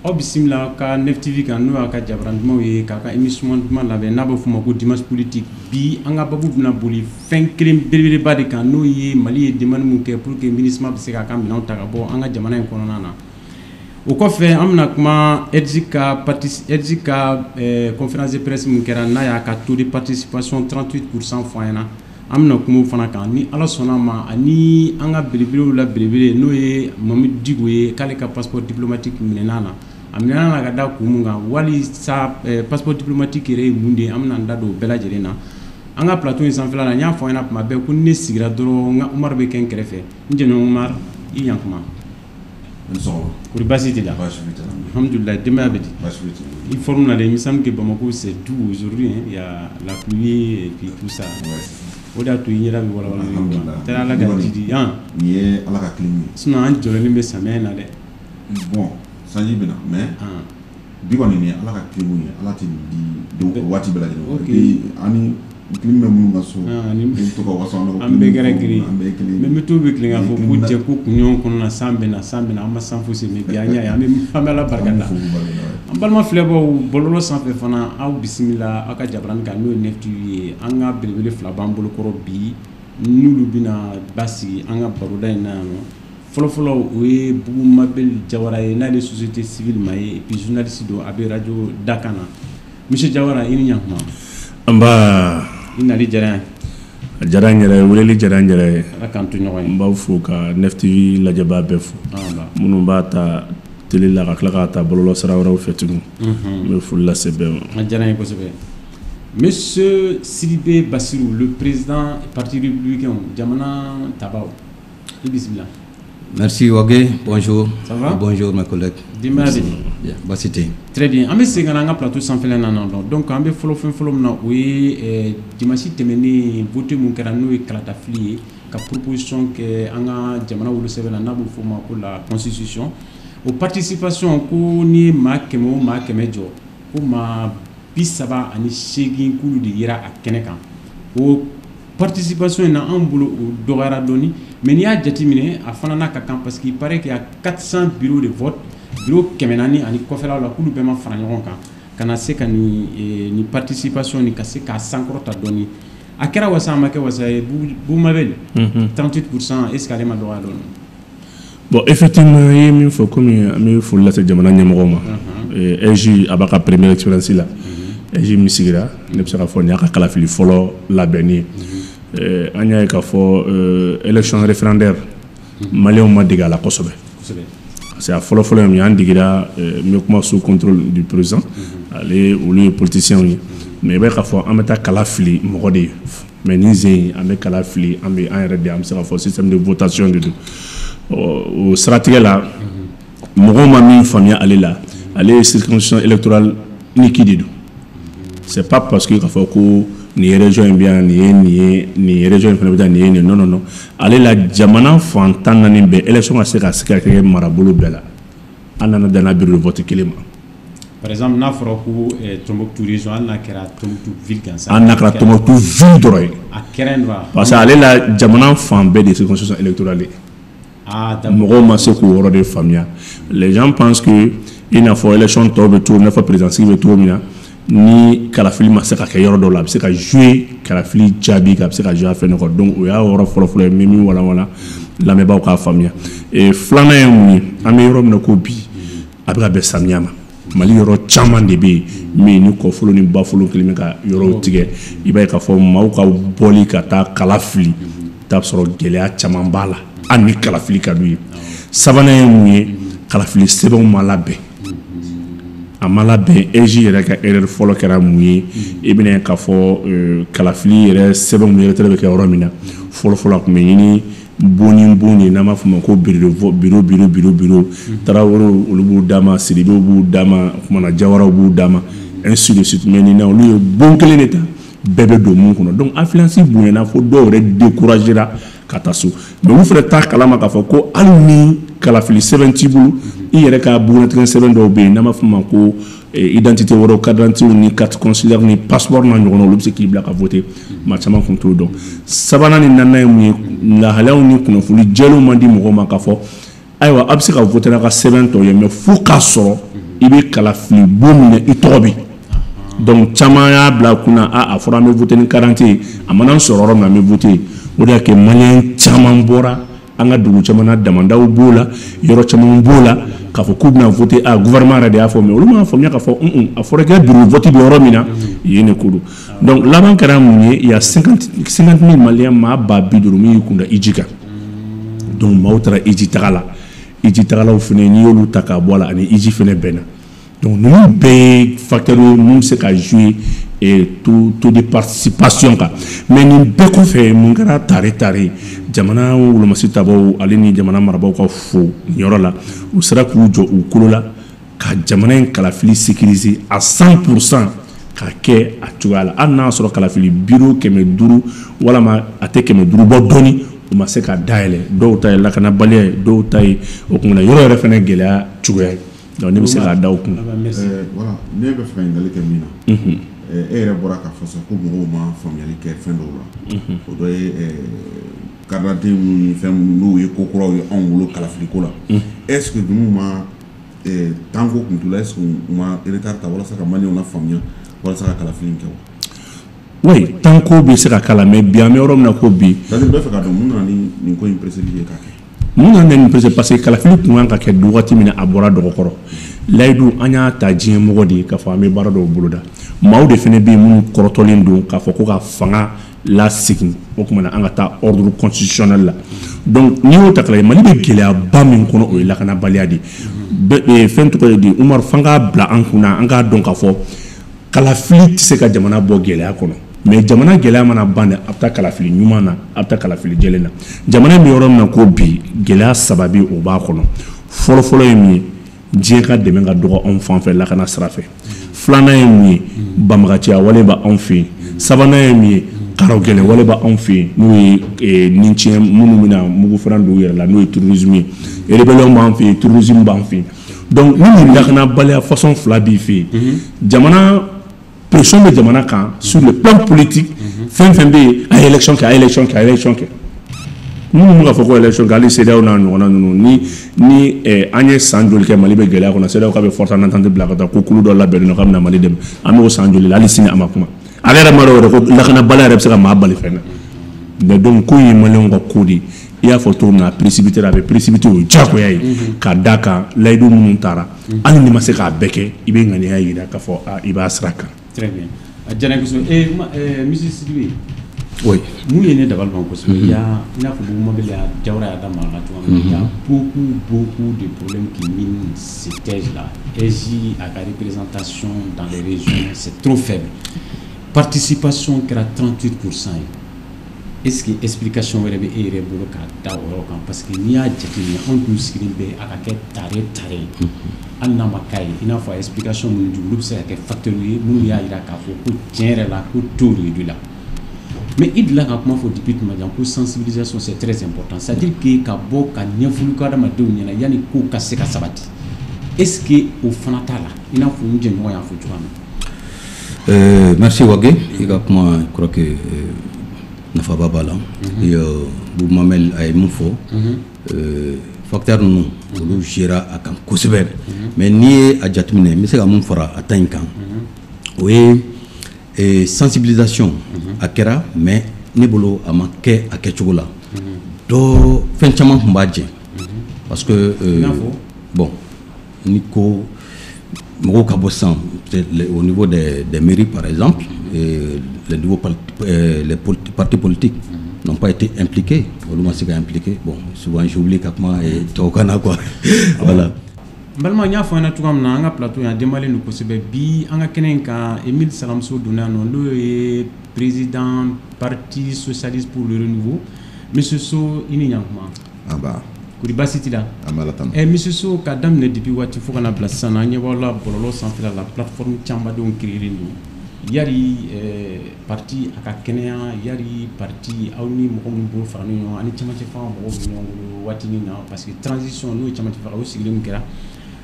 Aw bisimila ka 9 TV kan n'o y'a ka jabaran dumanw ye k'a ka émission duman labɛn n'a bɛ f'o ma ko dimanche politique. Bi an ka babu bɛna boli fɛn kelen belebeleba de kan, n'o ye Mali ye demande mun kɛ pour que MINUSMA bɛ se k'a ka minɛnw ta ka bɔ an ka jamana in kɔnɔna na. O kɔfɛ an bɛna kuma EDG ka conférence de presse mun kɛra n'a y'a ka taux de participation 38% fɔ an ɲɛna, an bɛna kuma o fana kan ni Ala sɔnna ma. Ani an ka belebelew la belebele n'o ye Mahmoud Dicko ye, k'ale ka passeport diplomatique minɛna na. A minɛna na ka da kun mun kan, wali sa passeport diplomatique yɛrɛ ye mun de ye, an bɛna an da don o bɛɛ lajɛlen na. An ka plateau in sanfɛla la, n y'a fɔ an ɲɛna tuma bɛɛ ko ni ne sigira dɔrɔn n ka Umaru bɛ kɛ n kɛrɛfɛ. N jɛɲɔgɔn Umaru, i ɲankuma. Kori baasi t'i la? Alhamdulillah, denbaya bɛ di? I forme na dɛ, il me semble que Bamako c'est doux aujourd'hui, hein, il y a la pluie et puis tout ça. O de y'a to i ɲɛda bɛ walawala. Tɛ Ala ka jidi han. Nin ye Ala ka clim ye. Sinon an jɔrɔlen bɛ samiya in na dɛ. Bon, sanji bɛ na, mais bi kɔni nin ye Ala ka clim ye, Ala tɛ nin di don waati bɛɛ lajɛlen. Ok. Ani clim bɛ minnu ka so, ani to ka waso an an bɛɛ kɛra kelen ye. An bɛɛ ye kelen ye. Mais météo bɛ tilen k'a fɔ ko cɛ ko kunɲɔgɔn kɔnɔna san bɛ na, san bɛ na, an ma san fosi, mais bi an y'a ye, an bɛ Ala barika da. An balima filɛbaw bɔlɔlɔ sanfɛ fana, aw bisimila aw ka jabarani kan n'o ye 9 TV ye. An ka belebele fila b'an bolo kɔrɔ bi, n'olu bɛna basigi an ka baroda in na yan nɔ. Fɔlɔfɔlɔ o ye Bubu Mabel Jawara ye, n'ale société civile ma ye et puis journaliste don, a bɛ radio Dakan na. Monsieur Jawara, i ni ɲankuma. Nba. I nali diyara n ye. A diyara n yɛrɛ ye, weleli diyara n yɛrɛ ye. Ala k'an to ɲɔgɔn ye. N b'aw fo ka 9 TV lajɛbaa bɛɛ fo. Minnu b'a ta télé la ka tila k'a ta bɔlɔlɔ sira wɛrɛw fɛ tugun. N bɛ foli lase bɛɛ ma. A diyara n ye kosɛbɛ. Monsieur Sidibé Bassirou, le président parti républicain, jamana tabaw, i bisimila. Merci Wage, bonjour. Ça va? Bonjour mes collègues. Denbaya bɛ di? Bien, baasi tɛ yen. Très bien, an bɛ segin ka na an ka plateau sanfɛla na nɔ. Donc an bɛ fɔlɔ fɛn fɔlɔ min na, o ye dimanche tɛmɛnen vote mun kɛra n'o ye kalatafili ye, ka proposition kɛ an ka jamana wolosɛbɛn na n'a bɛ f'o ma ko la constitution. O participation ko ni maa 100 o maa 100 jɔ, ko maa 38 k'olu de yera a kɛnɛ kan. O participation in na anw bolo o dɔgɔyara dɔɔni, mais n'i y'a jateminɛ a fana n'a ka kan, parce qu'il paraît qu'il y a 400 bureaux de vote, bureau 400 ani kɔfɛlaw la, k'olu bɛɛ ma fara ɲɔgɔn kan ka na se ka nin participation nin ka se k'a sankɔrɔta dɔɔni. A kɛra wasa, a ma kɛ wasa ye. Bubu Mabel, 38%, est ce que ale ma dɔgɔya dɔɔni? Bon, effectivement, i ye min fɔ, komi an bɛ foli lase jamana ɲɛmɔgɔw ma. AIGE a b'a ka première expérience la. AIGE min sigira, ne bɛ se k'a fɔ nin y'a ka kalafili fɔlɔ labɛnni ye. An y'a ye k'a fɔ élection référendaire, maliyɛnw ma dege a la kosɛbɛ. Parce que a fɔlɔ-fɔlɔ ye min ye, an degera, n bɛ kuma sous contrôle du président, ale olu ye politiciens ye. Mais i b'a ye k'a fɔ an bɛ taa kala fili mɔgɔ de ye. Mais nin sen in, an bɛ kala fili an bɛ an yɛrɛ de, an bɛ se k'a fɔ système de votation de don. O siratigɛ la, mɔgɔw ma min faamuya ale la, ale ye circonscription électorale unique de don. C'est pas parce que k'a fɔ ko nin ye région in bɛ yan, nin ye nin ye, nin ye région in fana bɛ taa, nin ye nin ye. Non, non, non. Ale la jamana fan 14 bɛɛ, élection ka se ka kɛ marabolo bɛɛ la. An nana dan bureau de vote kelen ma. Par exemple, n'a fɔra ko Tombouctou région, hali n'a kɛra Tombouctou ville gansan. Hali n'a kɛra Tombouctou ville dɔrɔn ye. A kɛra yen wa? Parce que ale la jamana fan bɛɛ de ye circonscription électorale ye. Ah, d'accord. Mɔgɔw ma se k'o yɔrɔ de faamuya. Les gens pensent que i n'a fɔ élection tɔw bɛ cogo min, i n'a fɔ président sigi bɛ cogo min na, ni kalafili ma se ka kɛ yɔrɔ dɔw la, a bɛ se ka jouer kalafili jaabi kan, a bɛ se ka jouer a fɛn dɔ kan. Donc o y'a yɔrɔ fɔlɔ-fɔlɔ ye, n bɛ min walawala lamɛnbaaw k'a faamuya. Filanan ye mun ye, an bɛ yɔrɔ min na ko bi, a bɛ ka bɛn samiya ma. Mali yɔrɔ caman de bɛ yen min ni kɔfolo ni bafolo kelen bɛ ka yɔrɔw tigɛ. I b'a ye k'a fɔ maaw ka bɔli ka taa kala fili, i t'a sɔrɔ gɛlɛya caman b'a la, hali ni kalafili ka d'u ye. Sabanan ye mun ye, kalafili sɛbɛnw ma labɛn. A ma labɛn. AIGE yɛrɛ ka erreur fɔlɔ kɛra mun ye? I bɛna k'a fɔ kalafili yɛrɛ sɛbɛnw yɛrɛ bɛ kɛ yɔrɔ min na, fɔlɔ fɔlɔ a tun bɛ ɲini bon ni bon de, n'an b'a fɔ o ma ko bureau bureau bureau bureau bureau. Tarawelew, olu b'u d'a ma, Sidibew b'u d'a ma, o kumana Jawaraw b'u d'a ma, ainsi de suite. Mais nin na, olu ye bon kelen de ta, bɛɛ bɛ don mun kɔnɔ. Donc affluence bonyana fo dɔw yɛrɛ découragera ka taa so. Mais olu fana t'a kalama k'a fɔ ko hali ni kalafili sɛbɛn t'i bolo, i yɛrɛ ka bugunnatigɛ sɛbɛn dɔw bɛ yen n'an b'a fɔ o ma ko identité wɛrɛw, carte d'identité ni carte consulaire ni passeport n'a ɲɔgɔnnaw, olu bɛ se k'i bila ka voter. Maa caman tun t'o dɔn. Sabanan ni naaninan ye mun ye? Lahalayaw ni kunnafoni jɛlenw man di mɔgɔw ma k'a fɔ ayiwa, a bɛ se ka voter n'a ka sɛbɛn tɔw ye, mais fo k'a sɔrɔ i bɛ kalafili bon min na, i tɔgɔ bɛ yen. Donc caman y'a bila kunna, a fɔra an bɛ voter ni carte ye, a mana n sɔrɔ yɔrɔ min na, an bɛ voter. O de y'a kɛ Malien caman bɔra an ka dugu caman na, damandaw b'o la, yɔrɔ caman b'o la, k'a fɔ k'u bɛna voter. A gouvernement yɛrɛ de y'a fɔ, mais olu m'a faamuya k'a fɔ a fɔra i ka bureau vote bɛ yɔrɔ min na, yen de ko don. Donc laban kɛra mun ye? Il y a 50 000 Maliens, maa 50 000 min y'i kun da IJI kan. Donc maaw taara IJI taga la. IJI tagalaw fana, n'i y'olu ta k'a bɔ a la, ani IJI fana bɛnna. Donc ninnu bɛɛ ye facteur ye mun bɛ se ka jouer taux de participation kan. Mais nin bɛɛ kɔfɛ, mun kɛra? Tare tare, jamana wolomasi tabaw ale ni jamana marabaaw ka fo nin yɔrɔ la, u sera k'u jɔ u kolo la ka jamana in kalafili sécuriser à 100%, ka kɛ a cogoya la, hali n'a y'a sɔrɔ kalafili bureau 500 walama a tɛ 500 bɔ dɔɔni, u ma se ka dayɛlɛ. Dɔw ta ye lakanabaliya ye, dɔw ta ye o kumana yɔrɔ yɛrɛ fana gɛlɛya cogoya ye. Donc ne bɛ se k'a da o kun. Voilà, ne bɛ fɛ ka ɲininkali kɛ min na, e yɛrɛ bɔra k'a fɔ sisan ko mɔgɔw ma faamuyali kɛ fɛn dɔw la. O dɔ ye carte d'identité minnu ni fɛn minnu n'o ye ko kuraw ye anw bolo kalafiliko la. Est ce que ninnu ma temps ko kun t'u la? Est ce que u ma retard ta walasa ka Maliyɛnw lafaamuya walasa ka kalafili in kɛ wa? Oui, temps ko bɛ se ka k'a la, mais bi an bɛ yɔrɔ min na ko bi. C'est à dire n bɛ fɛ k'a dɔn mun nana ni nin ko in presseli ye k'a kɛ. Mun nana ni pressé? Parce que kalafili kun kan ka kɛ wagati min na, a bɔra dɔgɔkɔrɔ layidu. An y'a ta diɲɛ mɔgɔ de ye k'a fɔ an bɛ baara dɔw boloda. Maaw de fana bɛ yen minnu kɔrɔtɔlen don k'a fɔ ko ka fanga lasegin, o tuma na an ka taa ordre constitutionnel la. Donc n'i y'o ta k'a lajɛ, Mali bɛ gɛlɛyaba min kɔnɔ, o ye lakanabaliya de ye. Fɛn tɔgɔ ye di, Umaru, f'an k'a bila an kunna, an k'a dɔn k'a fɔ kalafili tɛ se ka jamana bɔ gɛlɛya kɔnɔ. Mais jamana gɛlɛya mana ban de, a bɛ taa kalafili ɲuman na, a bɛ taa kalafili jɛlen na. Jamana in bɛ yɔrɔ min na ko bi, gɛlɛya saba bɛ o b'a kɔnɔ. Fɔlɔ-fɔlɔ ye mun ye? Diɲɛ ka dɛmɛ ka dɔgɔ anw fan fɛ lakana sira fɛ. Filanan ye mun ye? Banbagaciya wale b'anw fɛ yen. Sabanan ye mun ye? Karaw gɛlɛn wale b'anw fɛ yen, n'o ye ni tiɲɛ minnu bɛna mugu fana don u yɛrɛ la, n'o ye terrorisme ye. Rébellion b'an fɛ yen, terrorisme b'an fɛ yen. Donc ni nin lakanabaliya façon fila b'i fɛ yen, jamana pression bɛ jamana kan sur le plan politique. Fɛn fɛn bɛ yen, a ye élection kɛ, a ye élection kɛ, a ye élection kɛ. Minnu bɛ k'a fɔ ko élection kɛ, hali CEDEAO n'a ɲɔgɔnna ninnu ni an ye san joli kɛ Mali bɛ gɛlɛya kɔnɔ, CEDEAO k'a bɛ force en attente bila ka taa ko kulu dɔ labɛnnen don k'a bɛna Mali dɛmɛ. An b'o san joli la, hali sini a ma kuma. Ale yɛrɛ ma dɔn yɛrɛ ko lakanabaliya yɛrɛ bɛ se ka maa bali fɛn na. Mais donc ko in ye Maliyɛnw ka ko de ye. I y'a fɔ cogo min na, a précipité, a bɛ précipité, o ye diyagoya ye ka d'a kan layidu minnu taara, hali n'i ma se k'a bɛɛ kɛ, i bɛ ŋaniya yira k'a fɔ i b'a sira kan. Très bien, a diyara n ye kosɛbɛ. Monsieur Sidibe. Oui. Mun ye ne dabali ban kosɛbɛ, il y a, i n'a fɔ Bubu Mabel y'a Jawara y'a da maga la cogoya min na, il y a beaucoup beaucoup de problèmes qui minent cette AIGE là. AIGE a ka représentation dans les régions, c'est trop faible. Participation kɛra 38% ye. Est-ce que explication wɛrɛ bɛ e yɛrɛ bolo k'a da o yɔrɔ kan? Parce que n'i y'a jateminɛ, anw tun sigilen bɛ a ka kɛ tare tare ye, hali n'a ma k'a ye, i n'a fɔ a explication minnu di, olu bɛ se ka kɛ facteur ye minnu y'a jira k'a fɔ ko tiɲɛ yɛrɛ la ko taux réduit la. Mais i delila ka kuma fɔ depuis tuma jan ko sensibilisation, c'est très important, c'est à dire que ka bɔ ka ɲɛfɔli kɛ adamadenw ɲɛna yanni kow ka se ka sabati. Est-ce que o fana t'a la, i n'a fɔ n jɛɲɔgɔn y'a fɔ cogoya min? Merci Wage, i ka kuma, je crois que nafaba b'a la. Et Boubou Mamel a ye mun fɔ, facteur ninnu olu gérera a kan kosɛbɛ. Mais n'i ye a jateminɛ, n bɛ se ka mun fara a ta in kan, o ye sensibilisation a kɛra, mais ne bolo a ma kɛ a kɛcogo la. Dɔ fɛn caman tun b'a jɛ parce que bon, ni ko mɔgɔw ka bɔ sisan au niveau des mairies par exemple, et les nouveaux les partis politiques n'ont pas été impliqués, olu ma se ka impliqué. Bon, souvent j'oublie ka kuma tubabukan na quoi, voilà. N balima, n y'a fɔ an ɲɛna cogoya min na, an ka plateau yan denbalen don kosɛbɛ. Bi an ka kɛnɛ in kan, Emile Salamso donna yan nɔ, n'o ye président Parti socialiste pour le renouveau. Monsieur So, i ni ɲankuma. An ba. Kori baasi t'i la? An b'Ala tanu. Monsieur So, ka daminɛ depuis waati fo ka na bila sisan na, an ɲɛ b'aw la bɔlɔlɔ sanfɛla la, plateforme camanbadenw créer don. Yari parti a ka kɛnɛya, yari parti aw ni mɔgɔ minnu bolo fara ɲɔgɔn kan ani cɛmancɛ fanga mɔgɔw bɛ ɲɔgɔn bolo waatinin na, parce que transition n'o ye cɛmancɛ fanga o sigilen min kɛra,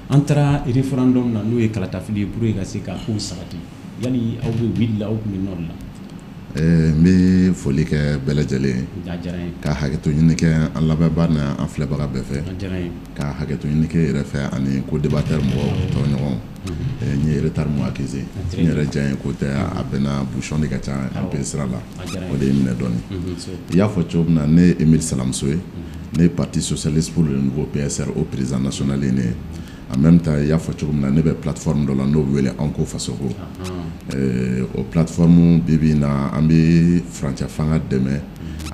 an taara référendum na, n'o ye kalatafili ye, pour que ka se ka kow sabati. Yali aw bɛ wuli la, aw tun bɛ nord la? N bɛ foli kɛ bɛɛ lajɛlen ye. A diyara n ye. Ka hakɛto ɲini kɛ an lamɛnbaa ni an filɛbaga bɛɛ fɛ. A diyara n ye. Ka hakɛto ɲini kɛ yɛrɛ fɛ ani ko débatteur mɔgɔw tɔɲɔgɔnw. N ye retard mun accusé, n yɛrɛ diya ye ko tɛ, a bɛnna bouchon de ka ca un peu sira la, o de ye n minɛ dɔɔni. I y'a fɔ cogo min na, ne ye Emile Salamso ye, ne ye Parti socialiste pour le renouveau, PSR, o président national ye ne ye. En même temps, i y'a fɔ cogo min na, ne bɛ plateforme dɔ la n'o bɛ wele Anw ko Fasoko. O plateforme, bi bi in na, an bɛ furancɛ fanga dɛmɛ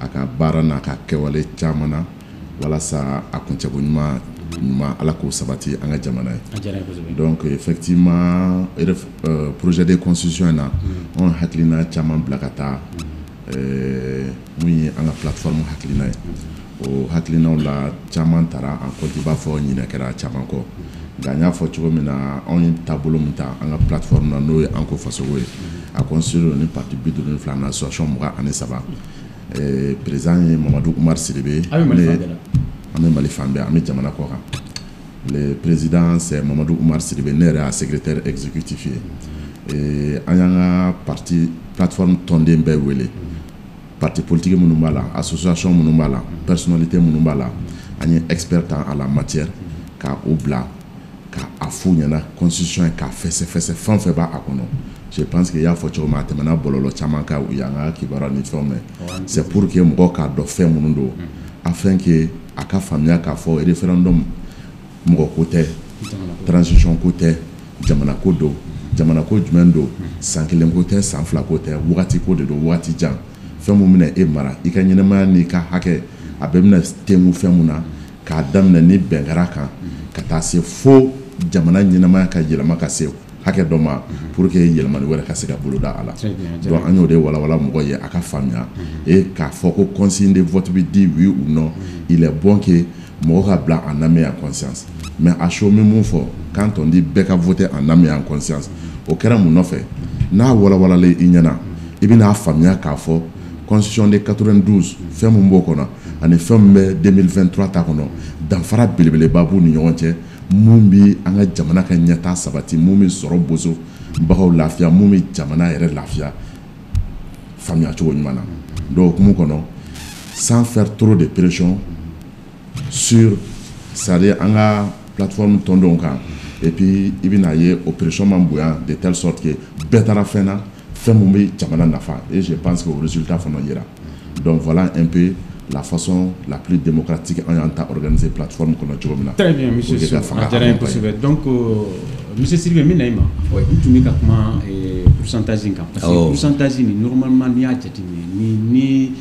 a ka baara n'a ka kɛwale caman na, walasa a kuncɛko ɲuman ɲuman, Ala k'o sabati an ka jamana ye. Donc effectivement, projet de constitution in na, anw hakilina caman bila ka taa mun ye an ka plateforme hakilina ye. O hakilinaw la, caman taara en compte, i b'a fɔ ɲinɛ kɛra caman kɔ. Nka n y'a fɔ cogo min na, anw ye taabolo min ta an ka plateforme na, n'o ye An ko Fasoko ye, a constitué ni parti 52 na association 23. Président ye Mamadu Umaru Sidibe. Aw bɛ Mali fan bɛɛ la? An bɛ Mali fan bɛɛ, an bɛ jamana kɔ kan. Le président, c'est Mamadou Oumar Sidibé, ne yɛrɛ y'a secrétaire exécutif ye. An y'an ka parti plateforme tɔnden bɛɛ wele, parti politique minnu b'a la, association minnu b'a la, personnalité minnu b'a la, an ye expert ta en la matière ka o bila ka a f'u ɲɛna constitution ye, k'a fɛsɛfɛsɛ fɛn o fɛn b'a a kɔnɔ. Je pense que i y'a fɔ cogo min, a tɛmɛna bɔlɔlɔ caman kan, u y'an ka kibaruya ni fɛnw mɛn. C'est pour que mɔgɔw k'a dɔn fɛn minnu don, afin que a ka faamuya k'a fɔ référendum mɔgɔ ko tɛ, transition ko tɛ, jamana ko don. Jamana ko jumɛn don? San kelen ko tɛ, san fila ko tɛ, wagati ko de don, wagati jan. Fɛn mun bɛna e mara i ka ɲɛnɛmaya n'i ka hakɛ, a bɛɛ bɛna tengu fɛn mun na, k'a daminɛ ni bɛn kɛra kan ka taa se fo jamana ɲɛnɛmaya ka yɛlɛma ka se hakɛ dɔ ma, pour que yɛlɛmani wɛrɛ ka se ka boloda a la. Donc an y'o de walawala mɔgɔ ye a ka faamuya. Et k'a fɔ ko consigne de vote bɛ di, oui ou non, il est bon que mɔgɔ ka bila en âme et en conscience. Mais a chaud, min mun fɔ, quand on dit bɛɛ ka voter en âme et en conscience, o kɛra mun nɔfɛ? N'a walawalalen i ɲɛna, i bɛna faamuya k'a fɔ constitution de 92, fɛn mun b'o kɔnɔ ani fɛn min bɛ 2023 ta kɔnɔ, danfara belebeleba b'u ni ɲɔgɔn cɛ. Mun bi an ka jamana ka ɲɛtaa sabati, mun bɛ sɔrɔ boso bagaw lafiya, mun bɛ jamana yɛrɛ lafiya, faamuya cogo ɲuman na. Donc hukumu kɔnɔ, sans faire trop de pression sur, c'est-à-dire an ka plateforme tɔndenw kan, et puis i bɛna ye o pression man bonya de telle sorte que bɛɛ taara fɛn na, fɛn mun bɛ jamana nafa. Et je pense que o résultat fana yera. Donc voilà un peu la façon la plus démocratique an y'an ta organiser plateforme kɔnɔ cogo min na. Très bien, monsieur So, a diyara n ye kosɛbɛ. Donc monsieur Sidibe, n bɛ na i ma. N tun bɛ ka kuma pourcentage in kan, parce que pourcentage nin, normalement, n'i y'a jateminɛ ni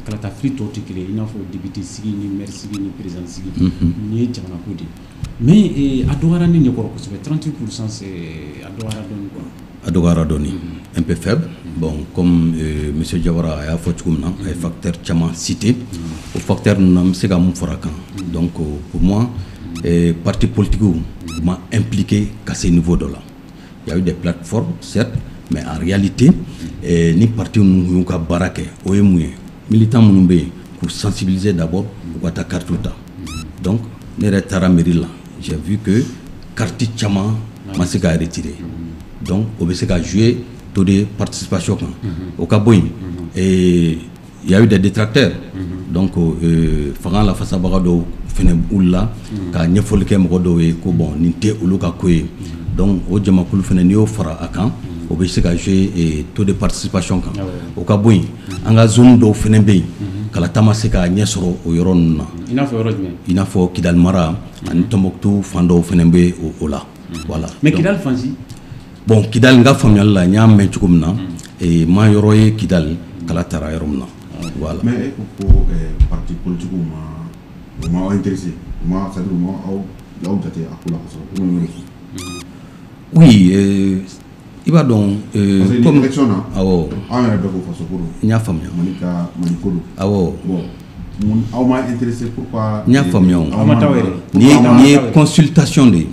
kalatafili tɔw tɛ kelen ye, i n'a fɔ député sigi ni maire sigi ni président sigi, nin ye jamana ko de ye. Mais a dɔgɔyara ne ɲɛkɔrɔ kosɛbɛ, 38 %, c'est a dɔgɔyara dɔɔnin quoi. A dɔgɔyara dɔɔnin, un peu faible. Bon, comme monsieur Diawara a y'a fɔ cogo min na, a ye facteur caman cité. O facteur ninnu na, n bɛ se ka mun fara a kan? Donc pour moi, parti politique u ma impliqué ka se niveau dɔ la. Il y a eu des plateformes, certes, mais en réalité, ni parti ninnu y'u ka baara kɛ, o ye mun ye? Militant minnu bɛ yen, k'u sensibiliser d'abord u ka taa carte ta. Donc ne yɛrɛ taara mairie la, j'ai vu que carte caman ma se ka retirer. Donc o bɛ se ka jouer taux de participation kan. O ka bɔ yen, il y a eu des détracteurs. Donc fanga lafasabaga dɔw fɛnɛ wulila ka ɲɛfɔli kɛ mɔgɔ dɔw ye ko bon, nin tɛ olu ka ko ye. Donc o jamakulu fɛnɛ, n'i y'o fara a kan, o bɛ se ka jouer taux de participation kan. O ka bɔ yen, an ka zone dɔw fɛnɛ bɛ yen, kalata ma se ka ɲɛ sɔrɔ o yɔrɔ ninnu na. I n'a fɔ yɔrɔ jumɛn? I n'a fɔ Kidali mara ani Tɔnbɔkutu fan dɔw fɛnɛ bɛ o la, voilà. Mais Kidali fan si? Bon, Kidali, n ka faamuyali la, n y'a mɛn cogo min na, ma yɔrɔ ye Kidali kala taara yɔrɔ min na, voilà. Mais e ko ko parti politique ma, u ma intéressé, u ma, c'est à dire u ma aw aw jate a ko la kosɛbɛ komi n y'o de fɔ. Oui, i b'a dɔn. Parce que ni élection na. Awɔ. Anw yɛrɛ bɛɛ ko faso ko don. N y'a faamuya. Mali ka Mali ko don. Awɔ. Bon, mun aw ma intéressé, pourquoi? N y'a faamuya o. Aw ma taa yɛrɛ. Nin ye consultation de ye,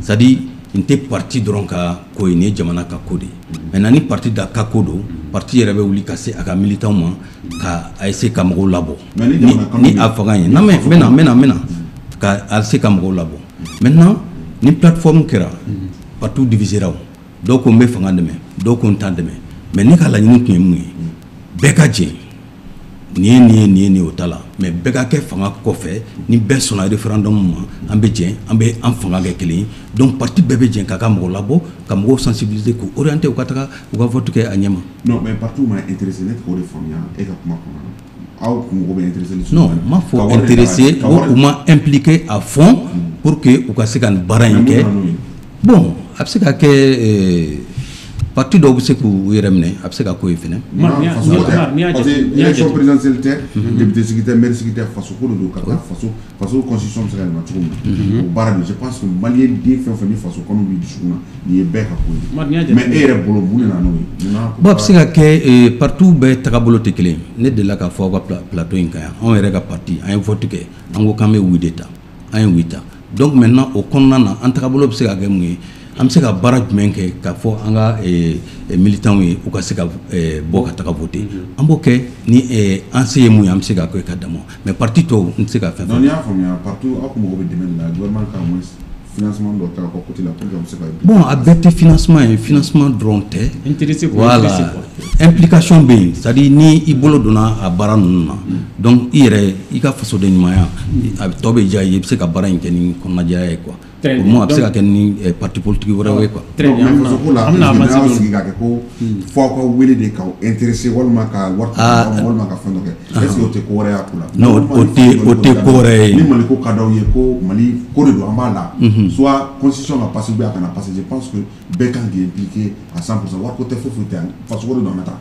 c'est à dire nin tɛ parti dɔrɔn ka ko ye, nin ye jamana ka ko de ye. Maintenant, ni parti da ka ko don, parti yɛrɛ bɛ wuli ka se a ka militants ma ka a essayer ka mɔgɔw labɔ. Mais ni jamana kanu ni a fanga ye, non mais n bɛ na ka a se ka mɔgɔw labɔ. Maintenant, ni plateforme kɛra, parti divisera o, dɔw ko n bɛ fanga dɛmɛ, dɔw ko n t'a dɛmɛ. Mais ne ka laɲini tun ye mun ye? Bɛɛ ka jɛ, nin ye nin ye, nin ye nin ye, o ta la. Mais bɛɛ ka kɛ fanga kɔfɛ. Ni bɛɛ sɔnna référendum ma, an bɛ jɛ, an bɛ an fanga kɛ kelen ye. Donc parti bɛɛ bɛ jɛ k'a ka mɔgɔ labɔ, ka mɔgɔw sensibiliser, k'u orienter, u ka taga u ka vote kɛ a ɲɛ ma. Non, mais parti ma intéressé, ne tɛ k'o de faamuya e ka kuma kɔnɔna na. Aw kun mɔgɔ bɛ intéressé? Non, n m'a fɔ intéressé, u ma impliqué à fond pour que u ka se ka nin baara in kɛ. Bon, a bɛ se ka kɛ parti dɔw bɛ se k'u yɛrɛ minɛ, a bɛ se ka k'o ye fɛnɛ. Parce que élection présidentielle tɛ, député sigi tɛ, maire sigi tɛ, faso ko de don. Ka taa faso constitution bɛ se ka yɛlɛma cogo min na, o baara don. Je pense que malien den fɛn o fɛn ni faso kanu b'i dusukun na, nin ye bɛɛ ka ko ye. Mais e yɛrɛ bolo, mun de nana n'o ye? Bon, a bɛ se ka kɛ parti bɛɛ tagabolo tɛ kelen ye. Ne delila k'a fɔ aw ka plateau in kan yan, anw yɛrɛ ka parti, an ye vote kɛ, an ko k'an bɛ oui de ta, an ye oui ta. Donc maintenant, o kɔnɔna na, an tagabolo bɛ se ka kɛ mun ye? An bɛ se ka baara jumɛn kɛ k'a fɔ an ka militants ye, u ka se ka bɔ ka taga voter? An b'o kɛ ni an se ye mun ye, an bɛ se ka kɛ ka dama. Mais parti tɔw, n tɛ se ka fɛn fɔ. Donc n'i y'a faamuya, parti aw kun mago bɛ dɛmɛ de la, gouvernement ka au moins financement dɔ ta ka côté la pour que a bɛ se ka. Bon, a bɛɛ tɛ financement ye, financement dɔrɔn tɛ. Intéressé. Voilà, implication bɛ yen, c'est à dire ni i bolo donna a baara ninnu na, donc i yɛrɛ i ka fasoden ɲumanya a tɔ bɛ diya i ye, i bɛ se ka baara in kɛ ni kɔnɔnajɛya ye quoi. Pour moi, a bɛ se ka kɛ ni parti politique wɛrɛw ye quoi. Très bien. Mais faso ko la, an bɛna sigi ka kɛ ko fo aw ka wele de k'aw intéressé, walima ka wari ta walima ka fɛn dɔ kɛ, est ce que o tɛ ko wɛrɛ y'a ko la? Non, o tɛ ko wɛrɛ ye. Ni Mali ko ka d'aw ye, ko Mali ko de don, an b'a la, soit constitution ka passer ou bien a kana passer, je pense que bɛɛ kan k'i impliquer à 100%. Wari ko tɛ, foyi foyi tɛ, faso ko de don, an ka taa.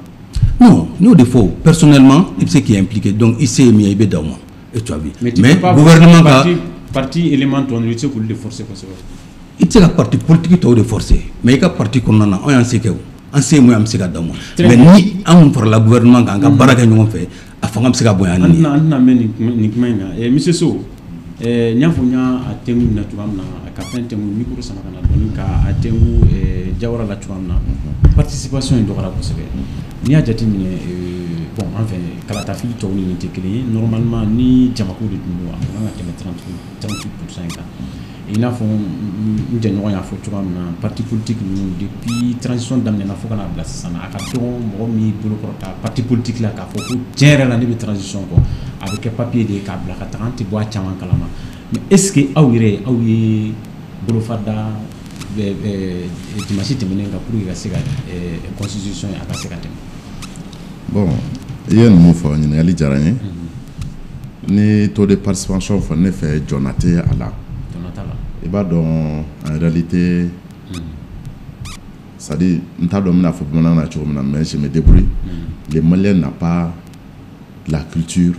Non, n y'o de fɔ, personnellement i bɛ se k'i impliquer. Donc i se ye min ye, i bɛ d'aw ma et tu as vu. Mais gouvernement ka parti élément tɔ ninnu, i tɛ se k'olu de forcer kosɛbɛ. I tɛ se ka parti politique tɔw de forcer, mais i ka parti kɔnɔna na, anw y'an se kɛ o, an se ye mun ye, an bɛ se ka d'aw ma. Mais ni anw farala gouvernement kan, an ka baara kɛ ɲɔgɔn fɛ, a fanga bɛ se ka bonya ni. An tɛna mɛn nin kuma in na. Monsieur Sow, n y'a fɔ, n y'a tɛnku na cogoya min na, ka fɛn tɛnku, micro sama ka na dɔɔni ka a tɛnku Jawara la cogoya min na, participation in dɔgɔyara kosɛbɛ. N'i y'a jateminɛ, bon, an fɛ kalatafili tɔw ni nin tɛ kelen ye. Normalement, ni jamako de tun don, a tun kan ka tɛmɛ 38% in kan. I n'a fɔ n jɛɲɔgɔn y'a fɔ cogoya min na, parti politique ninnu, depuis transition daminɛna fo ka n'a bila sisan na, a ka dɔgɔ mɔgɔ min y'i bolo kɔrɔta parti politique la k'a fɔ ko tiɲɛ yɛrɛ la ne bɛ transition kɔ. A bɛ kɛ papier de ye k'a bila ka taga, an tɛ bɔ a caman kalama. Mais est ce que aw yɛrɛ, aw ye bolofa da dimanche tɛmɛnen kan pour que ka se ka constitution a ka se ka tɛmɛ? Bon, i ye ninnu fɔ, ɲininkali diyara n ye. Ni taux de participation fɔ, ne fɛ jɔnna tɛ a la. Jɔnna t'a la. I b'a dɔn, en réalité, c'est à dire n t'a dɔn n bɛna fɔ bamanankan na cogo min na, mais je me débrouille. Le Malien n'a pas la culture,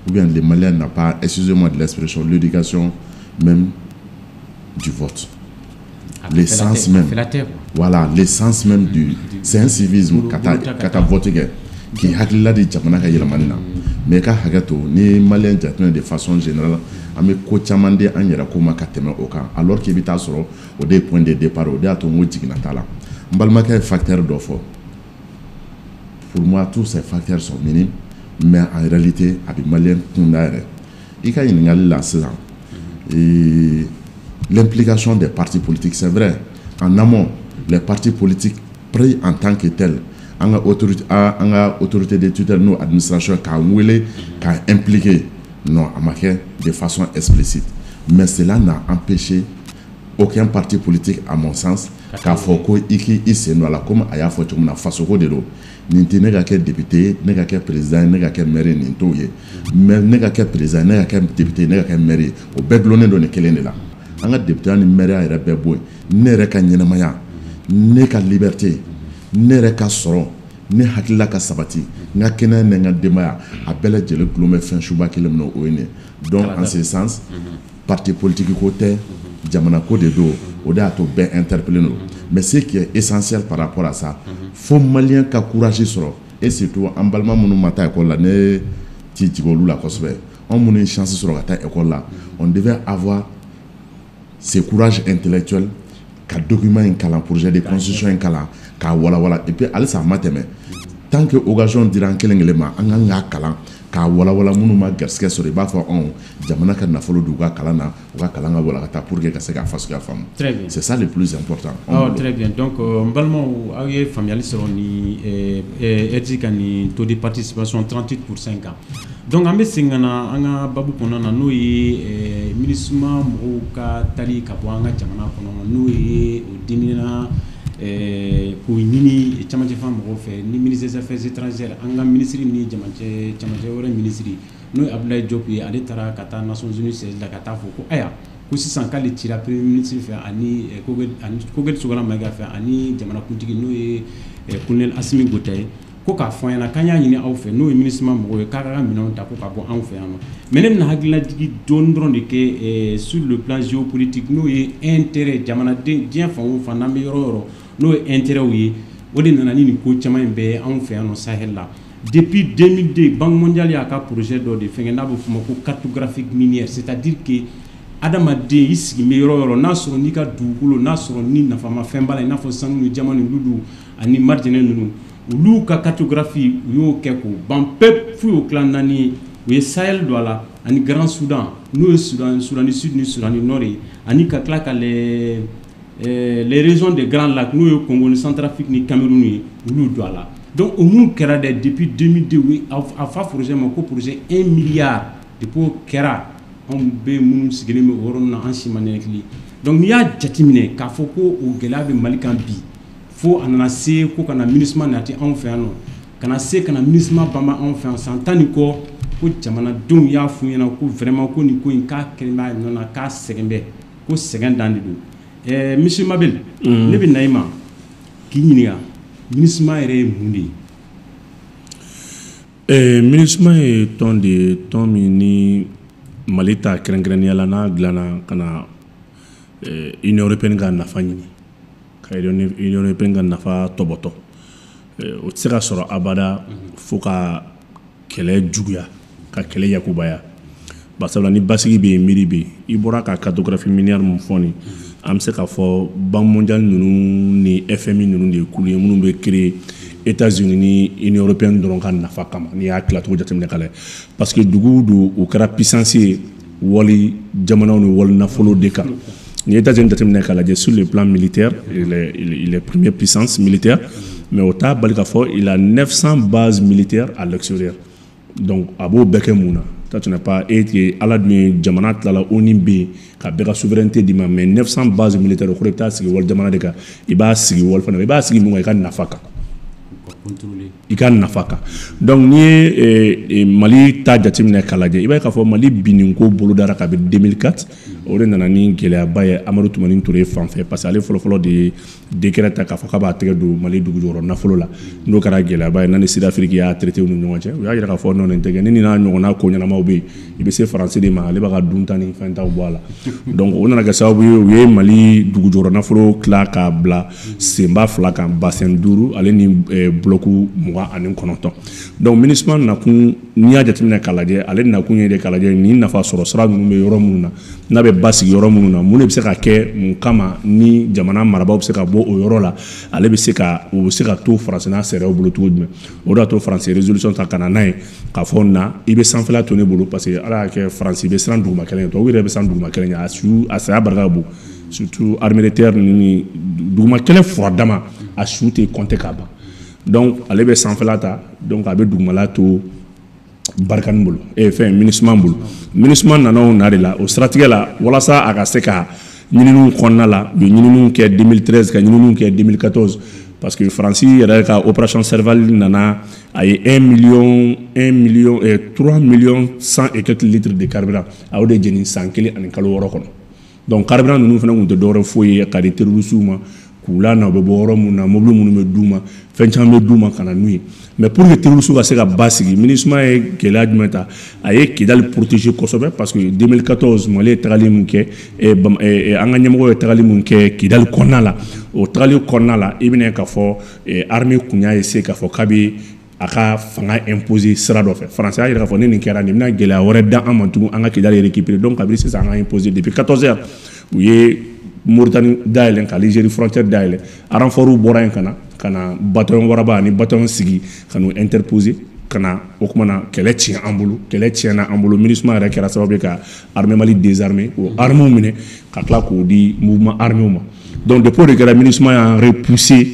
ou bien le Malien n'a pas, excusez-moi de l'expression, l'éducation même du vote, l'essence même, voilà, l'essence même du, c'est un civisme, ka taa vote kɛ k'i hakilila di jamana ka yɛlɛmani na. Mais i ka hakɛ to, ni Malien jateminɛ de façon générale, an bɛ ko caman di an yɛrɛ ko ma ka tɛmɛ o kan, alors que i bɛ taa sɔrɔ o de ye point de départ. O de y'a to n ko jiginna t'a la. N balimakɛ ye facteur dɔ fɔ. Pour moi, tous ces facteurs sont minimes, mais en réalité a bɛ Malien kunda yɛrɛ. I ka ɲininkali la sisan, l'implication des partis politiques, c'est vrai, en amont, les partis politiques pris en tant que tels, an ka autorité de tutelle, n'o administration, k'an wele k'an impliquer, non, a ma kɛ de façon explicite. Mais cela n'a empêché aucun parti politique, à mon sens, k'a fɔ ko i k'i sen don a la. Komi a y'a fɔ cogo min na, fasoko de don. Nin tɛ ne ka kɛ député ye, ne ka kɛ président ye, ne ka kɛ maire ye, nin t'o ye. Mais ne ka kɛ président ye, ne ka kɛ député ye, ne ka kɛ maire ye, o bɛɛ dulonnen don nin kelen de la. An ka député ni maire yɛrɛ bɛɛ bɔ yen, ne yɛrɛ ka ɲɛnamaya, ne ka liberté, ne yɛrɛ ka sɔrɔ, ne hakilila ka sabati, n ka kɛnɛya ni n ka denbaya, a bɛɛ lajɛlen gulon bɛ fɛn suba kelen min na, o ye nin ye. Donc en ce sens Parti politique ko tɛ, jamana ko de don. O de y'a to bɛɛ interpellé don. Mais ce qui est essentiel par rapport à ça, fo malien ka courage sɔrɔ, et surtout an balima minnu ma taa école la, ne ti jigin olu la kosɛbɛ. Anw minnu ye chance sɔrɔ ka taa école la, on devait avoir ce courage intellectuel ka document in kalan, projet de constitution in kalan k'a walawala. Et puis halisa a ma tɛmɛ, tant que occasion dira an kelen kelen ma, an kan k'a kalan k'a walawala. Minnu ma garisɛgɛ sɔrɔ, i b'a fɔ anw, jamana ka nafolo d'u ka kalan na, u ka kalan ka wala ka taa pour que ka se k'a fasuguya faamu. Très bien. C'est ça le plus important. Oh, très bien. Donc n balimaw, aw ye faamuyali sɔrɔ ni EDI ka nin taux de participation 38% kan. Donc an bɛ segin ka na an ka babu kɔnɔna na, n'o ye MINUSMA mɔgɔw ka tali ka bɔ an ka jamana kɔnɔ, n'o ye o dimina k'o ɲini camancɛ fan mɔgɔw fɛ, ni ministre des Affaires étrangères, an ka ministre ni camancɛ wɛrɛ ministre, n'o ye Abdoulaye Diop ye. Ale taara ka taa Nations Unies siège la ka taa fɔ ko aya, ko sisan k'ale cira premier ministre fɛ ani Choguel Sogala Maïga fɛ ani jamanakuntigi, n'o ye colonel Assimi Goïta ye, ko k'a fɔ an ɲɛna k'an y'a ɲini aw fɛ, n'o ye MINUSMA mɔgɔw ye, k'a ka minɛnw ta ko ka bɔ anw fɛ yan nɔ. Mais ne bɛna hakililajigi dɔɔni dɔrɔn de kɛ sur le plan géopolitique, n'o ye intérêt jamanaden diɲɛ fan o fan n'an bɛ yɔrɔ o yɔrɔ, n'o ye intérêt ye. O de nana ni nin ko caman in bɛɛ ye anw fɛ yan nɔ Sahel la. Depuis 2002, Banque mondiale y'a ka projet dɔ de fɛngɛ, n'a bɛ f'o ma ko cartographie minière, c'est-à-dire que adamaden i sigi bɛ yɔrɔ o yɔrɔ, n'a sɔrɔ n'i ka dugukolo, n'a sɔrɔ ni nafamafɛn b'a la, i n'a fɔ sanu ni jama ni lulu ani marijɛnɛ ninnu, olu ka cartographie, u y'o kɛ k'o ban pewu f'u y'o tila naani ye. U ye Sahel don a la ani Grand Soudan, n'o ye Soudan, Soudan du Sud ni Soudan du Nord ye, ani ka tila ka les régions des Grands Lacs, n'o ye Congo ni Centrafrique ni Cameroun ye, olu don a la. Donc o mun kɛra dɛ, depuis 2002, a fa projet ma ko projet 1 milliard. Depuis o kɛra, anw bɛ minnu sigilen bɛ o yɔrɔ ninnu na, an si ma nɛnɛkili. Donc n'i y'a jateminɛ k'a fɔ ko o gɛlɛya bɛ Mali kan bi, fo a nana se ko ka na MINUSMA nati anw fɛ yan nɔ, ka na se ka na MINUSMA banban anw fɛ yan san 10 ni kɔ, ko jamanadenw y'a f'u ɲɛna ko vraiment ko nin ko in k'a kɛlen bɛ a nɔ na, k'a sɛgɛn bɛ, ko sɛgɛn dan de don. Monsieur Mabel, ne bɛ na i ma k'i ɲininka, MINUSMA yɛrɛ ye mun de ye? MINUSMA ye tɔn de ye, tɔn min ni Mali ta kɛrɛnkɛrɛnnenya la, n'a dilanna ka na Union européenne ka nafa ɲini, ka Union européenne ka nafa tɔbɔtɔ. O tɛ se ka sɔrɔ abada fo ka kɛlɛ juguya, ka kɛlɛ yakubaya. Barisabula ni basigi bɛ yen, miiri bɛ yen. I bɔra ka cartographie minière mun fɔ nin, an bɛ se k'a fɔ Banque mondiale ninnu ni FMI ninnu de ye kulu ye minnu bɛ créer États-Unis ni Union européenne dɔrɔn ka nafa kama, n'i y'a tilacogo jateminɛ k'a lajɛ. Parce que dugu don, u kɛra puissance ye wali jamanaw ni wali nafolo de kan. Ni États-Unis jateminɛ k'a lajɛ, sur le plan militaire, il est première puissance militaire, mais o t'a bali k'a fɔ il a 900 bases militaires à l'extérieur. Donc a b'o bɛɛ kɛ mun na? Toi, tu n'es pas e ala dun ye jamana tilala, ONU bɛ yen ka bɛɛ ka souveraineté d'i ma, mais 900 bases militaires, o kɔrɔ i bɛ taa sigi wali jamana de kan. I b'a sigi wali fana, i b'a sigi mun kan? I ka nafa kan, i ka nafa kan. Donc n'i ye Mali ta jateminɛ k'a lajɛ, i b'a ye k'a fɔ Mali binninko bolodara kabini 2004. O de nana ni gɛlɛyaba ye Amadu Tumani Ture fan fɛ, parce que ale fɔlɔfɔlɔ de ye décret ta k'a fɔ k'a b'a tɛgɛ don Mali dugujukɔrɔ nafolo la. N'o kɛra gɛlɛyaba ye, n'a ni Sud-Afrique y'a traité u ni ɲɔgɔn cɛ, u y'a jira k'a fɔ non, nin tɛ kɛ. Ni nin n'a ɲɔgɔnna ko ɲɛnamaw bɛ yen, i bɛ se Faransi de ma, ale b'a ka dunta ni fɛn taw bɔ a la. Donc o nana kɛ sababu ye, u ye Mali dugujukɔrɔ nafolo tila k'a bila senba fila kan, bassin 5 ale ni bloc 29. Donc MINUSMA nakun, n'i y'a jateminɛ k'a lajɛ, ale nakun ye de k'a lajɛ nin nafa sɔrɔ sira ninnu bɛ yɔrɔ minnu na, n'a bɛ basigi yɔrɔ minnu na, mun de bɛ se ka kɛ mun kama ni jamana marabaaw bɛ se ka bɔ o yɔrɔ la, ale bɛ se ka o bɛ se ka to Faransi n'a sariyaw bolo cogo jumɛn. O de y'a to Faransi résolution ta ka na n'a ye k'a fɔ na i bɛ sanfɛla to ne bolo, parce que ala y'a kɛ Faransi bɛ siran duguma kɛlɛ ɲɛ, tubabu yɛrɛ bɛ siran duguma kɛlɛ ɲɛ, a su a saya barika ka bon, surtout armée de terre ni duguma kɛlɛ furadama, a su tɛ compter ka ban. Donc ale bɛ sanfɛla ta, donc a bɛ dugumala to Barkhane bolo, fɛn MINUSMA bolo. MINUSMA nana o na de la, o siratigɛ la, walasa a ka se ka ɲininiw kɔnɔna la, u ye ɲininiw kɛ 2013, ka ɲininiw kɛ 2014, parce que Faransi yɛrɛ ka opération Serval nana, a ye 1 million 1 million 3 millions 100 et quelques litres de carburant, a y'o de jeni san 1 ani kalo 6 kɔnɔ. Donc carburant ninnu fana tun tɛ dɔwɛrɛ foyi ye ka di terroristes ma. K'u la na, u bɛ bɔ yɔrɔ mun na, mobili minnu bɛ d'u ma, fɛn caman bɛ d'u ma ka na n'u ye. Mais pour que terroristes ka se ka basigi, MINUSMA ye gɛlɛya jumɛn ta? A ye Kidali protéger kosɛbɛ, parce que 2014 Mali ye tagali mun kɛ, an ka ɲɛmɔgɔ ye tagali mun kɛ Kidali kɔnɔna la, o tagali kɔnɔna la, i bɛna ye k'a fɔ armée kun y'a essayer k'a fɔ k'a bɛ a ka fanga imposer sira dɔ fɛ. Faransi y'a jira k'a fɔ ni nin kɛra, nin bɛna gɛlɛya wɛrɛ da an ma tugun, an ka Kidali récupérer. Donc kabini sisan an ka imposer, depuis 14 heures u ye Mauritanie dayɛlɛ ka Algérie frontière dayɛlɛ, renfort bɔra yen ka na bataillon waraba ani bataillon sigi ka n'u interposer ka na. O kuma na, kɛlɛ tiɲɛ an bolo, kɛlɛ tiɲɛna an bolo. MINUSMA yɛrɛ kɛra sababu ye ka armée Mali désarmer, k'o armes minɛ ka tila k'o di mouvement armé ma. Donc depuis o de kɛra, MINUSMA y'an repousser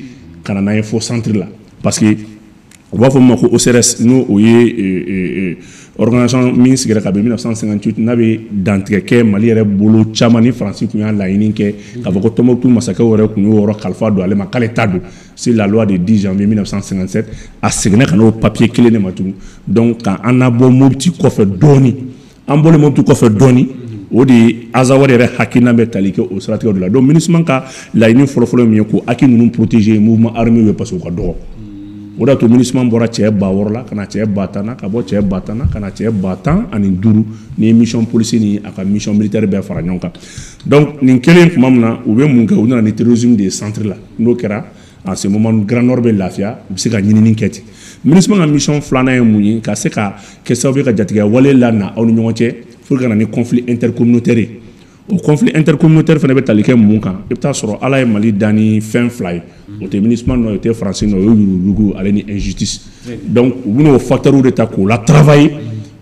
ka na n'an ye fo centre la, parce que u b'a fɔ min ma ko OCRS, n'o o ye organisation min sigira kabini 1958, n'a bɛ dantigɛ kɛ Mali yɛrɛ bolo caman ni Faransi tun y'a laɲini kɛ k'a fɔ ko Tɔnbukutu masakɛw yɛrɛ tun y'o yɔrɔ kalifa don ale ma, k'ale ta don, c'est la loi de 10 janvier 1957. A seginna ka n'o papier kelen de ma tugun. Donc ka an nabɔ Mopti kɔfɛ dɔɔni, an bɔlen Mopti kɔfɛ dɔɔni, o de ye Azawad yɛrɛ hakilina bɛ tali kɛ o siratigɛ de la. Donc MINUSMA ka laɲini fɔlɔfɔlɔ ye min ye, k'o acquis ninnu protéger mouvement armé ye, parce que u ka dɔgɔ. O de y'a to MINUSMA bɔra cɛ 6000 la ka na cɛ 10 000 na, ka bɔ cɛ 10 000 na ka na cɛ 15 000, ni ye mission policier ni a ka mission militaire bɛɛ fara ɲɔgɔn kan. Donc nin kɛlen tuma min na, u bɛ mun kɛ? U nana ni terrorisme de ye centre la. N'o kɛra, en ce moment Grand Nord bɛ lafiya, u bɛ se ka ɲinini kɛ ten. MINUSMA ka mission filanan ye mun ye? Ka se ka kɛ sababu ye ka jatigɛ wale la na aw ni ɲɔgɔn cɛ pour que ka na ni conflit intercommunautaire ye. O conflit intercommunautaire fana bɛ tali kɛ mun kan? I bɛ taa sɔrɔ Ala ye Mali dan ni fɛn fila ye, o tɛ MINUSMA nɔ ye, o tɛ Faransi nɔ ye, o ye yuruguyurugu ale ni injustice. Donc u bɛn'o facteurs de ta k'o la travailler,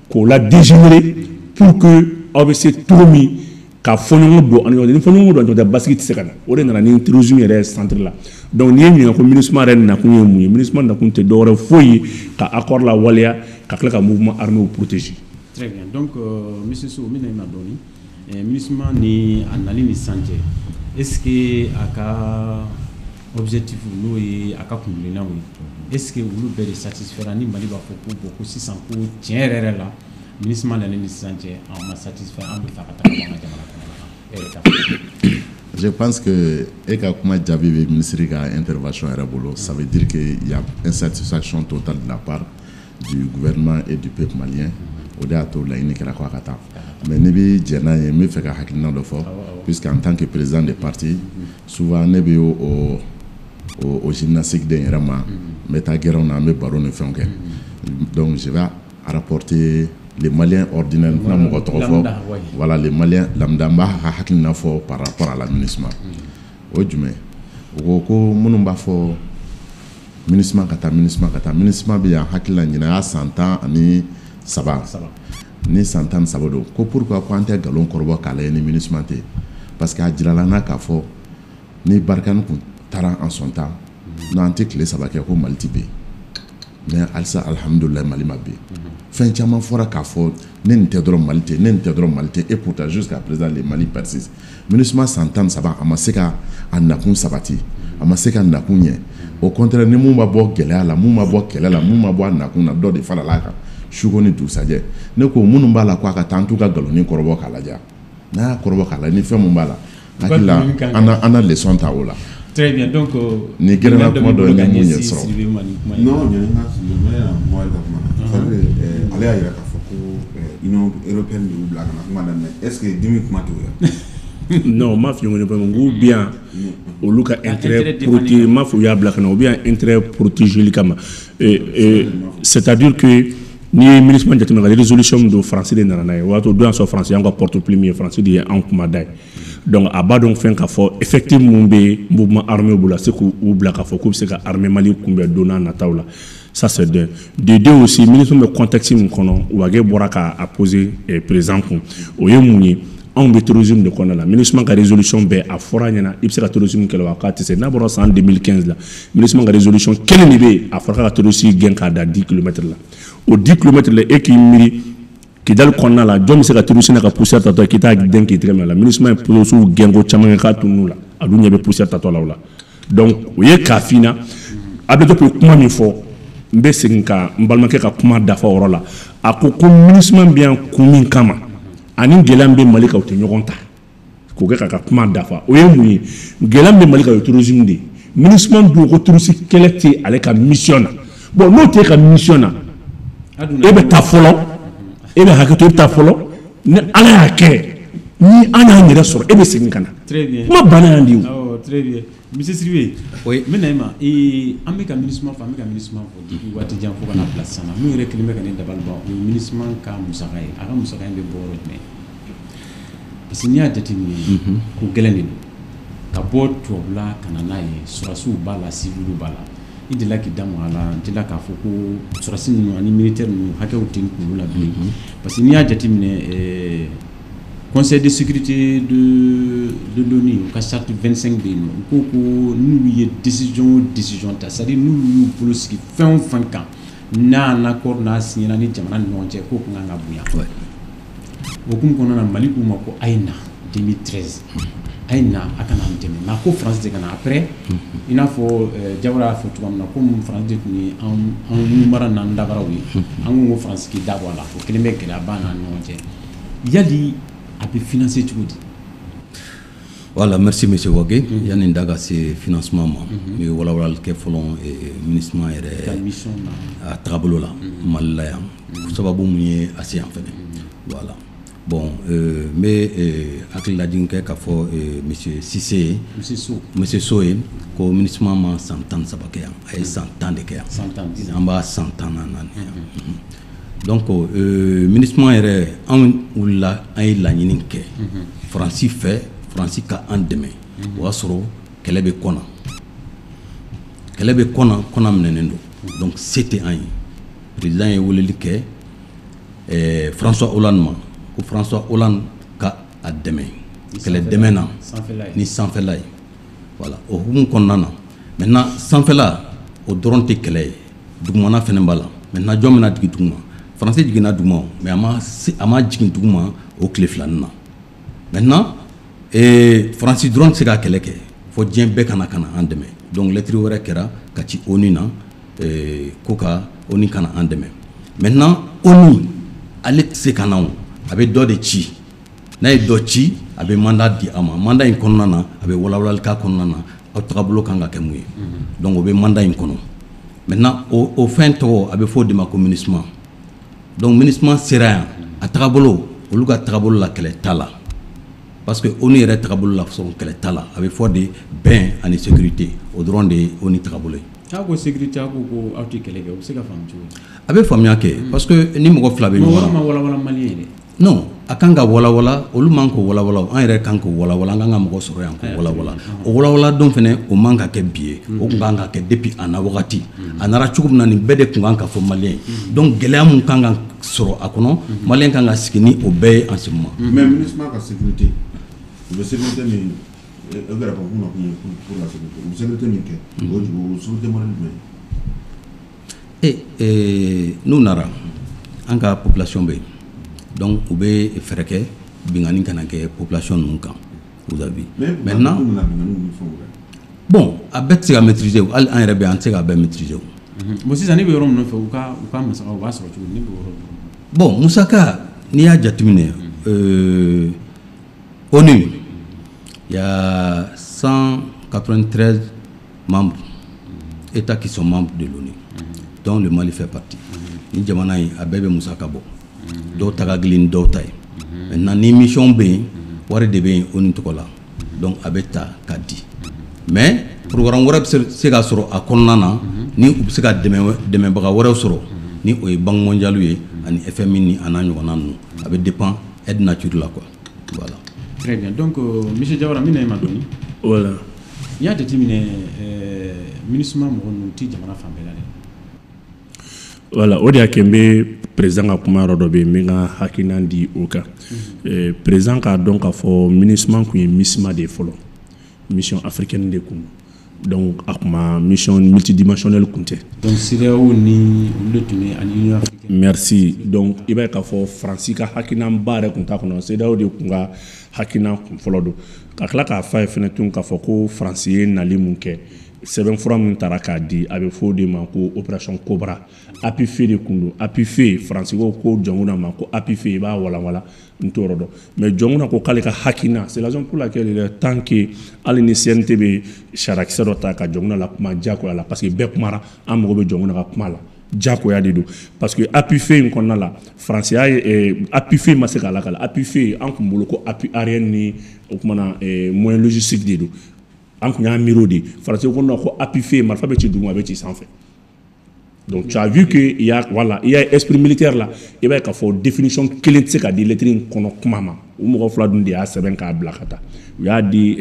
k'o la dégénérer, pour que aw bɛ se cogo min ka fɔɲɔgɔn don aw ni ɲɔgɔn cɛ. Ni fɔɲɔgɔn don aw ni ɲɔgɔn cɛ, basigi tɛ se ka na. O de nana ni terrorisme yɛrɛ centre la. Donc n'i ye ɲininka ko MINUSMA yɛrɛ nakun ye mun ye, MINUSMA nakun tɛ dɔwɛrɛ foyi ye ka accord la waleya, ka tila ka mouvement armé protéger. Très bien. Donc monsieur Sow, n bɛna i ma dɔɔni. MINUSMA ni a nali ni sisan cɛ, est ce que a ka objectif, n'o ye a ka kuntilennaw ye, est ce que olu bɛɛ de satisfaira? Ni Mali b'a fɔ ko bon, ko sisan ko tiɲɛ yɛrɛ yɛrɛ la, MINUSMA nalen ni sisan cɛ, an ma satisfait, an bɛ fɛ a ka taga bɔ an ka jamana kɔnɔ, e yɛrɛ ta fɔ. Je pense que e ka kuma jaabi bɛ ministre ka intervention yɛrɛ bolo. Ça veut dire que il y a insatisfaction totale de la part du gouvernement et du peuple malien. O de y'a to laɲini kɛra ko a ka taa. Mais ne bɛ jɛn n'a ye, n bɛ fɛ ka hakilina dɔ fɔ, puisqu'en tant que président de parti, souvent ne bɛ o gymnastique den yɛrɛ ma, n bɛ taa gɛrɛnw na, an bɛ baro ni fɛnw kɛ. Donc je vais rapporter les Maliens ordinaires, n tɛna mɔgɔ tɔgɔ fɔ, voilà, les Maliens lambda, n b'a ka hakilina fɔ par rapport à la MINUSMA. O ye jumɛn? U ko ko minnu b'a fɔ MINUSMA ka taa, MINUSMA ka taa, MINUSMA bɛ yan, hakili la ɲinan y'a san 13, ni san 13 don, ko pourquoi ko an tɛ nkalon kɔrɔbɔ k'a lajɛ ni MINUSMA tɛ yen? Parce que a jirala n na k'a fɔ ni Barkhane kun taara en son temps, n'an tɛ tile 3 kɛ ko Mali tɛ bin. Mais halisa, alhamdulilayi, Mali ma bin. Fɛn caman fɔra k'a fɔ ne nin tɛ dɔrɔn Mali tɛ, ne nin tɛ dɔrɔn Mali tɛ, et pourtant jusqu'à présent le Mali persiste. MINUSMA san 13, a ma se ka a nakun sabati, a ma se ka nakun ɲɛ. Au contraire, ni mun ma bɔ gɛlɛya la, mun ma bɔ kɛlɛ la, mun ma bɔ a nakun na, dɔ de farala a kan suko ni dugusajɛ. Ne ko minnu b'a la ko a ka taa, an t'u ka nkalonni kɔrɔbɔ k'a lajɛ. N'a y'a kɔrɔbɔ k'a lajɛ, ni fɛn mun b'a la, hakili la an na leçon ta o la. Très bien. Donc, ni gɛrɛnna kuma dɔ ye, ni mun ye sɔrɔ. Non, ɲani ka n bɛna Mohamed ka kuma na. C'est à dire, ale y'a yira k'a fɔ ko Union européenne de y'u bila ka na kuma daminɛ. Est ce que dimi kuma t'o ye? Non, n m'a f'i ye, ko n k'u bi yan olu ka intérêt protéger, n m'a fɔ u y'a bila ka na, u bɛ yan intérêt protéger kama. C'est à dire que n'i ye MINUSMA jateminɛ, ka résolution min don, Faransi de nana n'a ye. O y'a to don y'a sɔrɔ Faransi y'an ka porte plume ye, Faransi de ye an kuma da ye. Donc a b'a dɔn fɛn k'a fɔ effectif mun bɛ mouvement armé bolo, a se k'u bila k'a fɔ k'u bɛ se ka armée Mali kunbɛn don n'a nataw la. Ça, c'est deux. De deux aussi, MINUSMA bɛ contexte min kɔnɔ, Wage bɔra k'a poser président kun, o ye mun ye? Anw bɛ terrorisme de kɔnɔna la. MINUSMA ka résolution bɛɛ a fɔra a ɲɛna, i bɛ se ka terrorisme kɛlɛ wa? K'a tɛ se. N'a bɔra san 2015 la, MINUSMA ka résolution kelen de bɛ yen, a fɔra k'a ka terroriste gɛn k'a da 10 km la. O 10 km la, e k'i miiri Kidali kɔnɔna la, jɔn bɛ se ka terroriste n'a ka poussière tatɔ ye k'i t'a den k'i tɛgɛ minɛ la? MINUSMA ye terroriste gɛn ko caman kɛ k'a tunun la, a dun ɲɛ bɛ poussière tatɔ la o la. Donc o ye k'a f'i ɲɛna, a bɛ to kuma min fɔ, n bɛ segin ka n balimakɛ ka kuma dafa o yɔrɔ la. A ko ko MINUSMA bɛ yan kun min kama ani gɛlɛya min bɛ Mali kan, u tɛ ɲɔgɔn ta. K'o kɛ k'a ka kuma dafa. O ye mun ye? Gɛlɛya min bɛ Mali kan, o ye terrorisme de ye. MINUSMA dun ko terroriste kɛlɛ tɛ ale ka mission na. Bon, n'o tɛ e ka mission na, e bɛ taa fɔlɔ, e bɛ hakɛ to, e bɛ taa fɔlɔ. Ni Ala y'a kɛ, ni an y'an yɛrɛ sɔrɔ, e bɛ segin ka na. Très bien. Kuma banna yan de o. Awɔ, très bien. Monsieur Sidibe. Oui. N bɛ na e ma. An bɛ ka MINUSMA fɔ, an bɛ ka MINUSMA fɔ depuis waati jan fo ka na bila sisan na. Min yɛrɛ kelen bɛ ka ne dabali ban, o ye MINUSMA ka musaka ye. A ka musaka in bɛ bɔ yɔrɔ jumɛn? Parce que n'i y'a jateminɛ, ko gɛlɛn de don. Ka bɔ tubabula ka na n'a ye, sɔrɔdasiw b'a la, civiliw b'a la. I delila k'i da maga a la, n delila k'a fɔ ko sɔrɔdasi ninnu ani militaire ninnu hakɛw tɛ n kunkolo la bilen. Parce que n'i y'a jateminɛ, Conseil de sécurité de l'ONU, u ka charte 25 bɛ yen nɔ, u ko ko n'olu ye décision o décision ta, c'est à dire n'olu y'u bolo sigi fɛn o fɛn kan, n'a en accord n'a signé ni jamana ni ɲɔgɔn cɛ, k'o kun kan ka bonya. O hukumu kɔnɔna na, Mali k'u ma ko a ye na 2013, a ye na, a kana an dɛmɛ. Mais a ko France de ka na après, i n'a fɔ Jawara y'a fɔ cogoya min na, komi France de tun ye an numara n'an dabaraw ye, an ko France k'i da bɔ a la, o kelen bɛ gɛlɛyaba n'an ɲɔgɔn cɛ. Yali a bɛ financer cogo di? Voilà, merci monsieur Wage. Yani n da ka se financement ma, n bɛ walawalali kɛ fɔlɔ MINUSMA yɛrɛ mission na, a tagabolo la Mali la yan. Sababu mun ye a se yan fɛnɛ. Voilà. Bon, n bɛ hakililajigin kɛ k'a fɔ monsieur Cissé ye, Monsieur So. Monsieur So ye, ko MINUSMA ma san 13 kɛ yan, a ye san 10 de kɛ yan. San 10, 10. An b'a san 14 yan. Donc MINUSMA yɛrɛ, anw wulila, an ye laɲini kɛ Faransi fɛ, Faransi ka an dɛmɛ. O y'a sɔrɔ kɛlɛ bɛ kɔna, kɛlɛ bɛ kɔna, kɔna minɛnen don, donc se tɛ an ye. Président ye weleli kɛ François Hollande ma, ko François Hollande ka a dɛmɛ kɛlɛ dɛmɛ na ni sanfɛla ye. Voilà, o hukumu kɔnɔna na, maintenant sanfɛla o dɔrɔn tɛ kɛlɛ ye, dugumana fɛnɛ b'a la. Maintenant jɔn bɛna jigin duguma? Faransi jiginna duguma, mais a ma jigin duguma o tile filanin na. Maintenant Faransi dɔrɔn tɛ se ka kɛlɛ kɛ, fo diɲɛ bɛɛ ka na an dɛmɛ. Donc lettre wɛrɛ kɛra ka ci ONU na, ko ka ONU ka na an dɛmɛ. Maintenant ONU ale tɛ se ka na, o a bɛ dɔ de ci. N'a ye dɔ ci, a bɛ mandat di a ma. Mandat in kɔnɔna na, a bɛ walawalali k'a kɔnɔna na, aw tagabolo kan ka kɛ mun ye. Donc o bɛ mandat in kɔnɔ. Maintenant o fɛn tɔgɔ, a bɛ fɔ o de ma ko MINUSMA. Donc MINUSMA sera yan, a tagabolo, olu ka tagabolo la, kɛlɛ t'a la, parce que ONU yɛrɛ tagabolo la sɔn kɛlɛ t'a la. A bɛ fɔ de bɛn ani sécurité, o dɔrɔn de ye ONU tagabolo ye. Aw ko sécurité, aw ko ko aw tɛ kɛlɛ kɛ, o bɛ se ka faamu cogo di? A bɛ faamuya kɛ, parce que ni mɔgɔ fila bɛ ɲɔgɔn na, ma walawala Malien ye dɛ. Non, a kan ka walawala, olu man k'o walawala, an yɛrɛ kan k'o walawala, an kan ka mɔgɔ sɔrɔ yan k'o walawala. O walawala don fɛnɛ, o man ka kɛ bi ye, o tun kan ka kɛ depuis a na wagati. A nana cogo min na, nin bɛɛ de tun kan ka fɔ Malien ye. Donc gɛlɛya mun kan ka sɔrɔ a kɔnɔ, Malien kan ka sigi ni o bɛɛ ye en ce moment. Mais MINUSMA ka sécurité, u bɛ sécurité min, e yɛrɛ ko k'u nakun ye pour la sécurité, u bɛ sécurité min kɛ, o sécurité modèle jumɛn ye? N'u nana, an ka population bɛ yen, donc u bɛ fɛɛrɛ kɛ binkanni kana kɛ population ninnu kan, vous avez vu. Maintenant, bon, a bɛɛ tɛ se ka maîtriser o, hali an yɛrɛ bɛ yan, an tɛ se k'a bɛɛ maîtriser o. Bon, sisan ne bɛ yɔrɔ min nɔfɛ, u ka musaka, u b'a sɔrɔ cogo di? Ne bɛ yɔrɔ dɔn. Bon, musaka, n'i y'a jateminɛ, ONU, il y a 193 membres, États qui sont membres de l'ONU, dont le Mali fait partie. Ni jamana in, a bɛɛ bɛ musaka bɔ, dɔw ta ka girin ni dɔw ta ye. Maintenant ni mission bɛ yen, wari de bɛ yen ONU tɔgɔ la, donc a bɛ ta ka di. Mais programme wɛrɛ bɛ se ka sɔrɔ a kɔnɔna na, ni u bɛ se ka dɛmɛbaga wɛrɛw sɔrɔ, ni o ye Banque mondiale ye ani FMI ni a n'a ɲɔgɔnna ninnu. A bɛ dépend aide nature la quoi, voilà. Très bien. Donc monsieur Diawara, min na e ma dɔɔni. Voilà. N'i y'a jateminɛ, MINUSMA mɔgɔ ninnu tɛ jamana fan bɛɛ la dɛ. Voilà, o de y'a kɛ n bɛ président ka kuma yɔrɔ dɔ bɛ yen, n bɛ n ka hakilina di o kan. Président k'a dɔn k'a fɔ MINUSMA tun ye MISMA de ye fɔlɔ, mission africaine de kun donc, a kun ma mission multidimensionnelle kun tɛ. Donc CEDEAO ni olu de tun bɛ ani Union africaine. Merci. Donc i b'a ye k'a fɔ Faransi ka hakilinaba yɛrɛ kun t'a kɔnɔ, CEDEAO de kun ka hakilina kun fɔlɔ don. Ka tila k'a f'a ye fɛnɛ tun k'a fɔ ko Faransi ye nali mun kɛ. Sɛbɛnfura min taara k'a di, a bɛ fɔ o de ma ko opération Cobra. Appui-feu de kun don. Appui-feu, Faransi ko ko Dioncounda ma ko appui-feu, i b'a walawala, n t'o yɔrɔ dɔn. Mais Dioncounda ko k'ale ka hakilina, c'est la raison pour laquelle il est temps que hali ni CNT bɛ sariyakisɛ dɔ ta ka Dioncounda la kuma diyagoya la, parce que bɛɛ kumara, an mago bɛ Dioncounda ka kuma la, diyagoya de don. Parce que appui-feu in kɔnɔna la, Faransi y'a ye appui-feu ma se k'a lakale. Appui-feu, an kun bolo ko appui aérien ni o kumana moyen logistique de don, an kun y'a miiri o de. Faransi ko non, ko appui-feu, marifa bɛ ci duguma, a bɛ ci sanfɛ. Donc tu as vu que il y a, voilà, il y a esprit militaire là. I b'a ye k'a fɔ définition kelen tɛ se ka di lettre in kɔnɔ kuma ma. U mɔgɔ fila dun de y'a sɛbɛn k'a bila ka taa. U y'a di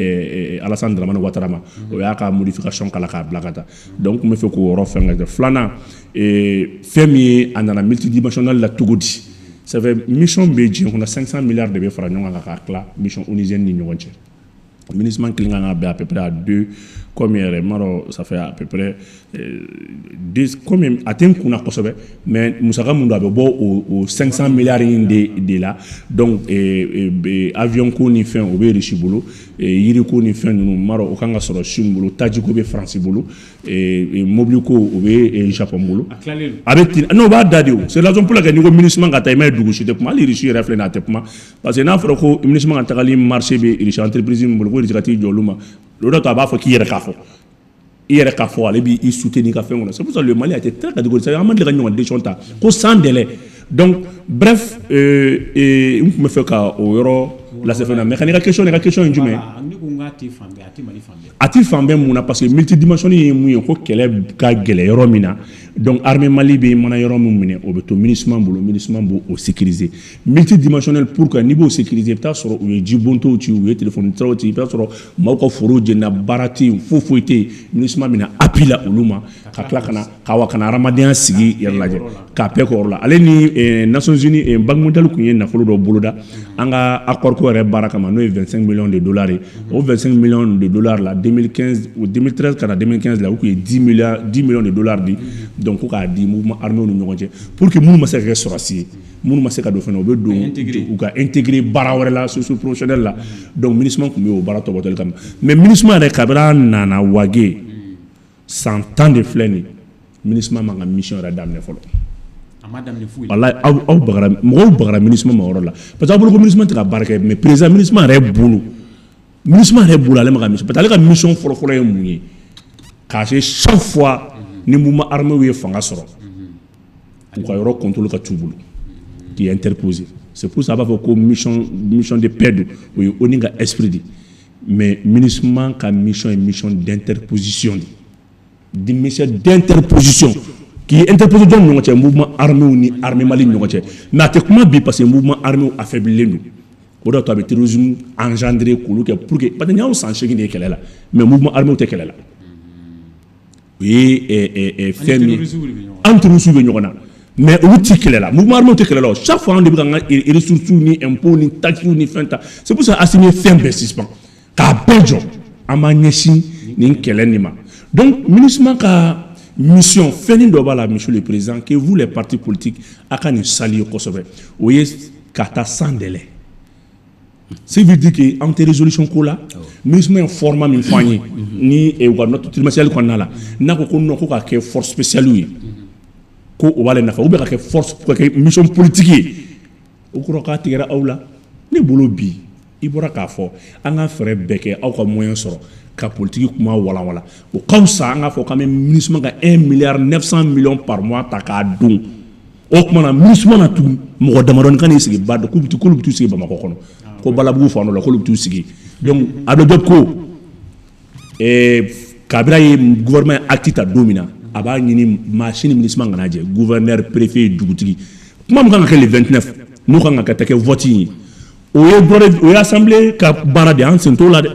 Alassane Dramane Ouattara ma, o y'a ka modification k'a la k'a bila ka taa. Donc n kun bɛ fɛ k'o yɔrɔ fɛn kɛ. Filanan, fɛn min ye a nana multidimensionnel la cogo di, ça fait mission bɛ diɲɛ kɔnɔ, 500 milliards de bɛ fara ɲɔgɔn kan k'a tila mission onusienne ni ɲɔgɔn cɛ. MINUSMA kelen kan ka bɛn à peu près à deux, combien yɛrɛ, n m'a dɔn, ça fait à peu près deux, combien, a tɛ n kunna kosɛbɛ, mais musaka mun don, a bɛ bɔ o 500 milliards in de la. Donc avion ko ni fɛn, o bɛ Russie bolo, yiri ko ni fɛn ninnu, n m'a dɔn, o kan ka sɔrɔ Chine bolo, taji ko bɛ France bolo, mobili ko o bɛ Japon bolo. A bɛ ten, n'o b'a da de o. C'est la raison pour laquelle n'i ko MINUSMA ka taa, i m'a ye dugu si tɛ kuma, hali Russie yɛrɛ filɛ nin ye, a tɛ kuma, parce que n'a fɔra ko MINUSMA ka tagali marché bɛ Russie entreprise min bolo, ko Russie ka t'i jɔ olu ma, o de to a b'a fɔ k'i yɛrɛ k'a fɔ, i yɛrɛ k'a fɔ, ale b'i soutenir ka fɛn kɔnɔ. C'est pour ça le Mali a été très catégorique, an ma deli ka ɲɔgɔn décision ta ko sans délai. Donc bref, n tun bɛ fɛ ka o yɔrɔ lase fɛn na. Mais ka n'i ka question, i ka question ye jumɛn ye? Ne ko n k'a tɛ fan bɛɛ, a tɛ Mali fan bɛɛ. A tɛ fan bɛɛ mun na? Parce que multidimension ye mun ye, ko kɛlɛ ka gɛlɛ yɔrɔ min na, donc armée Mali bɛ mana yɔrɔ min minɛ, o bɛ to MINUSMA bolo, MINUSMA b'o o sécuriser. Multidimensionnel, pour que n'i b'o sécuriser, i bɛ taa sɔrɔ u ye jibontow ci, u ye téléphone siraw ci, i bɛ taa sɔrɔ maaw ka forow jenina, baara tɛ yen, foyi foyi tɛ yen. MINUSMA bɛna appui la olu ma, ka tila ka na ka wa ka na hadamadenya sigi yɛrɛ lajɛ k'a bɛɛ k'o yɔrɔ la. Ale ni Nations Unies, Banque mondiale kun ye nafolo dɔ boloda an ka accord ko yɛrɛ baara kama, n'o ye 25 millions de dollars ye. O 25 millions de dollars la, 2015 ou 2013 ka na 2015 la, u kun ye 10 milliards, 10 millions de dollars di. Donc ko k'a di mouvement armé ni ɲɔgɔn cɛ, pour que minnu ma se ka kɛ sɔrɔdasi ye, minnu ma se ka don fɛnɛ, u bɛ don u ka intégrer baara wɛrɛ la, socio professionnel la. Donc MINUSMA tun bɛ o baara tɔbɔtɔli kama. Mais MINUSMA yɛrɛ, kabini a nana Wage, san 10 de filɛ nin ye, MINUSMA man ka mission yɛrɛ daminɛ fɔlɔ. Walayi, aw bagara, mɔgɔw bagara MINUSMA ma yɔrɔ la, parce que aw bolo ko MINUSMA tɛ ka baara kɛ. Mais président MINUSMA yɛrɛ bolo, MINUSMA yɛrɛ bolo, ale ma ka mission, parce que ale ka mission fɔlɔ-fɔlɔ ye mun ye? K'a se chaque fois ni mouvement armé ye fanga sɔrɔ, u ka yɔrɔ contrôle ka t'u bolo, k'i interposer. C'est pour ça a b'a fɔ ko mission de paix don, o ye ONU ka esprit de. Mais MINUSMA ka mission ye mission d'interposition de, mission d'interposition k'i interposer jɔn ni ɲɔgɔn cɛ? Mouvement armé ni armée Mali ni ɲɔgɔn cɛ. Mais a tɛ kuma bi, parce que mouvement armé affaiblilen don, o de y'a to a bɛ terrorisme engendrer k'olu kɛ, pour que, parce que nin y'anw san 8 de ye kɛlɛ la, mais mouvement armé tɛ kɛlɛ la. O ye fɛn min ye, an terroristes bɛ ɲɔgɔn na, mais olu ti kɛlɛ la, mouvement armé tɛ kɛlɛ la. Chaque fois, an de bɛ k'an ka ressources ni impôts ni taxes ni fɛn ta. C'est pour ça Assimi ye fɛn bɛɛ suspend k'a bɛɛ jɔ, an b'an ɲɛsin nin kɛlɛ nin ma. Donc MINUSMA ka mission, fɛnnin dɔ b'a la, monsieur le président, que vous les partis politiques, a ka nin saluer kosɛbɛ, o ye ka taa sans délai. Ce qui veut dire que an tɛ résolution ko la. MINUSMA ye format min fɔ an ye ni u ka note trimestrielle kɔnɔna la, n'a ko ko non, ko k'a kɛ force spéciale ye, ko o b'ale nafa, ou bien ka kɛ force, ka kɛ mission politique ye, o kɔrɔ k'a tigɛra aw la. Ne bolo bi, i bɔra k'a fɔ, an ka fɛɛrɛ bɛɛ kɛ aw ka moyen sɔrɔ ka politique kuma walawala, o ka fisa an k'a fɔ k'an bɛ MINUSMA ka 1 milliard 900 millions par mois ta k'a don o tuma na MINUSMA na tugun. Mɔgɔ damadɔni ka n'i sigi ba k'olu bɛ t'u sigi Bamakɔ kɔnɔ, ko Balabugu fan dɔ la, k'olu bɛ t'u sigi. Donc a bɛ dɔ ko kabini ye gouvernement acte ta don min na, a b'a ɲini maa si ni MINUSMA kana jɛ, gouverneur, préfet, dugutigi. Kuma min kan ka kɛ le 29, n'o kan ka kɛ vote in ye, o ye dɔ, o ye assemblée ka baara de ye, an sen t'o la dɛ.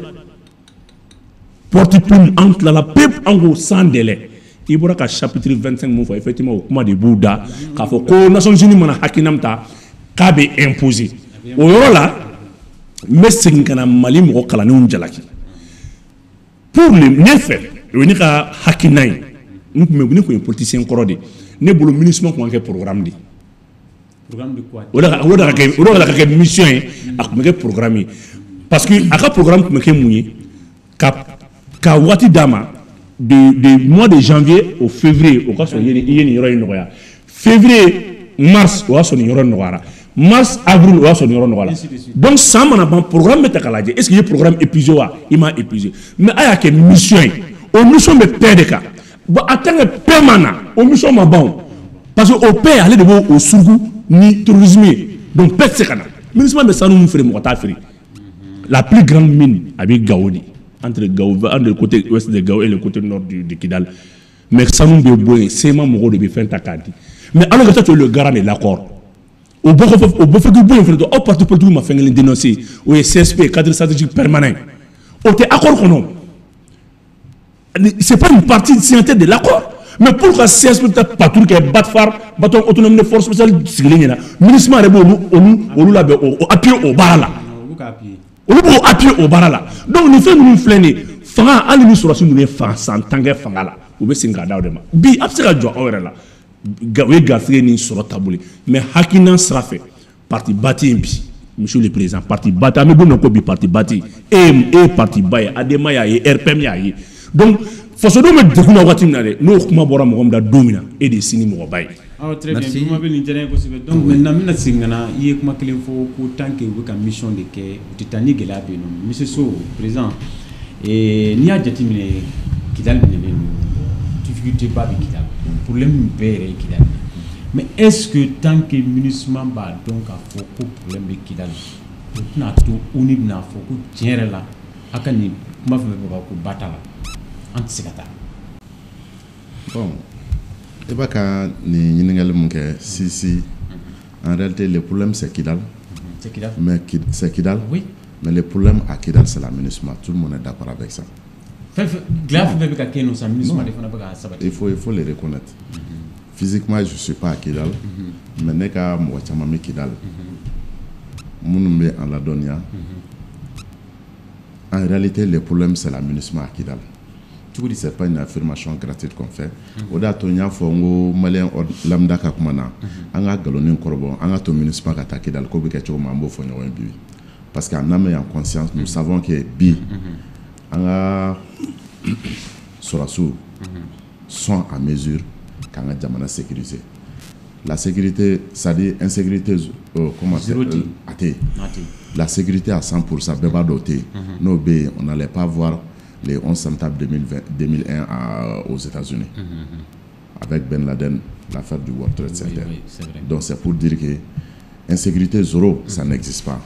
Porte plume, an tilala pewu, an ko sans délai. I bɔra ka chapitre 25 mun fɔ, effectivement, o kuma de b'u da k'a fɔ ko Nations Unies mana hakilina min ta k'a bɛ imposer o yɔrɔ la. N bɛ segin ka na Mali mɔgɔ kalannenw jalaki pour le ne fɛ, o ye ne ka hakilina ye. N kun bɛ, ne kun ye politicien kɔrɔ de, ne bolo MINUSMA kun ka kɛ programme de, o de ka kɛ mission ye, a kun bɛ kɛ programme ye, parce que a ka programme tun bɛ kɛ mun ye? Ka waati d'a ma. De mois de janvier au février, o ka sɔrɔ i ye nin yɔrɔ in nɔgɔya. Février, mars, o y'a sɔrɔ nin yɔrɔ nɔgɔyara. Mars, avril, o y'a sɔrɔ nin yɔrɔ nɔgɔyara. Donc san mana ban, programme bɛ ta k'a lajɛ, est ce que i ye programme épuisé wa, i m'a épuisé? Mais a y'a kɛ mission ye, o mission bɛ paix de kan. Bon, en tant que paix ma na, o mission ma ban o, parce que o paix, ale de b'o o suruku ni terrorisme ye. Donc paix tɛ se ka na. MINUSMA bɛ sanu min feere, mɔgɔ t'a feere. La plus grande mine a bɛ Gao de, entre Gao, entre le côté ouest de Gao et le côté nord de Kidal. Mais sanu bɛ bɔ yen, CMA mɔgɔw de bɛ fɛn ta k'a di. Mais alors que toi, tu es le garant de l'accord, o bɔ kɔfɛ, o bɔ fɛ k'i bɔ yen fɛnɛ, aw parti politique ma fɛn kelen dénoncé, o ye CSP, cadre stratégique permanent. O tɛ accord kɔnɔ, c'est pas une partie signataire de l'accord. Mais pourquoi CSP bɛ taa patrouille kɛ BATFAR, bataillon autonome de force spéciale sigilen ɲɛna? MINUSMA yɛrɛ b'olu olu labɛn, o appuyer o baara la, olu b'o appuyer o baara la. Donc nin fɛn ninnu filɛ nin ye, fanga, hali ni sɔrɔdasi ninnu ye fan san 10 kɛ fanga la, u bɛ segin k'a da o de ma. Bi a bɛ se ka jɔ aw yɛrɛ la, o ye garisɛgɛ ni sɔrɔ taabolo ye. Mais hakilina sira fɛ, parti ba tɛ yen bi, monsieur le président. Parti ba tɛ, an bɛ don min na ko bi, parti ba tɛ yen. E ye parti ba ye, ADEMA y'a ye, RPM y'a ye. Donc fasodenw bɛ degun na waati min na dɛ, n'o kuma bɔra mɔgɔ min da don min na, e de ye sini mɔgɔba ye. Awɔ, très bien. Kuma bɛ nin diyara n ye kosɛbɛ. Donc maintenant, n bɛna segin ka na, i ye kuma kelen fɔ ko tant que u bɛ ka mission de kɛ, u tɛ taa ni gɛlɛya bɛ yen nɔ. Monsieur Sow, président, n'i y'a jateminɛ, Kidali minɛlen don, difficulté ba bɛ Kidali, problème bɛɛ yɛrɛ ye Kidali. Mais est ce que tant que MINUSMA b'a dɔn k'a fɔ ko problème bɛ Kidali, o tɛna to ONU bɛna fɔ ko tiɲɛ yɛrɛ la, a ka nin kuma fɛn fɛn fɔ ko ba t'a la, an tɛ se ka taa? Bon, i b'a ka nin ɲininkali mun kɛ, si si, en réalité, le problème, c'est Kidal. C'est Kidal. Mais c'est Kidal. Oui. Mais le problème à Kidal, c'est la MINUSMA. Tout le monde est d'accord avec ça. Fɛn fɛn gɛlɛya fɛn fɛn bɛ ka kɛ yen nɔ sisan, MINUSMA de fana bɛ ka sabati. Il faut le reconnaître. Physiquement, je suis pas à Kidal, mais ne ka mɔgɔ caman bɛ Kidal. Minnu bɛ an ladɔnniya. En réalité, le problème, c'est la MINUSMA à Kidal. Cogo di? C'est pas une affirmation gratuite qu'on fait. O de y'a to n y'a fɔ n ko malien lambda ka kuma na, an ka nkalon kɔrɔbɔ, an ka to MINUSMA ka taa Kidal, ko bɛ kɛ cogo min, an b'o fɔ ɲɔgɔn ye bi. Parce qu'en âme et en conscience, nous savons que bi, an ka sɔrɔdasiw sont en mesure k'an ka jamana sécuriser. La sécurité, c'est-à-dire insécurité, comment Zéro tɛ yen. A tɛ yen. A tɛ yen. La sécurité à 100%, bɛɛ b'a dɔn o tɛ yen. N'o bɛ yen, on n'allait pas voir les 11 septembre 2020, 2001 aux États-Unis. Avec Ben Laden, l'affaire du World Trade Center. Oui, c'est vrai. Donc c'est pour dire que insécurité zéro, ça n'existe pas.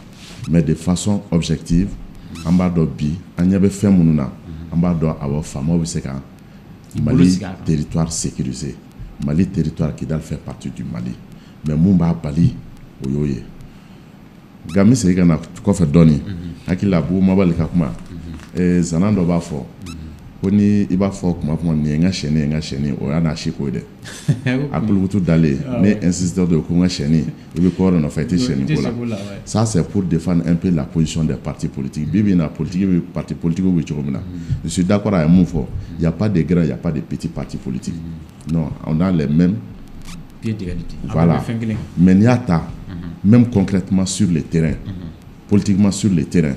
Mais de façon objective, an b'a dɔn bi, an ɲɛ bɛ fɛn minnu na, an b'a dɔn awɔ, faamaw bɛ se ka bolo Mali sigi a kan. territoire sécurisé. Mali territoire, Kidal fait partie du Mali. Mais mun b'a bali, o y'o ye. Nka n bɛ segin ka na kɔfɛ dɔɔni. Hakili la, Bubu Mabali ka kuma. Zana dɔ b'a fɔ ko ni i b'a fɔ kuma kuma nin ye n ka sɛni ye, n ka sɛni, o y'a n'a si ko ye dɛ. A kulukutu dalen ne insisté de ko n ka sɛni, i bɛ ko wɛrɛ nɔfɛ, i tɛ sɛni ko la. Ça, c'est pour défendre un peu la position des partis politiques. Bi bi in na, politique bɛ, parti politique bɛ cogo min na, je suis d'accord, a ye mun fɔ, il y a pas de grand, il y a pas de petit parti politique. Non, on a les mêmes Pied d'égalité. A bɛɛ Voilà. bɛ fɛn kelen. Mais n'i y'a ta, même concrètement sur le terrain, politiquement sur le terrain,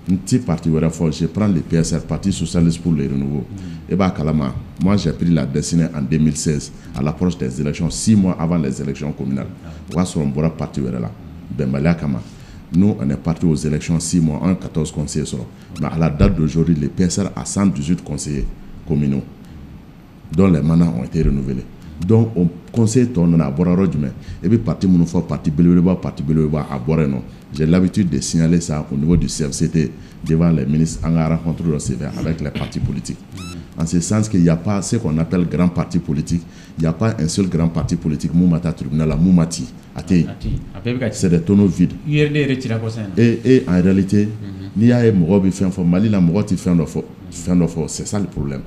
n ti parti wɛrɛ fɔ, je prends le PSR, Parti socialiste pour le renouveau. E b'a kalama, moi, j'ai pris la destinée en 2016, à l'approche des élections, 6 mois avant les élections communales. O y'a sɔrɔ n bɔra parti wɛrɛ la bɛnbaliya kama. Nous, on est parti aux élections 6 mois, an 14 conseillers sɔrɔ. Mais à la date d'aujourd'hui, le PSR a 118 conseillers communaux dont les mandats ont été renouvelés. Donc o conseil tɔ nana, a bɔra yɔrɔ jumɛn? I bɛ parti minnu fɔ, parti belebeleba, parti belebeleba, a bɔra yen nɔ. J'ai l'habitude de signaler ça au niveau du CFCT devant les ministres, an ka rencontre dɔ senfɛ avec les partis politiques. En ce sens qu'il n'y a pas ce qu'on appelle grand parti politique, il n'y a pas un seul grand parti politique mun ma taa tribunal la, mun ma ci, a tɛ yen. A tɛ yen, a bɛɛ bɛ ka ci. C'est des tonneaux vides. URD yɛrɛ cira kɔsa in na. Et en réalité, n'i y'a ye mɔgɔw bɛ fɛn fɔ Mali la, mɔgɔ tɛ fɛn dɔ fɔ, fɛn dɔ fɔ, c'est ça le problème.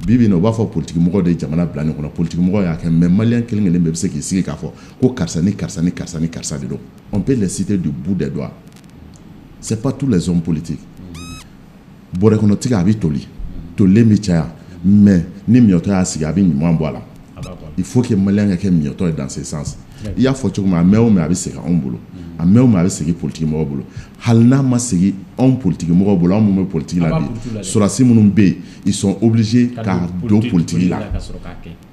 Bi bi in na, u b'a fɔ politique mɔgɔw de ye jamana bila nin kɔnɔ, politique mɔgɔw y'a kɛ, mais malien kelen kelen bɛɛ bɛ se k'i sigi k'a fɔ ko karisa ni karisa ni karisa ni karisa de don. On peut les citer du bout des doigts. C'est pas tous les hommes politiques. Bɔrɛ kɔnɔtigi, a bɛ toli, tolilen bɛ caya, mais ni miɲɔtɔ y'a sigi, a bɛ ɲuman bɔ a la. A b'a bɔ a la. Il faut que Malien ka kɛ miɲɔtɔ ye dans ce sens. I y'a fɔ cogo min, a mɛn o mɛn, a bɛ segin anw bolo. A mɛn o mɛn, a bɛ segin politique mɔgɔw bolo. Hali n'a ma segin anw politique mɔgɔw bolo, anw minnu bɛ politique la bi, sɔrɔdasi minnu bɛ yen, ils sont obligés ka don politique la ka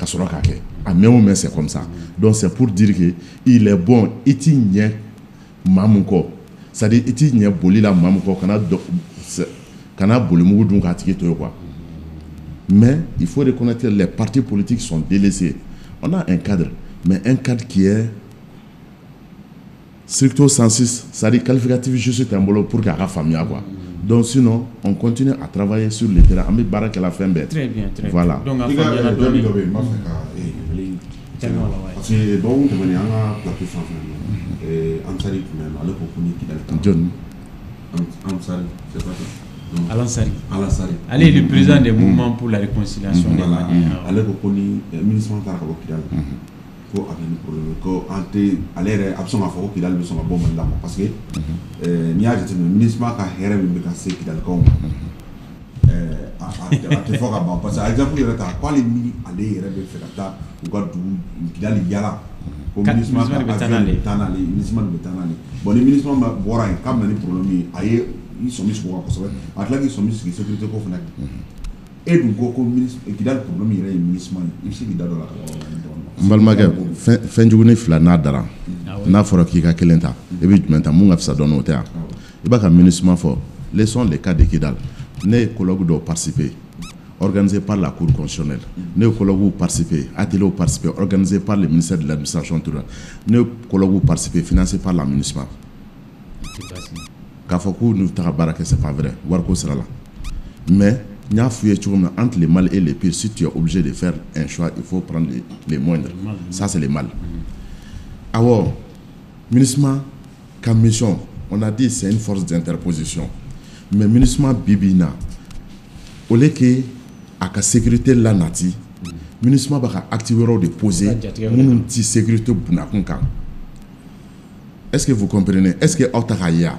sɔrɔ k'a kɛ. A mɛn o mɛn, c'est comme ça. Donc c'est pour dire que il est bon, i t'i ɲɛ maa mun kɔ, c'est à dire i t'i ɲɛ boli la maa mun kɔ, kana bolimugu dun k'a tigi to yen quoi. Mais il faut reconnaître que les partis politiques sont délaissés. On a un cadre, mais un cadre qui est stricto sensu, c'est-à-dire qualificatif juste un bolo pour k'a ka faamuya quoi. Donc sinon, on continue à travailler sur le terrain. An bɛ baara kɛ la fɛn bɛɛ. Très bien, très voilà. bien. Donc a I ka faamuyana jaabi dɔɔni. Dɔ bɛ yen, n b'a fɛ ka ɲininkali. Tellement la, ouais. Parce que dɔgɔkun tɛmɛnen, an ka plateau sanfɛ nɔ, Ansari tun bɛ yen nɔ, ale ko ko ni Kidali ta. Jɔnni? Ansari, c'est pas ça? Non. Alansari. Alansari. Ale est le président des mouvements pour la réconciliation des Voilà. Maliens. Ale ko ko ni MINUSMA taara ka bɔ Kidali, ko a bɛ ni problème, ko an tɛ ale yɛrɛ a bɛ sɔn k'a fɔ ko Kidali bɛ sɔn ka bɔ Mali la quoi, parce que n'i y'a jateminɛ, MINUSMA ka hɛrɛ min bɛ ka se Kidalikaw ma, a tɛ fɔ ka ban, parce que exemple yɛrɛ ta k'ale ni ale yɛrɛ bɛ fɛ ka taa u ka dugu Kidali yala, ko MINUSMA MINUSMA de ka bɛ taa avion de n'ale. bɛ taa n'ale ye, MINUSMA de bɛ taa n'ale. Bon, ni MINUSMA bɔra yen k'a bɛ na ni problème ye, a ye i sɔmi sigi o kan kosɛbɛ, a tila k'i sɔmi sigi sécurité ko fana kan. E dun ko ko Kidali problème yɛrɛ ye MINUSMA ye, i bɛ se k'i da don a la ka walawala dɔɔnin? N balimakɛ, fɛn jugunin fila n'a dara, Ah ouais. n'a fɔra k'i ka kelen ta, i bɛ jumɛn ta? Mun ka fisa dɔɔnin, o tɛ yan? I b'a ka MINUSMA fɔ. Laissons le cas de Kidal. Ne ye colloque dɔw participer organisé par la Cour constitutionnelle. Ne ye colloque participer, atelier participer organisé par le ministère de l'administration territoriale. Ne ye colloque participer financé par la MINUSMA. C'est passé. K'a fɔ k'u n'u taga baara kɛ, c'est pas vrai, wariko sira la. Mais n y'a f'u ye cogo min na, entre le mal et le pire, si tu es obligé de faire un choix, il faut prendre le moindre. Ça, c'est le mal. Awɔ, MINUSMA ka mission, on a dit, c'est une force d'interposition. Mais MINUSMA, bi bi in na, au lieu que a ka sécurité la nati, MINUSMA b'a ka acte wɛrɛw de poser Ka jatigɛ wɛrɛ. Minnu ti sécurité bunakun kan. Est-ce que vous comprenez? Est-ce que aw ta k'a ye wa?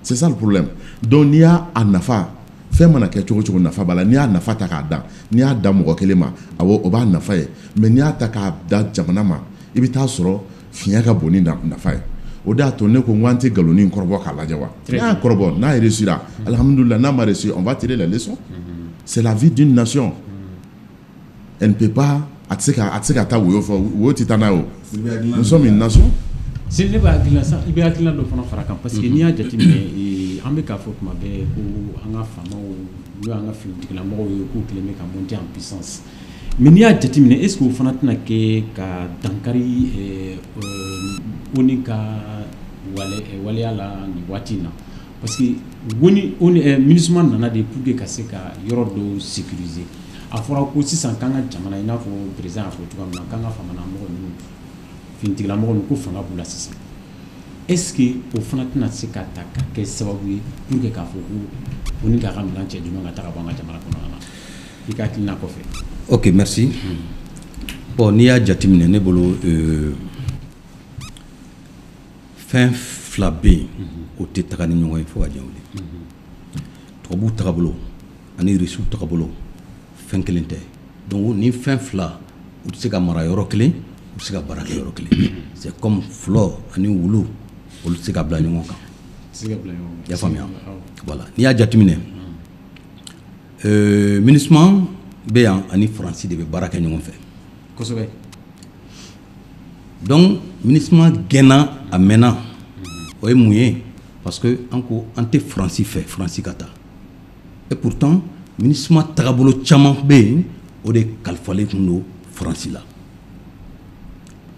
C'est ça le problème. Donc n'i y'a a nafa, fɛn mana kɛ cogo cogo, nafa b'a la. N'i y'a nafa ta k'a da, n'i y'a da mɔgɔ kelen ma, awɔ, o b'a nafa ye. Mais n'i y'a ta k'a da jamana ma, i bɛ taa sɔrɔ fiɲɛ ka bon ni nafa ye. O de y'a to ne ko n ko an tɛ nkalon kɔrɔbɔ k'a lajɛ wa. N'a y'a kɔrɔbɔ, n'a réussira, alhamdoulilah. N'a ma réussi, on va tirer les leçons. C'est la vie d'une nation. Elle ne peut pas, a tɛ se ka taa woyo fɔ, woyo tɛ taa n'a ye o. Nous sommes une nation. Seli, ne b'a hakilina sa, i bɛ hakilina dɔ fana fara kan, parce que n'i y'a jateminɛ, an bɛ k'a fɔ tuma bɛɛ ko an ka faamaw, n'o y'an ka finitigilamɔgɔw ye, k'u kɛlen bɛ ka monter en puissance. Mais n'i y'a jateminɛ, est ce que o fana tɛna kɛ ka dankari ONU ka waleya la nin waati in na? Parce que ONU, MINUSMA nana de pour que ka se ka yɔrɔ dɔw sécuriser. A fɔra ko sisan k'an ka jamana, i n'a fɔ président y'a fɔ cogoya min na, k'an ka faamana mɔgɔ ninnu, finitigilamɔgɔ ninnu, ko fanga b'u la sisan. Est ce que o fana tɛna se ka ta ka kɛ sababu ye pour que k'a fɔ ko ONU k'a ka minɛn cɛ jumɛn ka taa ka bɔ an ka jamana kɔnɔna na, i ka hakilina kɔfɛ? Ok, merci. Bon, n'i y'a jateminɛ, ne bolo, fɛn fila bɛ yen, o tɛ taga ni ɲɔgɔn ye fo ka diɲɛ wuli. Tubabuw tagabolo ani Irisiw tagabolo, fɛn kelen tɛ. Donc ni fɛn fila, u tɛ se ka mara yɔrɔ kelen, u tɛ se ka baara kɛ yɔrɔ kelen. C'est comme fɔlɔ ani wulu, olu tɛ se ka bila ɲɔgɔn kan. Tɛ se ka bila ɲɔgɔn kan. I y'a faamuya? Voilà, n'i y'a jateminɛ, MINUSMA bɛ yan ani Faransi de bɛ baara kɛ ɲɔgɔn fɛ. Donc MINUSMA gɛnna a mɛnna. O ye mun ye? Parce que an ko an tɛ Faransi fɛ, Faransi ka taa. Et pourtant MINUSMA tagabolo caman bɛ yen, o de kalifalen tun don Faransi la.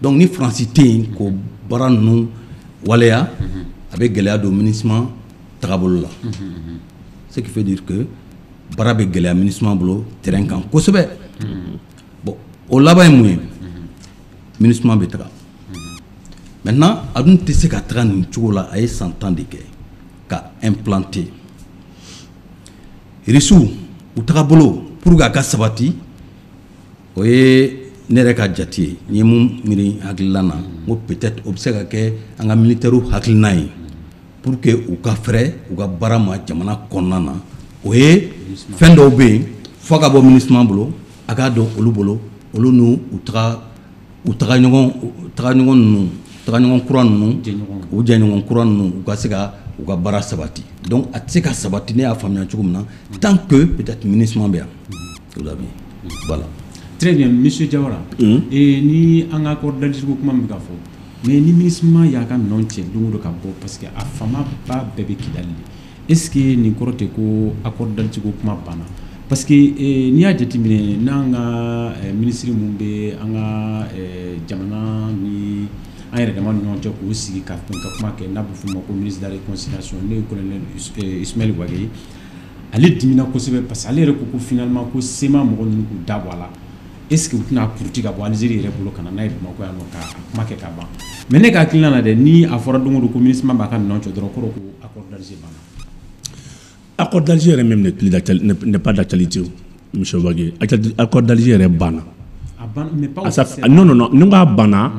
Donc ni Faransi tɛ yen k'o baara ninnu waleya, a bɛ gɛlɛya don MINUSMA tagabolo la. Ce qui fait dire que baara bɛ gɛlɛya MINUSMA bolo terrain kan kosɛbɛ. Bon, o laban ye mun ye? MINUSMA bɛ taga. Maintenant, a dun tɛ se ka taga nin cogo la. A ye san 10 de kɛ ka implanter. Irisiw u tagabolo pour que a ka sabati, o ye ne yɛrɛ ka jate ye. N ye mun miiri hakilina na, n ko peut-être o bɛ se ka kɛ an ka militaires hakilina ye pour que u ka fɛrɛ u ka baara ma jamana kɔnɔna na. O ye fɛn dɔw bɛ yen fo ka bɔ MINUSMA bolo, a k'a dɔn olu bolo, olu n'u u taga U tagaɲɔgɔn ninnu, tagaɲɔgɔn kura ninnu, u jɛɲɔgɔn kura ninnu, u ka se ka u ka baara sabati. Donc a tɛ se ka sabati, ne y'a faamuya cogo min na, tant que peut-être MINUSMA bɛ yan. Voilà. Très bien, monsieur Diawara. Et ni an ka accord d'Alger ko kuma min bɛ ka fɔ, mais ni MINUSMA y'a ka minɛnw cɛ don o don ka bɔ, parce que a fama ba bɛɛ bɛ Kidali de, est ce que nin kɔrɔ tɛ ko accord d'Alger ko kuma banna? Parce que n'i y'a jateminɛ, n'an ka ministre mun bɛ an ka jamana ni an yɛrɛ dama ni ɲɔgɔn cɛ k'u sigi ka kuma kɛ, n'a bɛ f'o ma ko ministre de la réconciliation, n'o ye colonel Ismaël Wagué ye, ale dimina kosɛbɛ parce que ale yɛrɛ ko finalement ko CMA mɔgɔ ninnu k'u da bɔ a la. Est ce que u tɛna puruti ka bɔ Algérie yɛrɛ bolo ka na n'a ye Bamakɔ yan nɔ ka kuma kɛ ka ban? Mais ne ka hakilina la dɛ, ni a fɔra don o don ko MINUSMA b'a ka minɛnw cɛ dɔrɔn, kɔrɔ ko accord d'Alger banna. Accord d'Alger yɛrɛ même n'est pas d'actualité, monsieur Wagué. Accord d'Alger yɛrɛ banna. A banna, mais pas officiellement. Non, non, non, ni n ko a banna,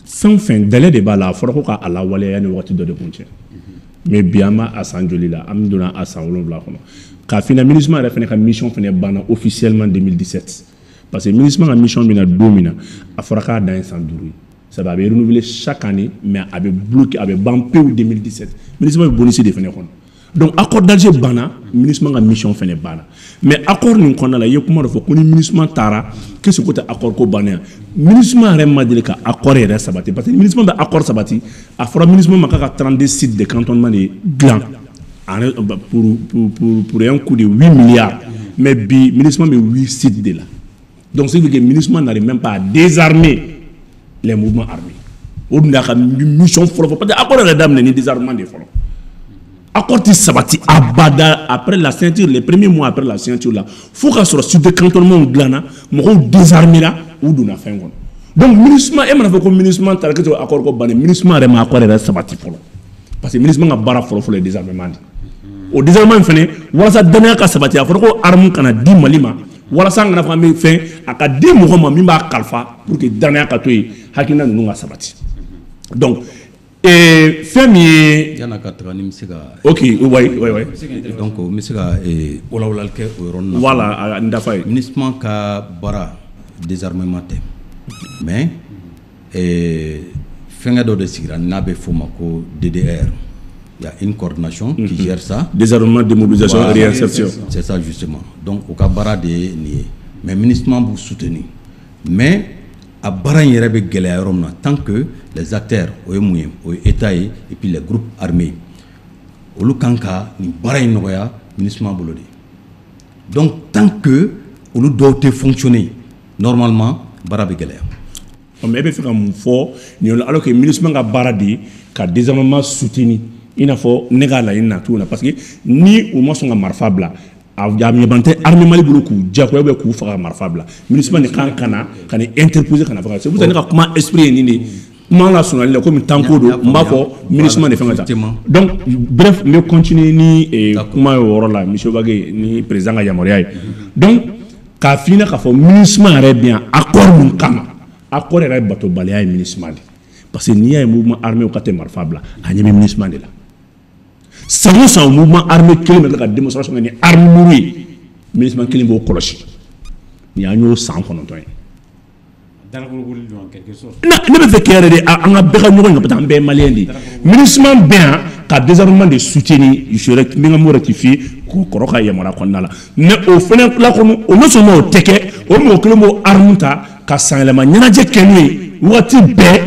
fɛn o fɛn délai de b'a la, a fɔra ko k'a lawaleya ni waati dɔ de kun cɛ. Mais bi an b'a a san joli la, an donna a san 7 kɔnɔ. K'a f'i ɲɛna, MINUSMA yɛrɛ fɛnɛ ka mission fɛnɛ banna officiellement 2017. Parce que MINUSMA ka mission bɛna don min na, a fɔra k'a dan ye san 5 ye. Ça va, a bɛ renouveler chaque année, mais a bɛ bloquer, a bɛ ban pewu 2017. MINUSMA bɛ bonus de fɛnɛ kɔnɔ. Donc accord d'Alger banna, MINUSMA ka mission fɛnɛ banna. Mais accord nin kɔnɔna la, i ye kuma dɔ fɔ ko ni MINUSMA taara, qu'est-ce que ko tɛ accord ko bannen ye? MINUSMA yɛrɛ ma deli ka accord yɛrɛ sabati, parce que MINUSMA bɛ accord sabati, a fɔra MINUSMA ma k'a ka 32 sites de cantonnement de dilan pour un coût de 8 milliards. Mais bi MINUSMA bɛ 8 sites de la. Donc ce qui veut dire que MINUSMA n'arrive même pas à désarmer les mouvements armés. O dun y'a ka mission fɔlɔ fɔlɔ, parce que accord yɛrɛ daminɛ ni désarmement de fɔlɔ. Accord ti sabati abada après la signature, les premiers mois après la signature là, fo ka sɔrɔ site de cantonnement dilanna, mɔgɔw désarmera, u donna fɛn kɔnɔ. Donc MINUSMA, e mana fɔ ko MINUSMA taara k'e accord ko bannen, MINUSMA yɛrɛ ma accord yɛrɛ sabati fɔlɔ. Parce que MINUSMA ka baara fɔlɔ fɔlɔ ye désarmement de. O désarmement in fɛnɛ, walasa danaya ka sabati, a fɔra ko arme kana di Mali ma, walasa an kana fɔ an bɛ fɛn, a ka di mɔgɔ ma min b'a kalifa pour que danaya ka to yen, hakilina ninnu ka sabati. Donc fɛn min ye. Yan'a ka taga, ni n bɛ se ka. Ok, oui. Donc n bɛ se ka walawalali kɛ o yɔrɔnin na. Voilà, n dafa ye. MINUSMA ka baara désarmement tɛ, mais fɛnkɛ dɔ de sigira n'a bɛ f'o ma ko DDR. Il y a une coordination qui gère ça. Désarmement, démobilisation, voilà, réinsertion. C'est ça justement. Donc o ka baara de ye nin ye. Mais MINUSMA b'u soutenir. Mais a baara in yɛrɛ bɛ gɛlɛya yɔrɔ min na, tant que les acteurs, o ye mun ye, o ye État ye et puis les groupes armés, olu kan ka nin baara in nɔgɔya MINUSMA bolo de. Donc tant que olu dɔw tɛ fonctionner normalement, baara bɛ gɛlɛya. Mais e bɛ fɛ ka mun fɔ nin yɔrɔ la, alors que MINUSMA ka baara de ye ka désarmement soutenir, i n'a fɔ ne ka laɲini na cogo min na, parce que ni u ma sɔn ka marifa bila, a ɲɛban tɛ armée Mali bolo k'u diyagoya ou bien k'u faga ka marifa bila. MINUSMA de kan ka na ka nin interposer ka na faga. C'est pour ça ne ka kuma esprit ye nin de ye. Kuma la surunyali la, komi temps ko don, n b'a fɔ MINUSMA de fɛn ka ca. Donc bref, n bɛ continuer ni kuma ye o yɔrɔ la, monsieur Wagué, ni président ka yamaruya ye. Donc k'a f'i ɲɛna k'a fɔ MINUSMA yɛrɛ bɛ yan accord mun kama, accord yɛrɛ batobaliya ye MINUSMA de. Parce que n'i y'a ye mouvement armé ka tɛ marifa bila, a ɲɛ bɛ MINUSMA de la. San o san, mouvement armé kelen bɛ tila ka démonstration kɛ ni arme lourde ye, MINUSMA kelen b'o kɔlɔsi. Nin y'an y'o san 9 ye. Ne bɛ fɛ k'e yɛrɛ de, an ka bɛɛ ka ɲɔgɔn ɲɛ, parce que an bɛɛ ye malien de ye. MINUSMA bɛ yan ka désarmement de soutenir, je n bɛ n ka mot rectifier k'o kɔrɔ ka yamaruya kɔnɔna la. Mais o fɛnɛ la kɔnɔ, o non seulement o tɛ kɛ, o mɔgɔ kelen b'o arme ta ka sanyɛlɛma ɲɛnajɛ kɛ n'o ye waati bɛɛ.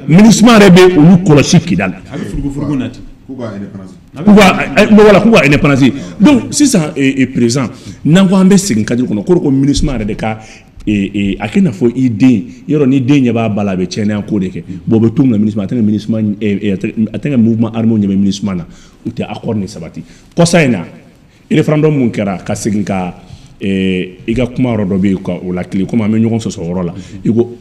MINUSMA yɛrɛ bɛ olu kɔlɔsi Kidali. A bɛ furugu na ten. K'u ka indépendance. Voilà, k'u ka indépendance. Donc sisan, président, n'an ko an bɛ segin cadre kɔnɔ, ko MINUSMA yɛrɛ de ka a kɛ i n'a fɔ i den yɔrɔ, ni den ɲɛ b'a ba la, a bɛ tiɲɛni ko de kɛ. Bon, o bɛ to min na, MINUSMA a tɛ ka MINUSMA, a tɛ ka mouvement armé ɲɛ bɛ MINUSMA na, u tɛ accord ni sabati. Kɔsa in na, référendum mun kɛra, ka segin ka i ka kuma yɔrɔ dɔ bɛ yen ka o lakile, komi an bɛ ɲɔgɔn sɔsɔ o yɔrɔ la.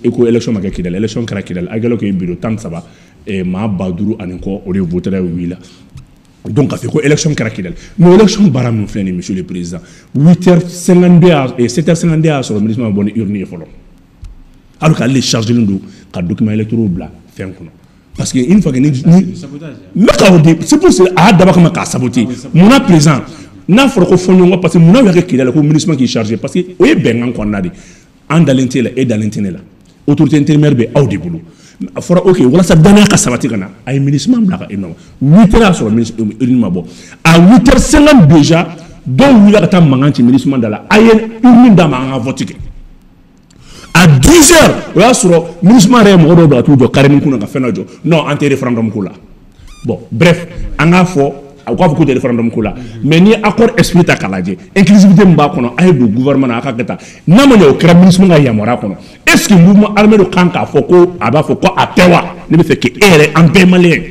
I ko élection ma kɛ Kidali, élection kɛra Kidali, Aguelhok ye bureau 13, maa 5000 ani kɔ, o de voté oui la. Donc k'a fɔ ko élection kɛra Kidali, mais élection baara min filɛ nin ye, monsieur le président, 8h52 et 7h52 y'a sɔrɔ MINUSMA ma bɔ ni urne ye fɔlɔ, alors qu'ale de chargé don ka document électoraux bila fɛn kɔnɔ. Parce que une fois que ni n bɛ ka o de, c'est pour cela a y'a dabɔ kama k'a saboter. Munna, président, n'a fɔra ko fɔɲɔgɔnkɔ, parce que munna u y'a kɛ Kidali ko MINUSMA k'i chargé? Parce que o ye bɛnkan kɔnɔna de, an dalen t'e la, e dalen tɛ ne la. Autorité intérimaire bɛ aw de bolo. A fɔra ok, walasa danaya ka sabati ka na, a ye MINUSMA bila ka e nɔ. 8 heures y'a sɔrɔ urne ma bɔ. À 8 heures 50 déjà, dɔw wulila ka taa mankan ci MINUSMA da la: a ye urne d'a ma, an ka vote kɛ. À 10 heures, o y'a sɔrɔ MINUSMA yɛrɛ ye mɔgɔ dɔw bila ka t'u jɔ carré kunna ka fɛn dɔ jɔ. Non, an tɛ référendum ko la. Bon, bref, an k'a fɔ, u k'a fɔ k'u tɛ référendum ko la, mais n'i ye accord esprit ta k'a lajɛ, inclusivité min b'a kɔnɔ, a ye don gouvernement na, a ka kɛ tan. N'a ma ɲɛ o kɛra MINUSMA ka yamaruya kɔnɔ, est ce que mouvement armé dɔ kan k'a fɔ ko a b'a fɔ ko a tɛ wa? Ne bɛ fɛ k'e yɛrɛ, an bɛɛ malien.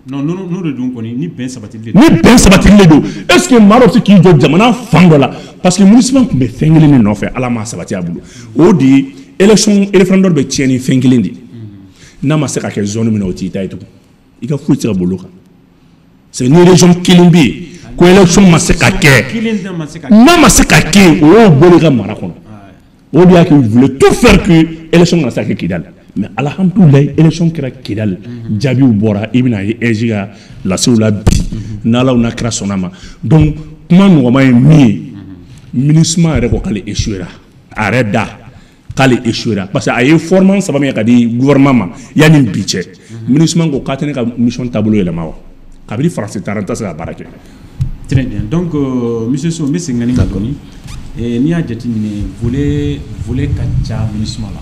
Non, n'o de dun kɔni, ni bɛn sabatili de. Ni bɛn sabatili de don, est ce que maa dɔ bɛ se k'i jɔ jamana fan dɔ la? Parce que MINUSMA tun bɛ fɛn kelen de nɔfɛ, Ala m'a sabati a bolo, o de ye élection. Référendum bɛ tiɲɛ ni fɛn kelen de ye: n'a ma se ka kɛ zone min na, o t'i ta ye tugun, i ka foyi tɛ se ka boli o kan. C'est ni région kelen bɛ yen ko élection ma se ka kɛ, n'a ma se ka kɛ, o y'o bɔlen i ka mara kɔnɔ. O de y'a kɛ, ils voulaient tout faire que élection kana se ka kɛ Kidali. Mais alhamdulilayi, élection kɛra Kidali, jaabiw bɔra. I bɛna ye AIGE ka lasew la bi, n'Ala n'a kira sɔnna ma. Donc kuma nɔgɔman ye min ye, MINUSMA yɛrɛ ko k'ale échouera, a yɛrɛ da k'ale échouera, parce que a ye format saba min kɛ ka di gouvernement ma yanni bi cɛ. MINUSMA ko k'a tɛ ne ka mission taabolo yɛlɛma wa, kabini Faransi taara, n tɛ se ka baara kɛ. Très bien. Donc, monsieur So, n bɛ segin ka n'i ma dɔɔni. N'i y'a jateminɛ, volet ka ca MINUSMA la.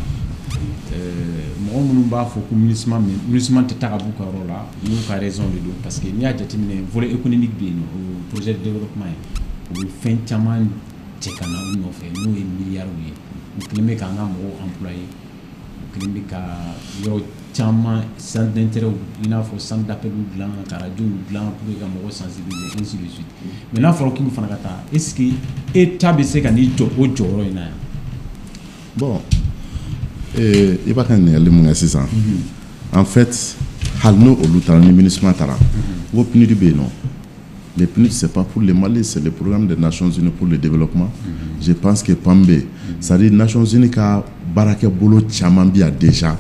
Mɔgɔ minnu b'a fɔ ko MINUSMA tɛ taa ka b'u ka yɔrɔ la, n'u ka raison de don, parce que n'i y'a jateminɛ, volet économique bɛ yen nɔ, o projet de développement ye, u bɛ fɛn caman cɛ ka na u nɔfɛ, n'o ye miliyariw ye. U kɛlen bɛ k'an ka mɔgɔw employé, u kɛlen bɛ ka yɔrɔ caman, centre d'intérêt, i n'a fɔ centre d'appel dilan, ka radio dilan pour que ka mɔgɔw sensibiliser, ainsi de suite. Mais n'a fɔra k'u fana ka taa, est ce que État bɛ se ka n'i jɔ o jɔyɔrɔ in na yan? Bon, i b'a ka ɲininkali mun kɛ sisan, en fait, hali n'o olu taara, ni MINUSMA taara, n ko PNUD bɛ yen nɔ. Le PNUD, c'est pas pour le Mali, c'est le programme des Nations Unies pour le développement. Je pense que PAM bɛ yen, c'est-à-dire Nations Unies ka baarakɛ bolo caman bɛ yan déjà,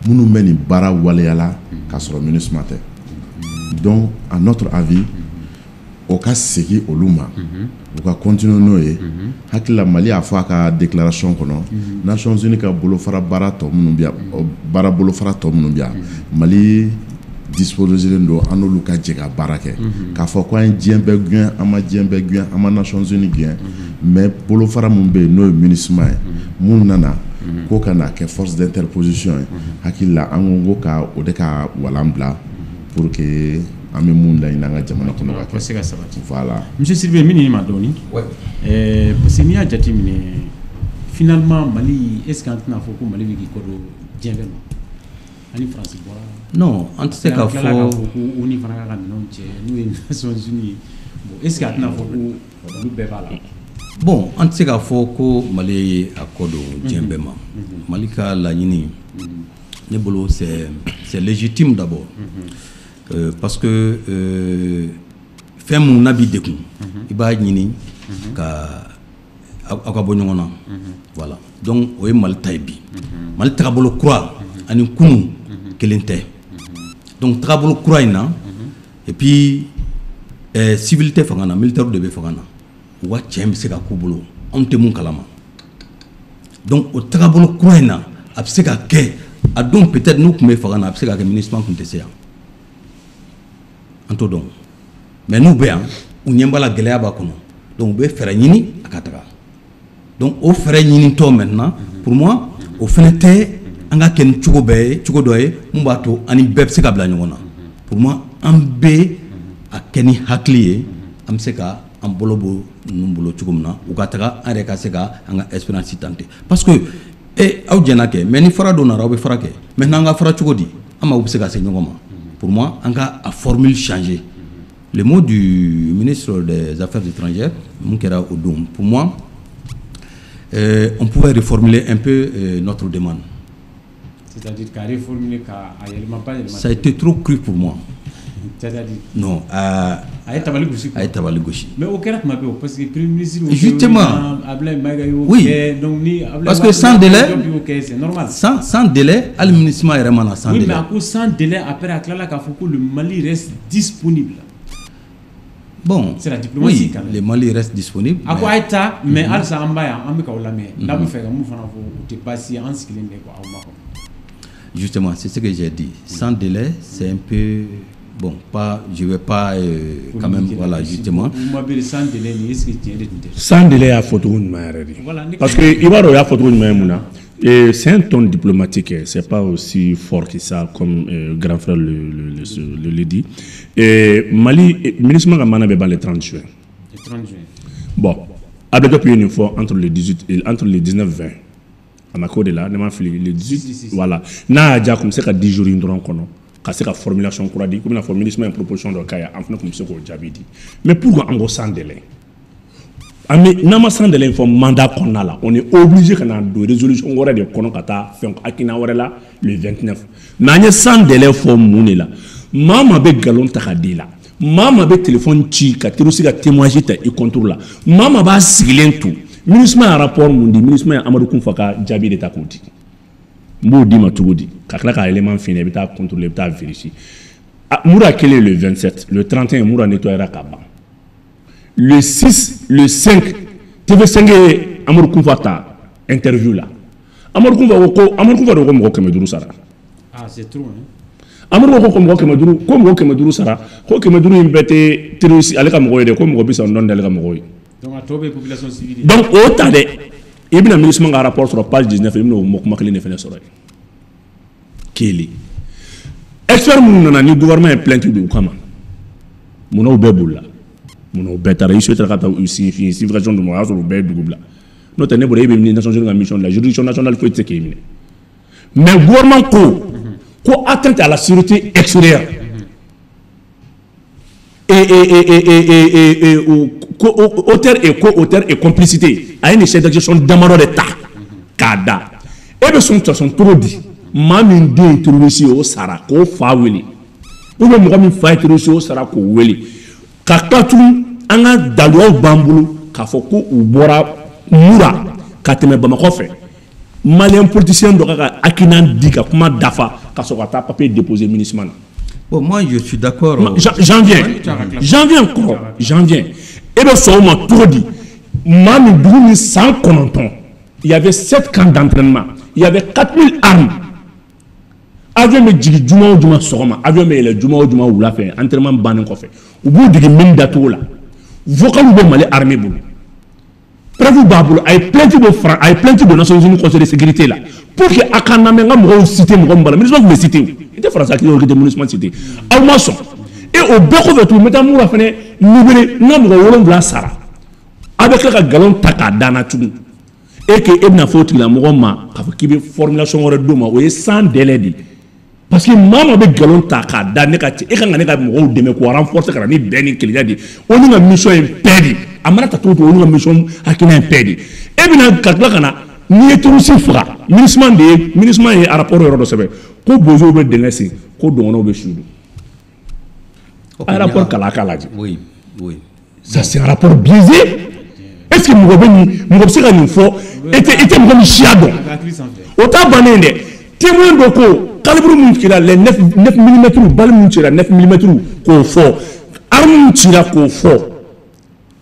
minnu bɛ nin baara waleya la k'a sɔrɔ MINUSMA tɛ. Donc, à notre avis, o ka segin olu ma, u ka continuer n'o ye. Hakili la, Mali y'a fɔ a ka déclaration kɔnɔ, Nations Unies ka bolofara baara tɔ minnu bɛ yan, baara bolofara tɔ minnu bɛ yan, Mali disposé don an n'olu ka jɛ ka baara kɛ. K'a fɔ ko an ye diɲɛ bɛɛ gɛn, an ma diɲɛ bɛɛ gɛn, an ma Nations Unies gɛn, mais bolofara min bɛ yen, n'o ye MINUSMA ye, mun nana ko ka na kɛ force d'interposition ye, hakili la, an ko ka o de ka walan bila pour que an bɛ mun laɲini an ka jamana kɔnɔ ka kɛ se ka sabati. Voilà. Monsieur Sidibe, min nin ma dɔɔni, parce que n'i y'a jateminɛ, finalement Mali, est ce que an tɛna fɔ ko Mali bɛ k'i kɔ don diɲɛ bɛɛ ma? Ani Faransi bɔra. Non, an tɛ se k'a fɔ fɔ. Ko ONU fana ka minɛnw cɛ, n'o ye Nations Unies ye. Bon, est ce que a tɛna fɔ ko olu bɛɛ b'a la? Bon, an tɛ se k'a fɔ ko Mali ye a kɔ don diɲɛ bɛɛ ma. Mali ka laɲini, ne bolo, c'est légitime d'abord, parce que fɛn mun n'a b'i degun, i b'a ɲini ka aw ka bɔ ɲɔgɔn na. Voilà, donc o ye Mali ta ye bi. Mali tagabolo kura ani kunun kelen tɛ. Donc tagabolo kura in na, et puis civil tɛ fanga na, militaire de bɛ fanga na, u ka cɛn bɛ se ka k'u bolo, anw tɛ mun kalama. Donc o tagabolo kura in na, a bɛ se ka kɛ a don, peut-être n'u tun bɛ fanga na, a bɛ se ka kɛ MINUSMA tun tɛ se yan, an t'o dɔn. Mais n'u bɛ yan, u ɲɛ b'a la, gɛlɛya b'a kɔnɔ, donc u bɛ fɛɛrɛ ɲini a ka taga. Donc o fɛɛrɛ ɲinitɔ maintenant, pour moi, o fɛnɛ tɛ an ka kɛ ni cogo bɛɛ ye, cogo dɔ ye mun b'a to ani bɛɛ bɛ se ka bila ɲɔgɔn na. Pour moi, an bɛ a kɛ ni hakili ye, an bɛ se ka an bolo bɔ ninnu bolo cogo min na, u ka taga, an yɛrɛ ka se ka an ka expérience tenter, parce que aw jɛnna kɛ, mais ni fara dɔ nana, aw bɛ fara kɛ. Maintenant an ka fara cogo di, an mago bɛ se ka se ɲɔgɔn ma. Pour moi, an ka a formule changer. Le mot du ministre des Affaires étrangères mun kɛra o don, pour moi, on pouvait reformuler un peu notre demande. C'est-à-dire k'a reformuler, k'a yɛlɛma ba yɛlɛma. Ça a été trop cru pour moi. C'est-à-dire? Non. A ye tabali gosi. A ye tabali gosi. Mais o kɛra tuma bɛɛ o, parce que premier ministre y'o kɛ. Justement. Ablaye Maïga y'o Oui. kɛ, donc ni Ablaye Parce que sans délai. y'o kɛ, c'est normal. Sans délai, hali MINUSMA yɛrɛ ma na sans Oui, délai. mais a ko sans délai, après a tilala k'a fɔ ko le Mali reste disponible. Bon, c'est la diplomatie oui, quand même. Le Mali reste disponible. A ko a ye taa, mais halisa an b'a yan, an bɛ k'aw lamɛn. N'a bɛ fɛ ka mun fana fɔ, o tɛ baasi ye, an sigilen bɛ aw makɔnɔ. Justement, c'est ce que j'ai dit. Sans délai, c'est un peu bon, pas, je vais pas quand même, voilà, justement. Sans délai, est-ce que tiɲɛ de tun tɛ? Sans délai y'a fɔ cogo ɲuman yɛrɛ de. Parce que i b'a dɔn o y'a fɔ cogo ɲuman ye mun na? Et c'est un ton diplomatique, c'est pas aussi fort que ça, comme grand frère le dit. Et Mali, MINUSMA ka mandat bɛ ban le 30 juin. Le 30 juin. Bon, a bɛ dɔ une fois entre le 18 et entre le 19 20. A ma k'o de la, ne ma fili, le 18, si, si, si. Voilà. N'a y'a diya, kun bɛ se ka 10 jours in dɔrɔn kɔnɔ, ka se ka formulation kura di, komi n'a fɔ MINUSMA ye proposition dɔ k'a ye, an fana tun bɛ se k'o jaabi di. Mais pourquoi an ko sans délai? An bɛ n'an ma sans délai fɔ mandat kɔnɔna la, on est obligé ka na don résolution wɛrɛ de kɔnɔ ka taa fɛn hakilina wɛrɛ la le 29. Mais an ye sans délai fɔ mun de la? Maa maa bɛ nkalon ta ka di la, maa maa bɛ téléphone ci ka terroriste ka témoignage ta i contre la, maa maa b'a sigilen to. MINUSMA ye rapport mun di? MINUSMA ye Amadou Koufa ka jaabi de ta k'o di. N b'o d'i ma cogo di? Ka tila k'a élément f'i ɲɛna, i bɛ taa contrôler, i bɛ taa vérifier. Moura kelen le 27, le 31 Moura nettoyera ka ban. Le 6, le 5, TV5 ye Amadou Koufa ta interview la. Amadou Koufa ko Amadou Koufa de ko mɔgɔ 500 sara. Ah, c'est trop, hein. Amadou ko mɔgɔ 500, ko mɔgɔ 500 sara, ko 500 in bɛɛ tɛ terroriste ale ka mɔgɔ ye dɛ, ko mɔgɔ 30 de ale ka mɔgɔ ye. Donc a tɔ bɛ population civile. Donc o ta dɛ, i bɛna MINUSMA ka rapport sɔrɔ page 19, i bɛna o kuma kelen de fana sɔrɔ yen. Kelen. Expert minnu nana ni gouvernement ye plainte don u kama, munna u bɛɛ bolila? Munna u bɛɛ taara? I souhaitera ka taa u signification d'u ma, o y'a sɔrɔ u bɛɛ ye dugu bila. N'o tɛ ne bolo e bɛ Nations Unies ka mission de la, juridiction nationale foyi tɛ se k'e minɛ. Mais gouvernement ko atteinte à la sécurité extérieure et auteur et co-auteur et complicité, a ye nin chef d'accusation damadɔ de ta k'a da. E bɛ sɔn sɔn cogo di maa min den ye terroriste ye o sara k'o fa wele, ou bien mɔgɔ min fa ye terroriste ye o sara k'o wele, ka tila tugun an ka daluyaw b'an bolo k'a fɔ ko u bɔra Mura ka tɛmɛ Bamakɔ fɛ, malien politicien dɔ ka hakilina di ka kuma dafa ka sɔrɔ ka taa papier déposer MINUSMA na. Bon, moi je suis d'accord. J'en viens. J'en viens kɔrɔ, j'en viens. E bɛ sɔn o ma cogo di? Maa min dugu min san 9, il y avait 7 camps d'entraînement, il y avait 4000 armes. Avion bɛ jigin juma o juma sɔgɔma, avion bɛ yɛlɛ juma o juma wula fɛ, entraînement bannen kɔfɛ. U b'u dege min dacogo la. Vocal bɛ Mali armée bolo. Preuve b'a bolo, a ye plainte bɔ Fran, a ye plainte don Nations Unies Conseil de sécurité la pour que a ka lamɛn n ka mɔgɔw cité mɔgɔ min b'a la, MINUSMA tun bɛ cité o. I tɛ Faransi hakili tɛ MINUSMA cité. Aw ma sɔn. Et o bɛɛ kɔfɛ tuguni, n bɛ taa Mura fɛnɛ libéré, n ka mɔgɔ 7 sara. A bɛ tila ka nkalon ta k'a da n na tugun. Et que e bɛna fɔ o tigilamɔgɔ ma k'a fɔ k'i bɛ formulation wɛrɛ d'o ma, o ye sans délai de ye. Parce que maa maa bɛ nkalon ta k'a da ne ka cɛ, e kan ka ne ka mɔgɔw dɛmɛ k'o renforcer ka na ni bɛn ni kelenya de ye. O ni ka mission ye paix de ye. A mana ta cogo o cogo, o ni ka mission hakilina ye paix de ye. E bɛna ka tila ka na n'i ye terroriste faga, MINUSMA de ye, MINUSMA ye rapport yɔrɔ dɔ sɛbɛn ko bozow bɛ dingɛ sen, ko dɔgɔnɔw bɛ su don. A rapport kalan a k'a lajɛ. Oui, oui. Ça c'est un rapport biaisé. Est-ce que mɔgɔ bɛ nin, mɔgɔ bɛ se ka nin fɔ? E tɛ mɔgɔ min siya dɔn. O t'a bannen dɛ. Témoin dɔ ko calibre mun cira, les 9 mm, balle mun cira 9 mm k'o fɔ, arme mun cira k'o fɔ.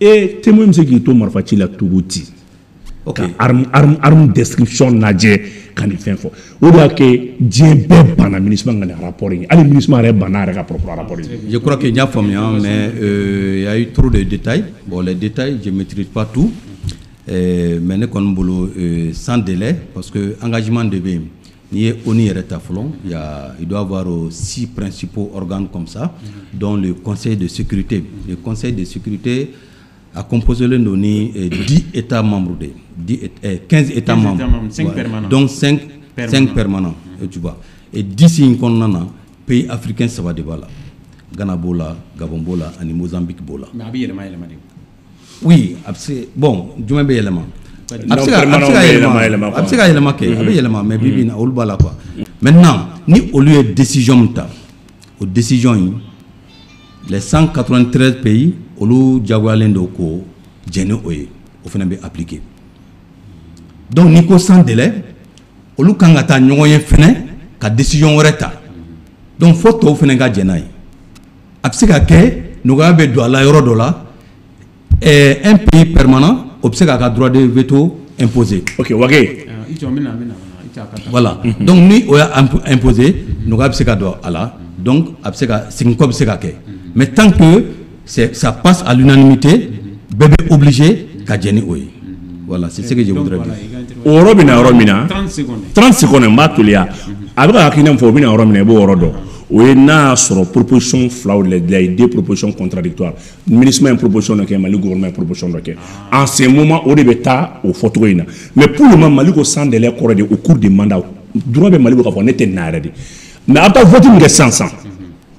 E témoin bɛ se k'i to marifa ci la cogo di? Ka arme description lajɛ ka nin fɛn fɔ. O de y'a kɛ diɲɛ bɛɛ banna MINUSMA ka nin rapport in ye. Hali MINUSMA yɛrɛ banna a yɛrɛ ka propre rapport ye. Je crois que n y'a faamuya, mais il y a eu trop de détails. Bon, les détails, je maîtrise pas tout. Mais ne kɔni bolo sans délai, parce que engagement de bɛ yen. N'i ye ONU yɛrɛ ta fɔlɔ, il doit y avoir 6 principaux organes comme ça, dont le Conseil de sécurité. Le Conseil de sécurité a composé le don ni 10 États membres de 10, 15 États membres, 5 permanents. Donc 5 permanents, tu vois. Et 10 in kɔnɔna na, pays africain saba de b'a la. Ghana b'o la, Gabon b'o la, ani Mozambique b'o la. Mais a bɛ yɛlɛma yɛlɛma de. Oui, a bɛ se, bon, jumɛn bɛ yɛlɛma? A bɛ se ka yɛlɛma, a bɛ se ka yɛlɛma kɛ, a bɛ yɛlɛma, mais bi bi in na olu b'a la quoi. Maintenant, ni olu ye décision min ta, o décision in, les 193 pays, olu diyagoyalen don k'o jɛn ni o ye, o fana bɛ appliquer. Donc n'i ko sans délai, olu kan ka taa ɲɔgɔn ye fɛnɛ ka décision wɛrɛ ta. Donc fo tɔw fɛnɛ ka jɛn n'a ye. A bɛ se ka kɛ nɔgɔya bɛ don a la yɔrɔ dɔ la, un pays permanent, o bɛ se k'a ka droit de veto imposer. Ok, Wage. I jɔ, n bɛna n bɛna i tɛ a ka taa. Voilà, donc ni o y'a imposer, nɔgɔya bɛ se ka don a la, donc a bɛ se ka segin kɔ bɛ se ka kɛ. Mais tant que c'est ça passe à l'unanimité, bɛɛ bɛ obligé ka jɛn ni o ye. Voilà, c'est ce que je Donc, voudrais voilà, dire. i ka intervention. O yɔrɔ bɛ na yɔrɔ min na, 30 secondes. 30 secondes, n b'a teliya. A bɛ ka hakilina min fɔ, o bɛ na yɔrɔ min na, i b'o yɔrɔ dɔn. O ye n'a y'a sɔrɔ proposition filaw de la ye, deux propositions contradictoires. MINUSMA ye proposition dɔ kɛ, Mali gouvernement ye proposition dɔ kɛ. En ce moment, o de bɛ taa o fɔcogo in na. Mais pour le moment, Mali ko sans délai kɔrɔ de au cours du mandat, droit bɛ Mali bolo k'a fɔ ne tɛ nin na yɛrɛ de. Mais a bɛ taa vote min kɛ sisan sisan,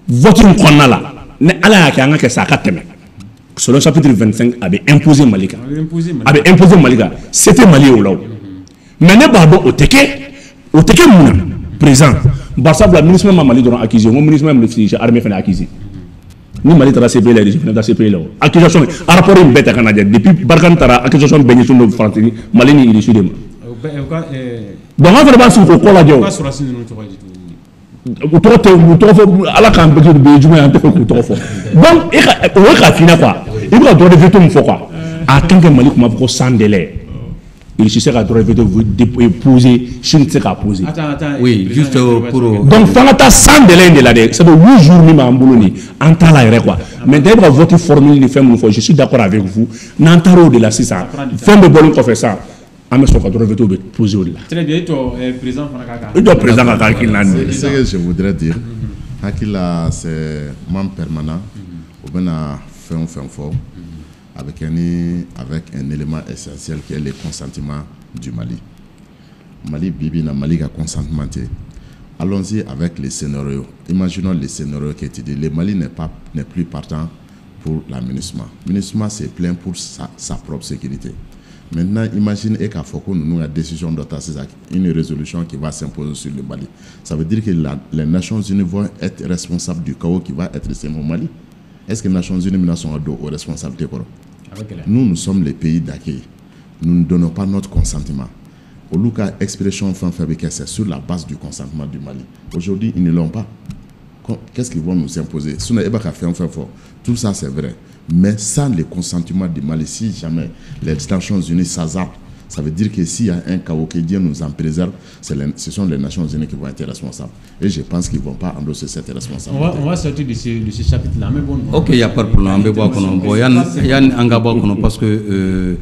vote in kɔnɔna la, ni Ala y'a kɛ an ka kɛ sa, a ka tɛmɛ, selon chapitre 25, a bɛ imposer Mali kan. A bɛ imposer Mali. A bɛ imposer Mali kan, se tɛ Mali ye o la. O mais ne b'a dɔn o tɛ kɛ. O tɛ kɛ mun na, président? Barisabula MINUSMA ma Mali dɔrɔn accuser, n ko MINUSMA ye armée fana accuser. Ni Mali taara CPI la, Russie fana taa CPI la. O accusation, rapport in bɛɛ ta ka na lajɛ, depuis Barkhane taara, accusation bɛɛ ɲɛsinnen don Faransi, Mali ni Russie de ma. O bɛɛ o ka Donc an fana b'a sigi k'o kɔ lajɛ. U O ka sɔrɔdasi ninnu tɔgɔ ye di tuguni? U tɔgɔ tɛ, u tɔgɔ fɔ, Ala k'an bɛɛ kɛ jumɛn ye, an tɛ fɛ k'u tɔgɔ fɔ. Donc e ka o ye k'a f'i ɲɛna quoi, i bɛ ka droit de veto min fɔ quoi, en tant que Mali tun b'a fɔ ko sans délai, Russie se ka droit de veto poser, Chine tɛ se k'a poser. Attends, attends. Oui, président juste intervention pour- kɛ. Donc f'an ka taa sans délai in de la dɛ, c'est à dire 8 jours min b'an bolo nin, an t'a la yɛrɛ quoi. Maintenant, e bɛ ka vote formule ni fɛn minnu fɔ, je suis d'accord avec vous. N'an taara o de la sisan, fɛn bɛɛ bɔlen kɔfɛ sisan, an bɛ sɔrɔ ka droit de veto bɛ poser o de la. Très bien, i tɔ président fana ka kan. I jɔ, président ka hakilina nin ye. Ce que je voudrais dire, hakili la, c'est membre permanent, o bɛna fɛn o fɛn fɔ, a bɛ kɛ ni avec un élément essentiel qui est le consentement du Mali. Mali bi bi in na, Mali ka consentement tɛ. Allons-y avec les scénarios. Imaginons les scénarios qui étaient dit. Le Mali n'est pas n'est plus partant pour la MINUSMA. MINUSMA se plaint pour sa propre sécurité. Maintenant, imagine et k'a fɔ ko ninnu ka décision dɔ ta sisan, une résolution qui va s'imposer sur le Mali. Ça veut dire que les Nations Unies vont être responsables du chaos qui va être semé au Mali. Est-ce que les Nations Unies bɛna sɔn ka don o responsabilité kɔrɔ? A bɛ gɛlɛya. Nous, nous sommes les pays d'accueil. Nous ne donnons pas notre consentement. Olu ka expression fɛn fɛn bɛ kɛ, c'est sur la base du consentement du Mali. Aujourd'hui, ils ne l'ont pas. Qu'est-ce qu'ils vont nous imposer? Sinon, e bɛ ka fɛn o fɛn fɔ, tout ça c'est vrai. Mais sans le consentement du Mali, si jamais les Nations Unies s'hasardent, ça veut dire que s'il y a un chaos, que Dieu nous en préserve, ce sont les Nations Unies qui vont être responsables. Et je pense qu'ils ne vont pas endosser cette responsabilité. On va sortir de ce chapitre-là. Mais bon, Ok, il n'y a pas de problème. An bɛ bɔ a kɔnɔ. Bon, yanni an ka bɔ a kɔnɔ, parce que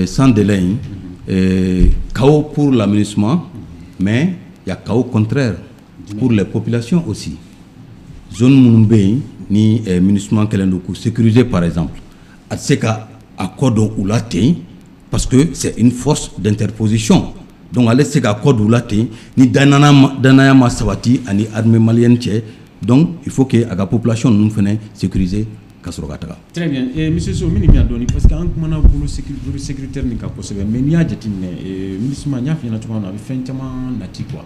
sans délai in, chaos pour la MINUSMA, mais il y a chaos contraire pour les populations aussi. Zone minnu bɛ yen ni MINUSMA kɛlen don k'u sécuriser par exemple, a tɛ se ka a kɔ don u la ten, parce que c'est une force d'interposition. Donc ale tɛ se ka kɔ don u la ten ni danaya ma sabati ani armée malienne cɛ. Donc il faut que a ka population ninnu fana sécuriser ka sɔrɔ ka taga. Très bien. Et monsieur Sow, min bɛna dɔɔni, parce que an kumana bolo sécuritaire nin kan kosɛbɛ, mais n'i y'a jateminɛ, MINUSMA, n y'a f'i ɲɛna cogoya min na, a bɛ fɛn caman nati quoi,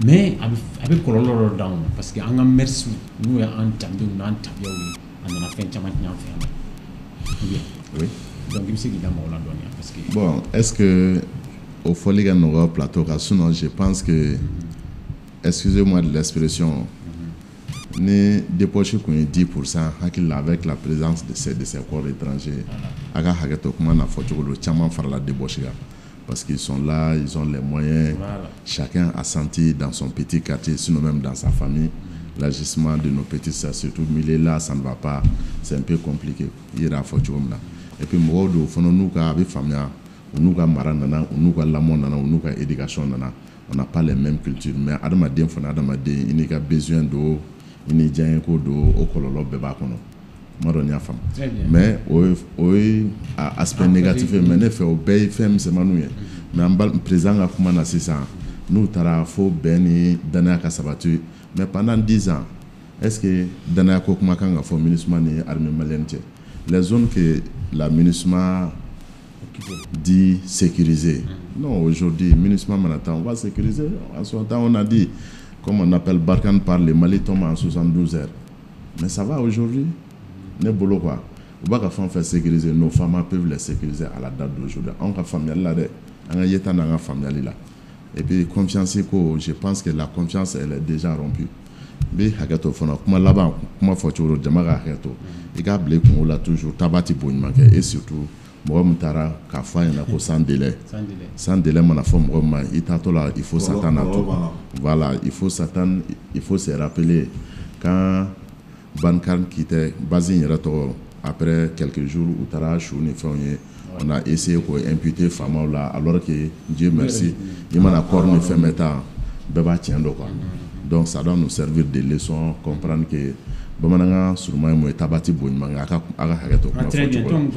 mais a bɛ kɔlɔlɔ dɔ d'anw ma, parce que an ka mœurs, n'o ye an danbew n'an tabiyaw ye, a nana fɛn caman tiɲɛ an fɛ yan nɔ. Ou bien? Oui. Donc i bɛ se k'i da maga o la dɔɔni, parce que Bon, est-ce que au fɔli ka nɔgɔ plateau kan? Sinon, je pense que, excusez-moi de l'expression, ni débauche kun ye 10%, hakili la, avec la présence de ces corps étrangers, a ka hakɛ to kuma n'a fɔ cogo don, caman farala débauche kan, parce qu'ils sont là, ils ont les moyens. Chacun a senti dans son petit quartier, sinon même dans sa famille, l'agissement de nos petites sœurs, surtout milieu là, ça ne va pas, c'est un peu compliqué, i yɛrɛ y'a fɔ cogo min na. Et puis mɔgɔw dɔw fana n'u ka, a bɛ faamuya, u n'u ka mara nana, u n'u ka lamɔ nana, u n'u ka éducation nana. On n'a pas les mêmes cultures, mais adamaden fana, adamaden, i n'i ka besoin don, i ni diyaɲɛko don, o kɔlɔlɔ bɛɛ b'a kɔnɔ. N m'a dɔn n'i y'a faamu. Très bien. Mais o ye a aspect négatif ye, mais ne fɛ, o bɛɛ ye fɛn misɛnmaninw ye. Mais an ba président ka kuma na sisan, n'u taara fo bɛn ni danaya ka sabati, mais pendant 10 ans, est-ce que danaya ko kuma kan ka fɔ MINUSMA ni armée malienne cɛ? Les zones que la MINUSMA dit sécuriser, non, aujourd'hui, MINUSMA mana taa, on va sécuriser. En son temps, on a dit, comme on appelle Barkhane par le Mali tombe en 72 heures, mais ça va aujourd'hui? Ne bolo quoi, u b'a ka fɛn o fɛn sécuriser, nos femmes peuvent les sécuriser à la date d'aujourd'hui, anw ka faamuyali la dɛ, an ka yeta n'an ka faamuyali la. Et puis confiance ko, je pense que la confiance, elle est déjà rompue. N bɛ hakɛ to fana, kuma laban, kuma fɔ cogo jama ka hakɛ to, i k'a bila i kunkolo la toujours, taaba tɛ bon ɲuman kɛ. Et surtout mɔgɔ min taara k'a fɔ a ɲɛna ko sans délai, sans délai mana fɔ mɔgɔ min ma, i taatɔ la, il faut s'attendre à tout. Voilà, il faut s'attendre, il faut se rappeler quand Bankan quittait base in yɛrɛ tɔgɔ, après quelques jours u taara su ni fɛnw ye, on a essayé k'o imputer faamaw la, alors que Dieu merci, i mana corps ni fɛn bɛɛ ta, bɛɛ b'a tiɲɛ dɔn quoi. Donc ça doit nous servir de leçon, comprendre que bamanankan surunman ye mun ye, taaba tɛ bon ɲuman kɛ. A ka hakɛ to kuma Très bien. fɔcogo la. Donc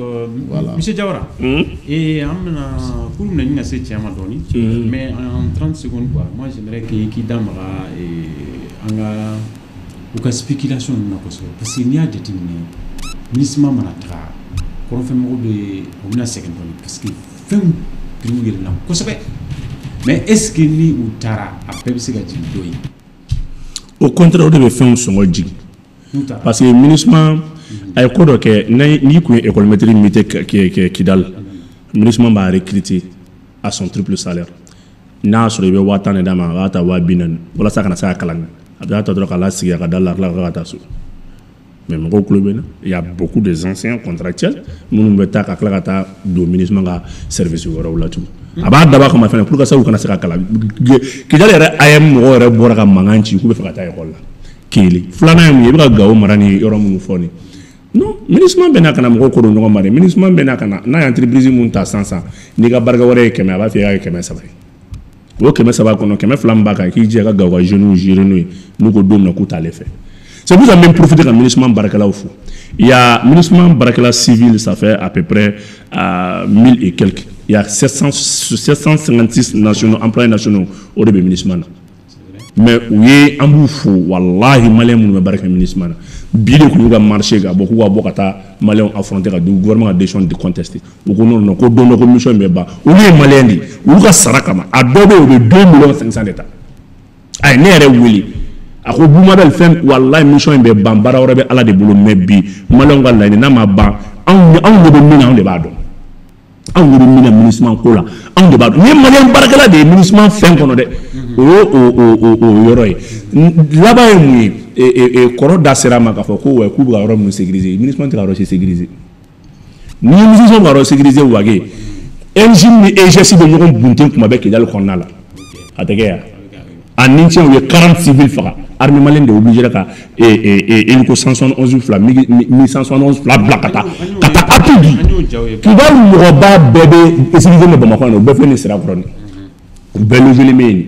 Voilà. Monsieur Diawara, et an bɛna kuru bɛna ɲini ka se tiɲɛ ma dɔɔni, mais en 30 secondes quoi, moi j'aimerais que k'i da maga an ka u ka spéculation ninnu na kosɛbɛ, parce que n'i y'a jateminɛ, MINUSMA mana taga, kɔrɔnfɛmɔgɔw bɛ u bɛna sɛgɛn dɔɔni, parce que fɛnw prix yɛlɛnna kosɛbɛ. Mais est ce que ni u taara, a bɛɛ bɛ se ka jigin dɔ ye? Au contraire, o de bɛ fɛnw sɔngɔ jigin. N'u taara. Parce que MINUSMA a ye ko dɔ kɛ, n'i kun ye école maître muté kɛ Kidal, MINUSMA b'a recruter à son triple salaire. N'a y'a sɔrɔ i bɛ 10 000 de d'a ma, a b'a ta 40 000 walasa a kana se ka kalan kɛ. A bɛ ta dɔrɔn k'a lasigi a ka da la, a tila ka taa so. Mais mɔgɔw tulo bɛ n na, il y a beaucoup de anciens contractuels minnu bɛ taa ka tila ka taa don MINUSMA ka service wɛrɛw la tugun. A b'a dabɔ a kama fɛnɛ pour que u kana se ka kalan. Kidal yɛrɛ AM mɔgɔw yɛrɛ bɔra ka mankan ci k'u bɛ fɛ ka taa école la. Kelen filanan ye mun ye? I bɛ ka Gawo mara ni yɔrɔ minnu fɔ nin, non, MINUSMA bɛ na ka na mɔgɔw ko don ɲɔgɔn ma dɛ. MINUSMA bɛ na ka na, n'a ye entreprise mun ta sisan sisan, n'i ka barika wɛrɛ ye 100, a b'a fɔ i y'a kɛ 300 ye. O 300 kɔnɔ, 200 min b'a kan, k'i jija ka Gawo ka jeunes gérer n'o ye. N'u ko don min na k'u t'ale fɛ, c'est pour ça que n bɛ profiter ka MINUSMA baarakɛlaw fo. Il y a MINUSMA baarakɛla civil, ça fait à peu près 1000 et quelques. Il y a 700, 756 nationaux, employés nationaux, o de bɛ MINUSMA na. Mais u ye, an b'u fo walahi. Maliyɛn minnu bɛ baara kɛ MINUSMA na bi de tun y'u ka marché ka bɔ k'u ka bɔ ka taa maliyɛnw affronter ka gouvernement ka décision de contester. U ko non non, ko don dɔ ko mission bɛ ban. Olu ye maliyɛn de ye, olu ka sara kama, a dɔw bɛ yen, u bɛ 2 millions 500 de ta. A ye ne yɛrɛ wele, a ko Bumabel fɛn, walahi mission in bɛ ban, baara wɛrɛ bɛ Ala de bolo, mais bi maliyɛnw ka laɲini n'a ma ban, anw de bɛ min na, anw de b'a dɔn. Anw de bɛ min na MINUSMA ko la, anw de b'a dɔn. Ni ye maliyɛn baarakɛla de ye MINUSMA fɛn kɔnɔ dɛ, o ye o yɔrɔ ye. Laban ye mun ye? Kɔrɔ da sera a ma k'a fɔ ko k'u bɛ ka yɔrɔ minnu sécuriser, MINUSMA tɛ ka yɔrɔ si sécuriser. Ni ye MINUSMA ka yɔrɔ sécuriser, wage MJ ni EGS bɛ ɲɔgɔn bunten kuma bɛɛ Kidali kɔnɔna la, a tɛ kɛ yan. A ni tiɲɛ, u ye 40 civils faga. Armée malienne de obligé ka hélico 171 fila, MiG 171 fila bila ka taa appui di. Kidali mɔgɔba bɛɛ bɛ sécurité bɛ Bamakɔ yan nɔ, u bɛɛ filɛ nin sira kɔrɔ nin, u bɛɛ logelen bɛ yen.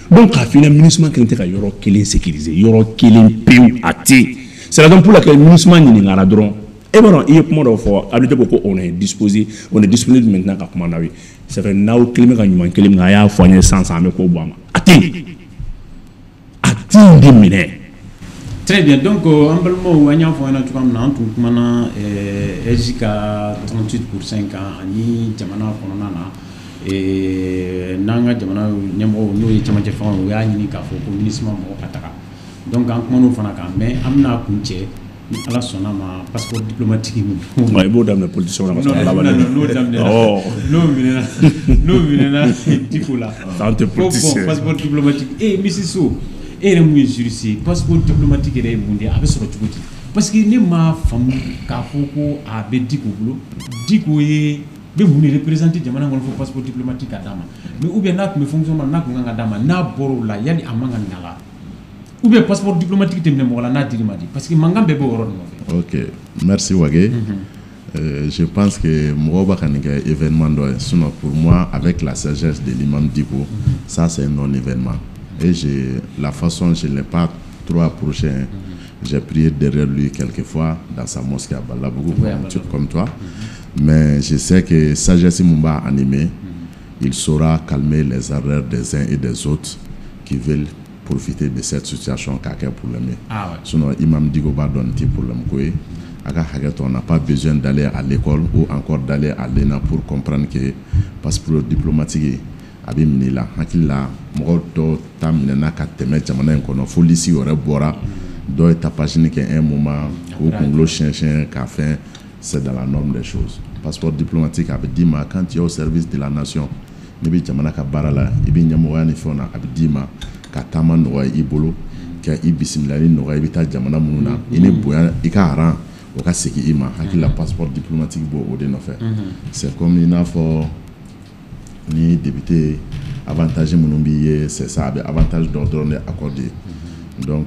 Donc k'a f'i ɲɛna, MINUSMA kelen tɛ ka yɔrɔ kelen sécuriser, yɔrɔ kelen pewu a tɛ yen. C'est la raison pour laquelle MINUSMA ɲininkara dɔrɔn, e b'a dɔn, i ye kuma dɔ fɔ, Abdou ko on est disposé, on est disponible maintenant ka kuma n'aw ye. C'est vrai, n'aw kelen bɛ ka ɲuman kelen min kɛ, a y'a fɔ an ye sisan sisan, an bɛ ko bɔ a ma. A tɛ yen, a tɛ yen de minɛ. Très bien. Donc an balimaw, an y'a fɔ an ɲɛna cogoya min na, an tun kumana AIGE ka 38% kan ani jamana kɔnɔna na, n'an ka jamana ɲɛmɔgɔw, n'o ye cɛmancɛ fanga ye, u y'a ɲini k'a fɔ ko MINUSMA mɔgɔ ka taga. Donc an kuman'o fana kan, mais an bɛna kun cɛ ni Ala sɔnna ma, passeport diplomatique min. I b'o daminɛ politicien na ka sɔrɔ a laban. N'o daminɛna, n'o minɛna Diko la. An tɛ politicien. Bon, passeport diplomatique, e Misi So, e yɛrɛ mun ye juriste ye, passeport diplomatique yɛrɛ ye mun de ye? A bɛ sɔrɔ cogo di? Parce que ne m'a faamu k'a fɔ ko a bɛ Diko bolo. Diko ye bɛ mun de représenter jamana kɔnɔ fo passeport diplomatique ka d'a ma? Mais ou bien n'a tun bɛ fonction na, n'a tun kan ka d'a ma, n'a bɔr'o la, yanni a man ka minɛ a la, ou bien passeport diplomatique tɛ minɛ mɔgɔ la n'a dir'i ma di? Parce que mankan bɛɛ b'o yɔrɔ de nɔfɛ. Ok, merci Wage. Je pense que mɔgɔw b'a ka nin kɛ événement dɔ ye. Sinon pour moi, avec la sagesse de l'imam Dicko, ça c'est un non événement. Et j'ai la façon, je ne l'ai pas trop approché, hein. J'ai prié derrière lui quelquefois dans sa mosquée à Balabougou, comme toi. Mais je sais que sagesse mun b'a animé, il saura calmer les ardeurs des uns et des autres qui veulent profiter de cette situation k'a kɛ problème ye. Ah ouais. Sinon imam Dicko b'a dɔn nin tɛ problème ko ye. A ka hakɛ to, on n'a pas besoin d'aller à l'école ou encore d'aller à l'ENA pour comprendre que passeport diplomatique a bɛ minɛ i la. Hakili la, mɔgɔ dɔw ta minɛna ka tɛmɛ jamana in kɔnɔ fo liste yɛrɛ bɔra, dɔw ye tapage kɛ un moment k'u kunkolo siɲɛ k'a fɛn. C'est dans la norme des choses. Passeport diplomatique a bɛ d'i ma quand tu es au service de la nation. N'i bɛ jamana ka baara la, i bɛ ɲɛmɔgɔya ni fɛnw na, a bɛ d'i ma ka taama nɔgɔya i bolo. Ka i bisimilali nɔgɔya, i bɛ taa jamana minnu na, i ni bonya, i ka rang o ka segin i ma. Hakili la, passeport diplomatique b'o o de nɔfɛ. C'est comme i n'a fɔ ni député, avantage minnu b'i ye, c'est ça, a bɛ avantage dɔ dɔrɔn de accorder. Donc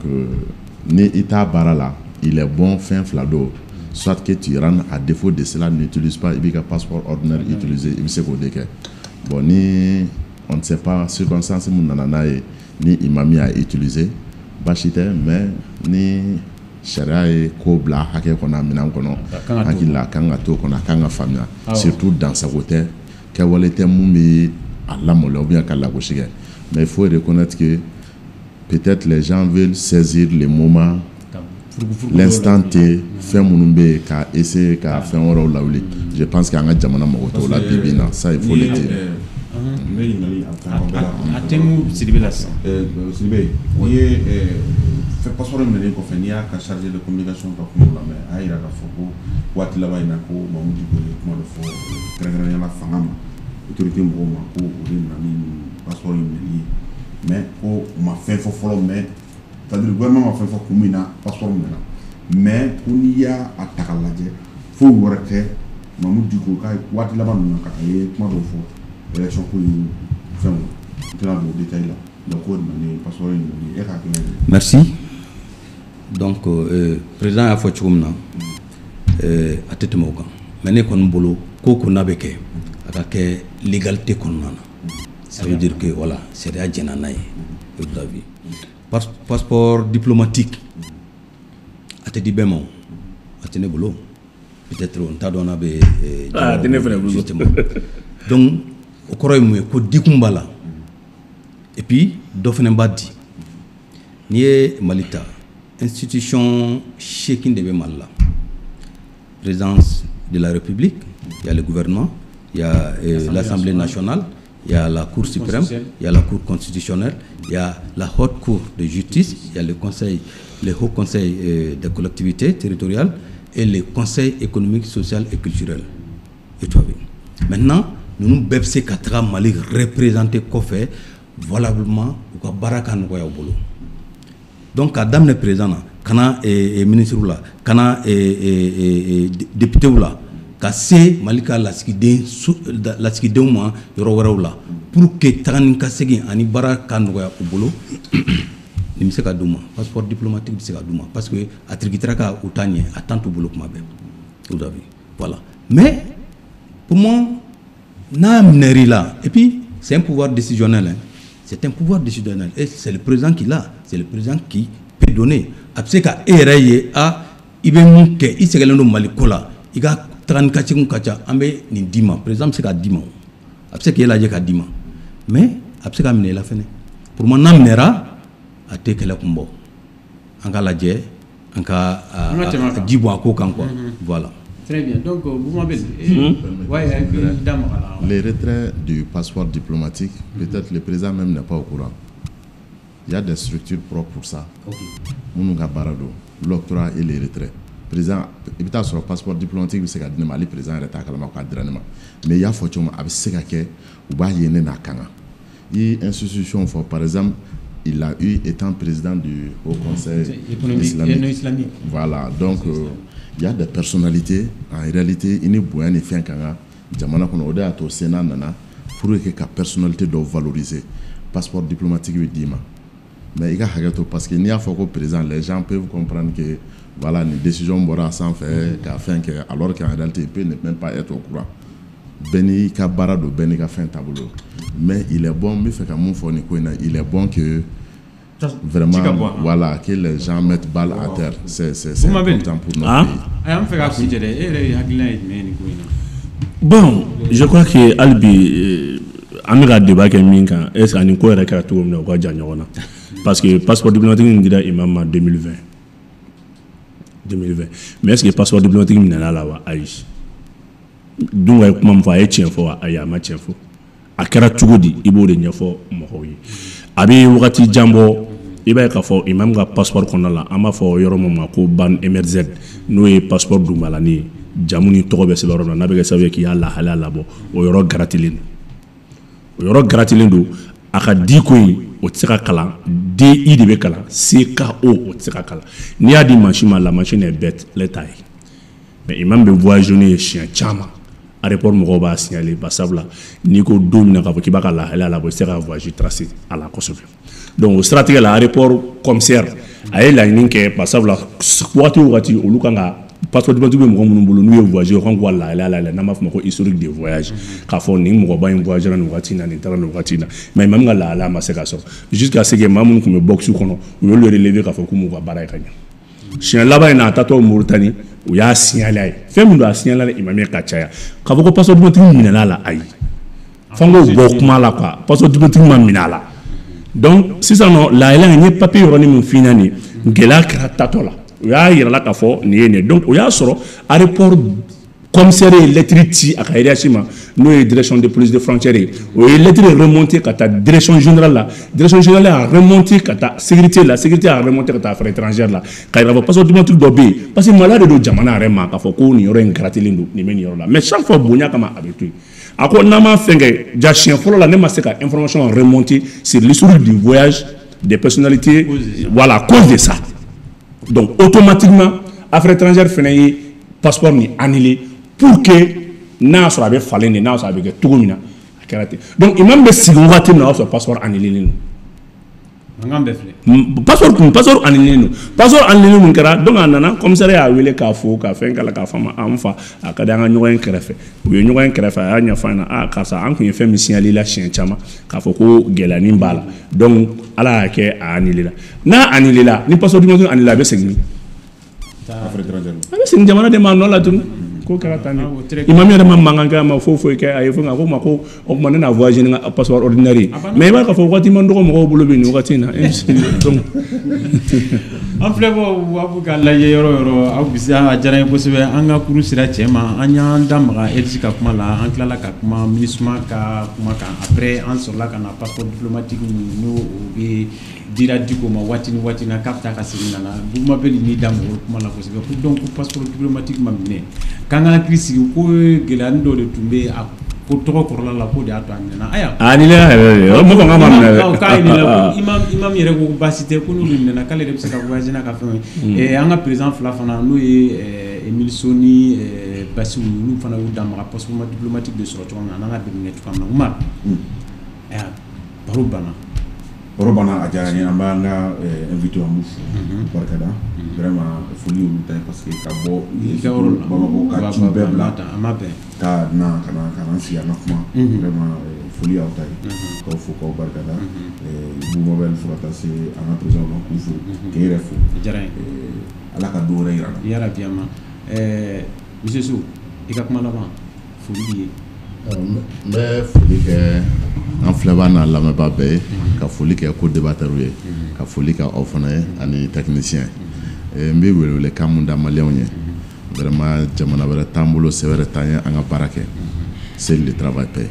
ni i t'a baara la, il est bon, fɛn fila don: soit que tu rentres, à défaut de cela, n'utilise pas, i b'i ka passeport ordinaire utiliser, i bɛ se k'o de kɛ. Bon, ni on ne sait pas circonstance mun nana n'a ye, ni imam y'a utiliser, baasi tɛ. Mais ni sariya ye ko bila hakɛ kɔnɔ, a minɛn kɔnɔ, hakili la, a kan ka t'o kɔnɔ, a kan ka faamuya. Surtout dansago tɛ, kɛwale tɛ mun bɛ a lamaloya ou bien ka lagosi kɛ. Mais il faut reconnaître que peut-être les gens veulent saisir le moment, l'instant T, fɛn minnu bɛ yen, ka essayer ka fɛn wɛrɛw lawuli. Je pense que an ka jamana mago t'o la bi bi in na, ça, il faut le dire. N bɛ ɲininkali a bɛ taa bɛɛ la. A tɛnku Sidibe la sisan. Sidibe, n'i ye fɛn passeport minɛlen kɔfɛ, n'i y'a ka chargé de communication ka kumaw lamɛn, a y'a jira k'a fɔ ko waati laban in na, ko Mamudu Diko ye kuma dɔ fɔ, kɛrɛnkɛrɛnnenya la fanga ma, autorité mɔgɔw ma, ko o de nana ni passeport in minɛli ye. Mais ko u ma fɛn fɔ fɔlɔ, mais c'est à dire gouvernement ma fɛn fɔ kun min na passeport minɛna. Mais ko n'i y'a ta k'a lajɛ, foyi wɛrɛ tɛ, Mamudu Diko ka waati laban ninnu na, a ye kuma dɔw fɔ élection ko ni fɛnw, n tɛna don détail la. Donc k'o de nana ni passeport in minɛli ye. E ka hakilina ye? Merci. Donc président y'a fɔ cogo min na, a tɛ tɛmɛ o kan. Mais ne kɔni bolo, ko ko n'a bɛ kɛ, a ka kɛ légalité kɔnɔna na. Ça veut dire que voilà, sariya jɛnna n'a ye. Vous avez vu, passeport diplomatique a tɛ di bɛɛ ma. O a tɛ ne bolo, peut-être n t'a dɔn n'a bɛ. Ah, a tɛ ne fana bolo. Justement, donc o kɔrɔ ye mun ye? Ko dikun b'a la, et puis dɔ fana b'a di. N'i ye Mali ta, institution 8 de bɛ Mali la: présidence de la République, il y a le gouvernement, il y a l'Assemblée nationale, il y a la Cour suprême, il y a la Cour constitutionnelle, il y a la Haute Cour de justice, il y a le conseil, le Haut Conseil des collectivités territoriales et le Conseil économique, social et culturel. Et tu as vu. Maintenant, ninnu bɛɛ bɛ se ka taga Mali représenter kɔfɛ valablement, u ka baara ka nɔgɔya u bolo. Donc k'a daminɛ président na, ka na ministre la, ka na député la, ka se Mali ka lasigiden lasigidenw ma yɔrɔ wɛrɛw la, pour que taga ni ka segin ani baara ka nɔgɔya u bolo, nin bɛ se ka d'u ma. Passeport diplomatique bɛ se ka d'u ma, parce que a tirikitira ka u ta ɲɛ, a temps t'u bolo kuma bɛɛ. Vous avez vu, voilà. Mais pour moi, n'a minɛr'i la, et puis c'est un pouvoir décisionnel, hein. C'est un pouvoir décisionnel et c'est le président qui l'a, c'est le président qui peut donner. A bɛ se ka e yɛrɛ ye, a i bɛ mun kɛ, i sɛgɛnlen don Mali ko la, i ka taga ni ka seginw ka ca, an bɛ nin d'i ma. Président bɛ se k'a d'i ma, a bɛ se k'e lajɛ k'a d'i ma, mais a bɛ se ka minɛ i la fɛnɛ. Pour moi, n'a minɛra, a tɛ kɛlɛ kun bɔ. An ka lajɛ, an ka ji bɔn a ko kan, quoi, voilà. Très bien. Donc, Boumabel, ouais, les retraits du passeport diplomatique, peut-être le président même n'est pas au courant. Il y a des structures propres pour ça. Minnu ka baara don, l'octroi et les retraits. Président, i bɛ taa sɔrɔ passeport diplomatique bɛ se ka di ne ma, hali président yɛrɛ t'a kalama k'a dira ne ma. Mais i y'a fɔ cogo min, a bɛ se ka kɛ u b'a ye ne n'a kan. I ye institution fɔ, par exemple, il a eu étant président du Haut Conseil islamique. Islamique. Voilà, donc il y a des personnalités, en réalité, i ni bonya ni fɛn ka kan jamana kɔnɔ. O de y'a to Sénat nana pour que ka personnalité dɔw valoriser. Passeport diplomatique bɛ d'i ma. Mais i ka hakɛ to, parce que n'i y'a fɔ ko président, les gens peuvent comprendre que voilà, nin décision bɔra a sanfɛ ka fɛn kɛ, alors qu'en réalité, il peut ne même pas être au courant. Bɛɛ n'i ka baara don, bɛɛ n'i ka fɛn taabolo. Mais il est bon, n bɛ fɛ ka mun fɔ nin ko in na, il est bon que vraiment, voilà, que les gens mettent balle à terre. C'est important pour notre pays. An fɛ ka kuncɛ dɛ, e yɛrɛ hakilina ye jumɛn ye nin ko in na? Bon, je crois que hali bi an bɛ ka débat kɛ min kan, est ce que ani ko yɛrɛ kɛra cogo min na, o ka jan ɲɔgɔn na. Parce que passeport diplomatique in dira imam ma 2020 2020, mais est ce que passeport diplomatique minɛna la wa? Ayi. Dunga ye kuma min fɔ, a ye tiɲɛ fɔ wa? Ayi, a ma tiɲɛ fɔ. A kɛra cogo di? I b'o de ɲɛfɔ mɔgɔw ye. A bɛ wagati jan bɔ, i b'a ye k'a fɔ imam ka passeport kɔnɔna la, an b'a fɔ yɔrɔ min ma ko ban MRZ, n'o ye passeport dugumalanin ye, jamu ni tɔgɔ bɛ sɛbɛn yɔrɔ min na, n'a bɛ kɛ sababu ye k'i y'a lahalaya labɔ, o yɔrɔ garatilen don, o yɔrɔ garatilen don. A ka di ko in o tɛ se ka kalan, DI de bɛ kalan, CKO o tɛ se ka kalan. N'i y'a di machine ma, la machine est bête, ale t'a ye. Mais imam bɛ voyager n'u ye siɲɛ caman, aéroport mɔgɔw b'a signaler, barisabula n'i ko don min na k'a fɔ k'i b'a ka lahalaya labɔ, i tɛ se ka voyage tracer a la kosɛbɛ. Donc o siratigɛ la, aéroport commissaire a ye laɲini kɛ, barisabula wagati o wagati olu kan ka passeport diplomatique bɛ mɔgɔ minnu bolo, n'u ye voyager, u kan k'u ka lahalaya layɛlɛ, n'an b'a fɔ o ma ko historique de voyage, k'a fɔ nin mɔgɔba in voyagera nin wagati in na, nin taara nin wagati in na. Mais imam ka lahalaya ma se ka sɔrɔ jusqu'à ce que maa minnu tun bɛ box kɔnɔ, u y'olu relever k'a fɔ k'u m'u ka baara ye ka ɲɛ. Siɲɛ laban in na, a taatɔ Moritani, u y'a signaler a ye fɛn min don, a signaler imam ye ka caya k'a fɔ ko passeport diplomatique minɛna a la. Ayi, f'an k'o bɔ kuma la quoi, passeport diplomatique ma minɛ a la. Donc sisan nɔ, lahalaya in, n ye papier yɔrɔnin min f'i ɲɛna nin, gɛlɛya kɛra tatɔ la, u y'a yira la k'a fɔ nin ye nin ye. Donc o y'a sɔrɔ aéroport commissaire ye lettre ci a ka hiérarchie ma, n'o ye direction de police de frontière ye. O ye lettre remonté ka taa direction générale la, direction générale y'a remonté ka taa sécurité la, sécurité y'a remonté ka taa affaires étrangères la, ka yira k'a fɔ passeport diplomatique dɔ bɛ yen, parce que maloya de don jamana yɛrɛ ma k'a fɔ ko nin yɔrɔ in grattelen don, nin bɛ nin yɔrɔ la. Mais chaque fois, bonya kama, a bɛ to yen. A ko n'an m'a fɛn kɛ ja, siɲɛ fɔlɔ la, ne ma se ka information remonter sur l'historique du voyage des personnalités, voilà, à cause de ça. Donc automatiquement, affaires étrangères fɛnɛ ye passeport nin annulé pour que n'a y'a sɔrɔ a bɛ falen de, n'a y'a sɔrɔ a bɛ kɛ cogo min na, a kɛra ten. Donc imam bɛ sigi wagati min na, o y'a sɔrɔ passeport annulé don. Mankan bɛɛ filɛ. Passeport kun, passeport annulé don, passeport annulé mun kɛra. Donc a nana, commissaire y'a wele k'a fo, ka fɛn k'a la, k'a fɔ a ma an fa, a ka di an ka ɲɔgɔn ye kɛrɛfɛ. U ye ɲɔgɔn ye kɛrɛfɛ, a y'a ɲɛfɔ a ɲɛna: a karisa, an kun ye fɛn min signaler la siɲɛ caman, k'a fɔ ko gɛlɛyanin b'a la. Donc ala y'a kɛ, a annulé la. N'a annulé la, ni passeport diplomatique annulé la, a bɛ segin min? Affaires étrangères. A bɛ segin jamana de ma, a nɔ la tuguni. Ko kɛra tan de. Imam yɛrɛ ma mankan kɛ, a ma foyi foyi kɛ, a ye fɛn a ko ma ko o tuma ne na voyager ni n ka passeport ordinaire ye. Mais i b'a ye k'a fɔ waati man dɔgɔ mɔgɔw bolo bi nin wagati in na. Donc an filɛ bɔ, aw bɛ ka lajɛ yɔrɔ o yɔrɔ, aw bisi a diyara n ye kosɛbɛ. An ka kuru sera cɛ ma, an y'an da maga Elisi ka kuma la, an tilala ka kuma MINUSMA ka kuma kan. Après an sɔrɔla ka na passeport diplomatique n'o o bɛ dira Diko ma waati ni waati na, k'a bɛ taa ka segin ka na. Buguma Beli n'i da mɔgɔw kuma la kosɛbɛ ko donc ko passeport diplomatique ma minɛ, k'an ka hakili sigi ko gɛlɛyanin dɔ de tun bɛ a ko tɔgɔ kɔrɔla la, k'o de y'a to a minɛna. Ayiwa, a annulé yɛrɛ de, o mɔgɔ k'a ma minɛ dɛ. K'a annulé ko imam yɛrɛ ko baasi tɛ, ko n'olu minɛna, k'ale yɛrɛ bɛ se ka voyager n'a ka fɛnw ye. An ka président fila fana, n'o ye Émile Sow ni Bassirou, olu fana y'u da maga passeport diplomatique bɛ sɔrɔ cogo min na, n'an ka bɛ minɛ cogoya min na. Umar, ayiwa, baro banna. Baro banna, a diyara n ye. An b'an ka invité, an b'u fo, barika da. Vraiment, foli y'olu ta ye, parce que ka bɔ i ka yɔrɔ la, Bamakɔ, ka ci bɛɛ bila a ma bɛn, ka na ka na ka na sigi an ka kuma, vraiment foli y'aw ta ye, k'aw fo, k'aw barika da. Bouba Bel, fo ka taa se an ka président ma, k'u fo, k'e yɛrɛ fo. A diyara n ye. Ala ka don wɛrɛ yira n na. Yarabi, an ma. Monsieur Sow, i ka kuma laban, foli b'i ye. N bɛ foli kɛ an filɛbaa n'a lamɛnbaa bɛɛ ye, ka foli kɛ ko débatteur ye, ka foli kɛ aw fana ye ani technicien. N bɛ welewelekan mun da maliyɛnw ye, vraiment jamana wɛrɛ t'an bolo, se wɛrɛ t'an ye, an ka baara kɛ, seul le travail paie.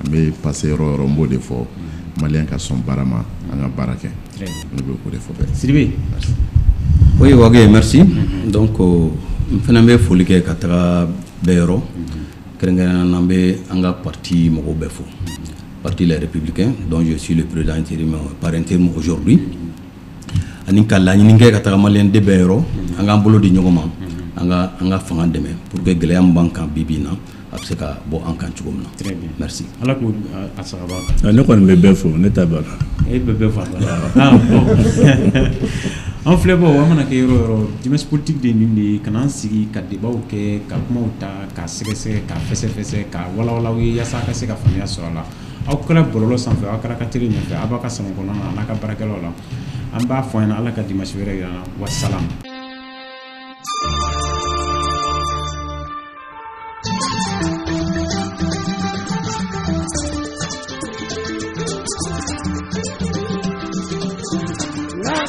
An bɛ passer yɔrɔ o yɔrɔ, n b'o de fɔ, maliyɛn ka sɔn baara ma, an ka baara kɛ. Ne bɛ o de fɔ bɛɛ. Sidibe. Oui, Wage, merci. Donc n fana bɛ foli kɛ ka taga bɛɛ yɔrɔ, kɛrɛnkɛrɛnnenya la an bɛ an ka parti mɔgɔw bɛɛ fo, parti Les Républicains dont je suis le président intérim par intérim aujourd'hui, ani ka laɲini kɛ ka taga maliyɛn den bɛɛ yɔrɔ, an k'an bolo di ɲɔgɔn ma, an ka fanga dɛmɛ pour que gɛlɛya min b'an kan bi bi in na, a bɛ se ka bɔ an kan cogo min na. Très bien. Merci. Ala k'o a sagaba. Ne kɔni bɛ bɛɛ fo, ne ta banna. E bɛ bɛɛ fo, a banna. Ah bon, an filɛbaaw, an mana kɛ yɔrɔ o yɔrɔ, dimanche politique de nin de ye ka n'an sigi ka débatw kɛ, ka kumaw ta ka sɛgɛsɛgɛ, ka fɛsɛfɛsɛ, ka walawala aw ye yaasa a ka se ka faamuya sɔrɔ a la. Aw kɛra bɔlɔlɔ sanfɛ, aw kɛra ka télé ɲɛfɛ, aw b'a ka salon kɔnɔna na, n'a ka baarakɛlaw la. An b'a fɔ an ɲɛna, ala ka dimanche wɛrɛ yira an na. Wasalam.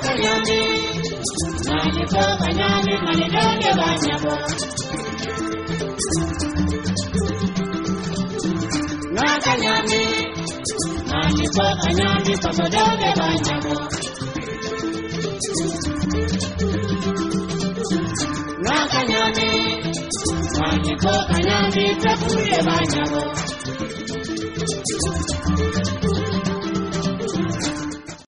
Kanyami,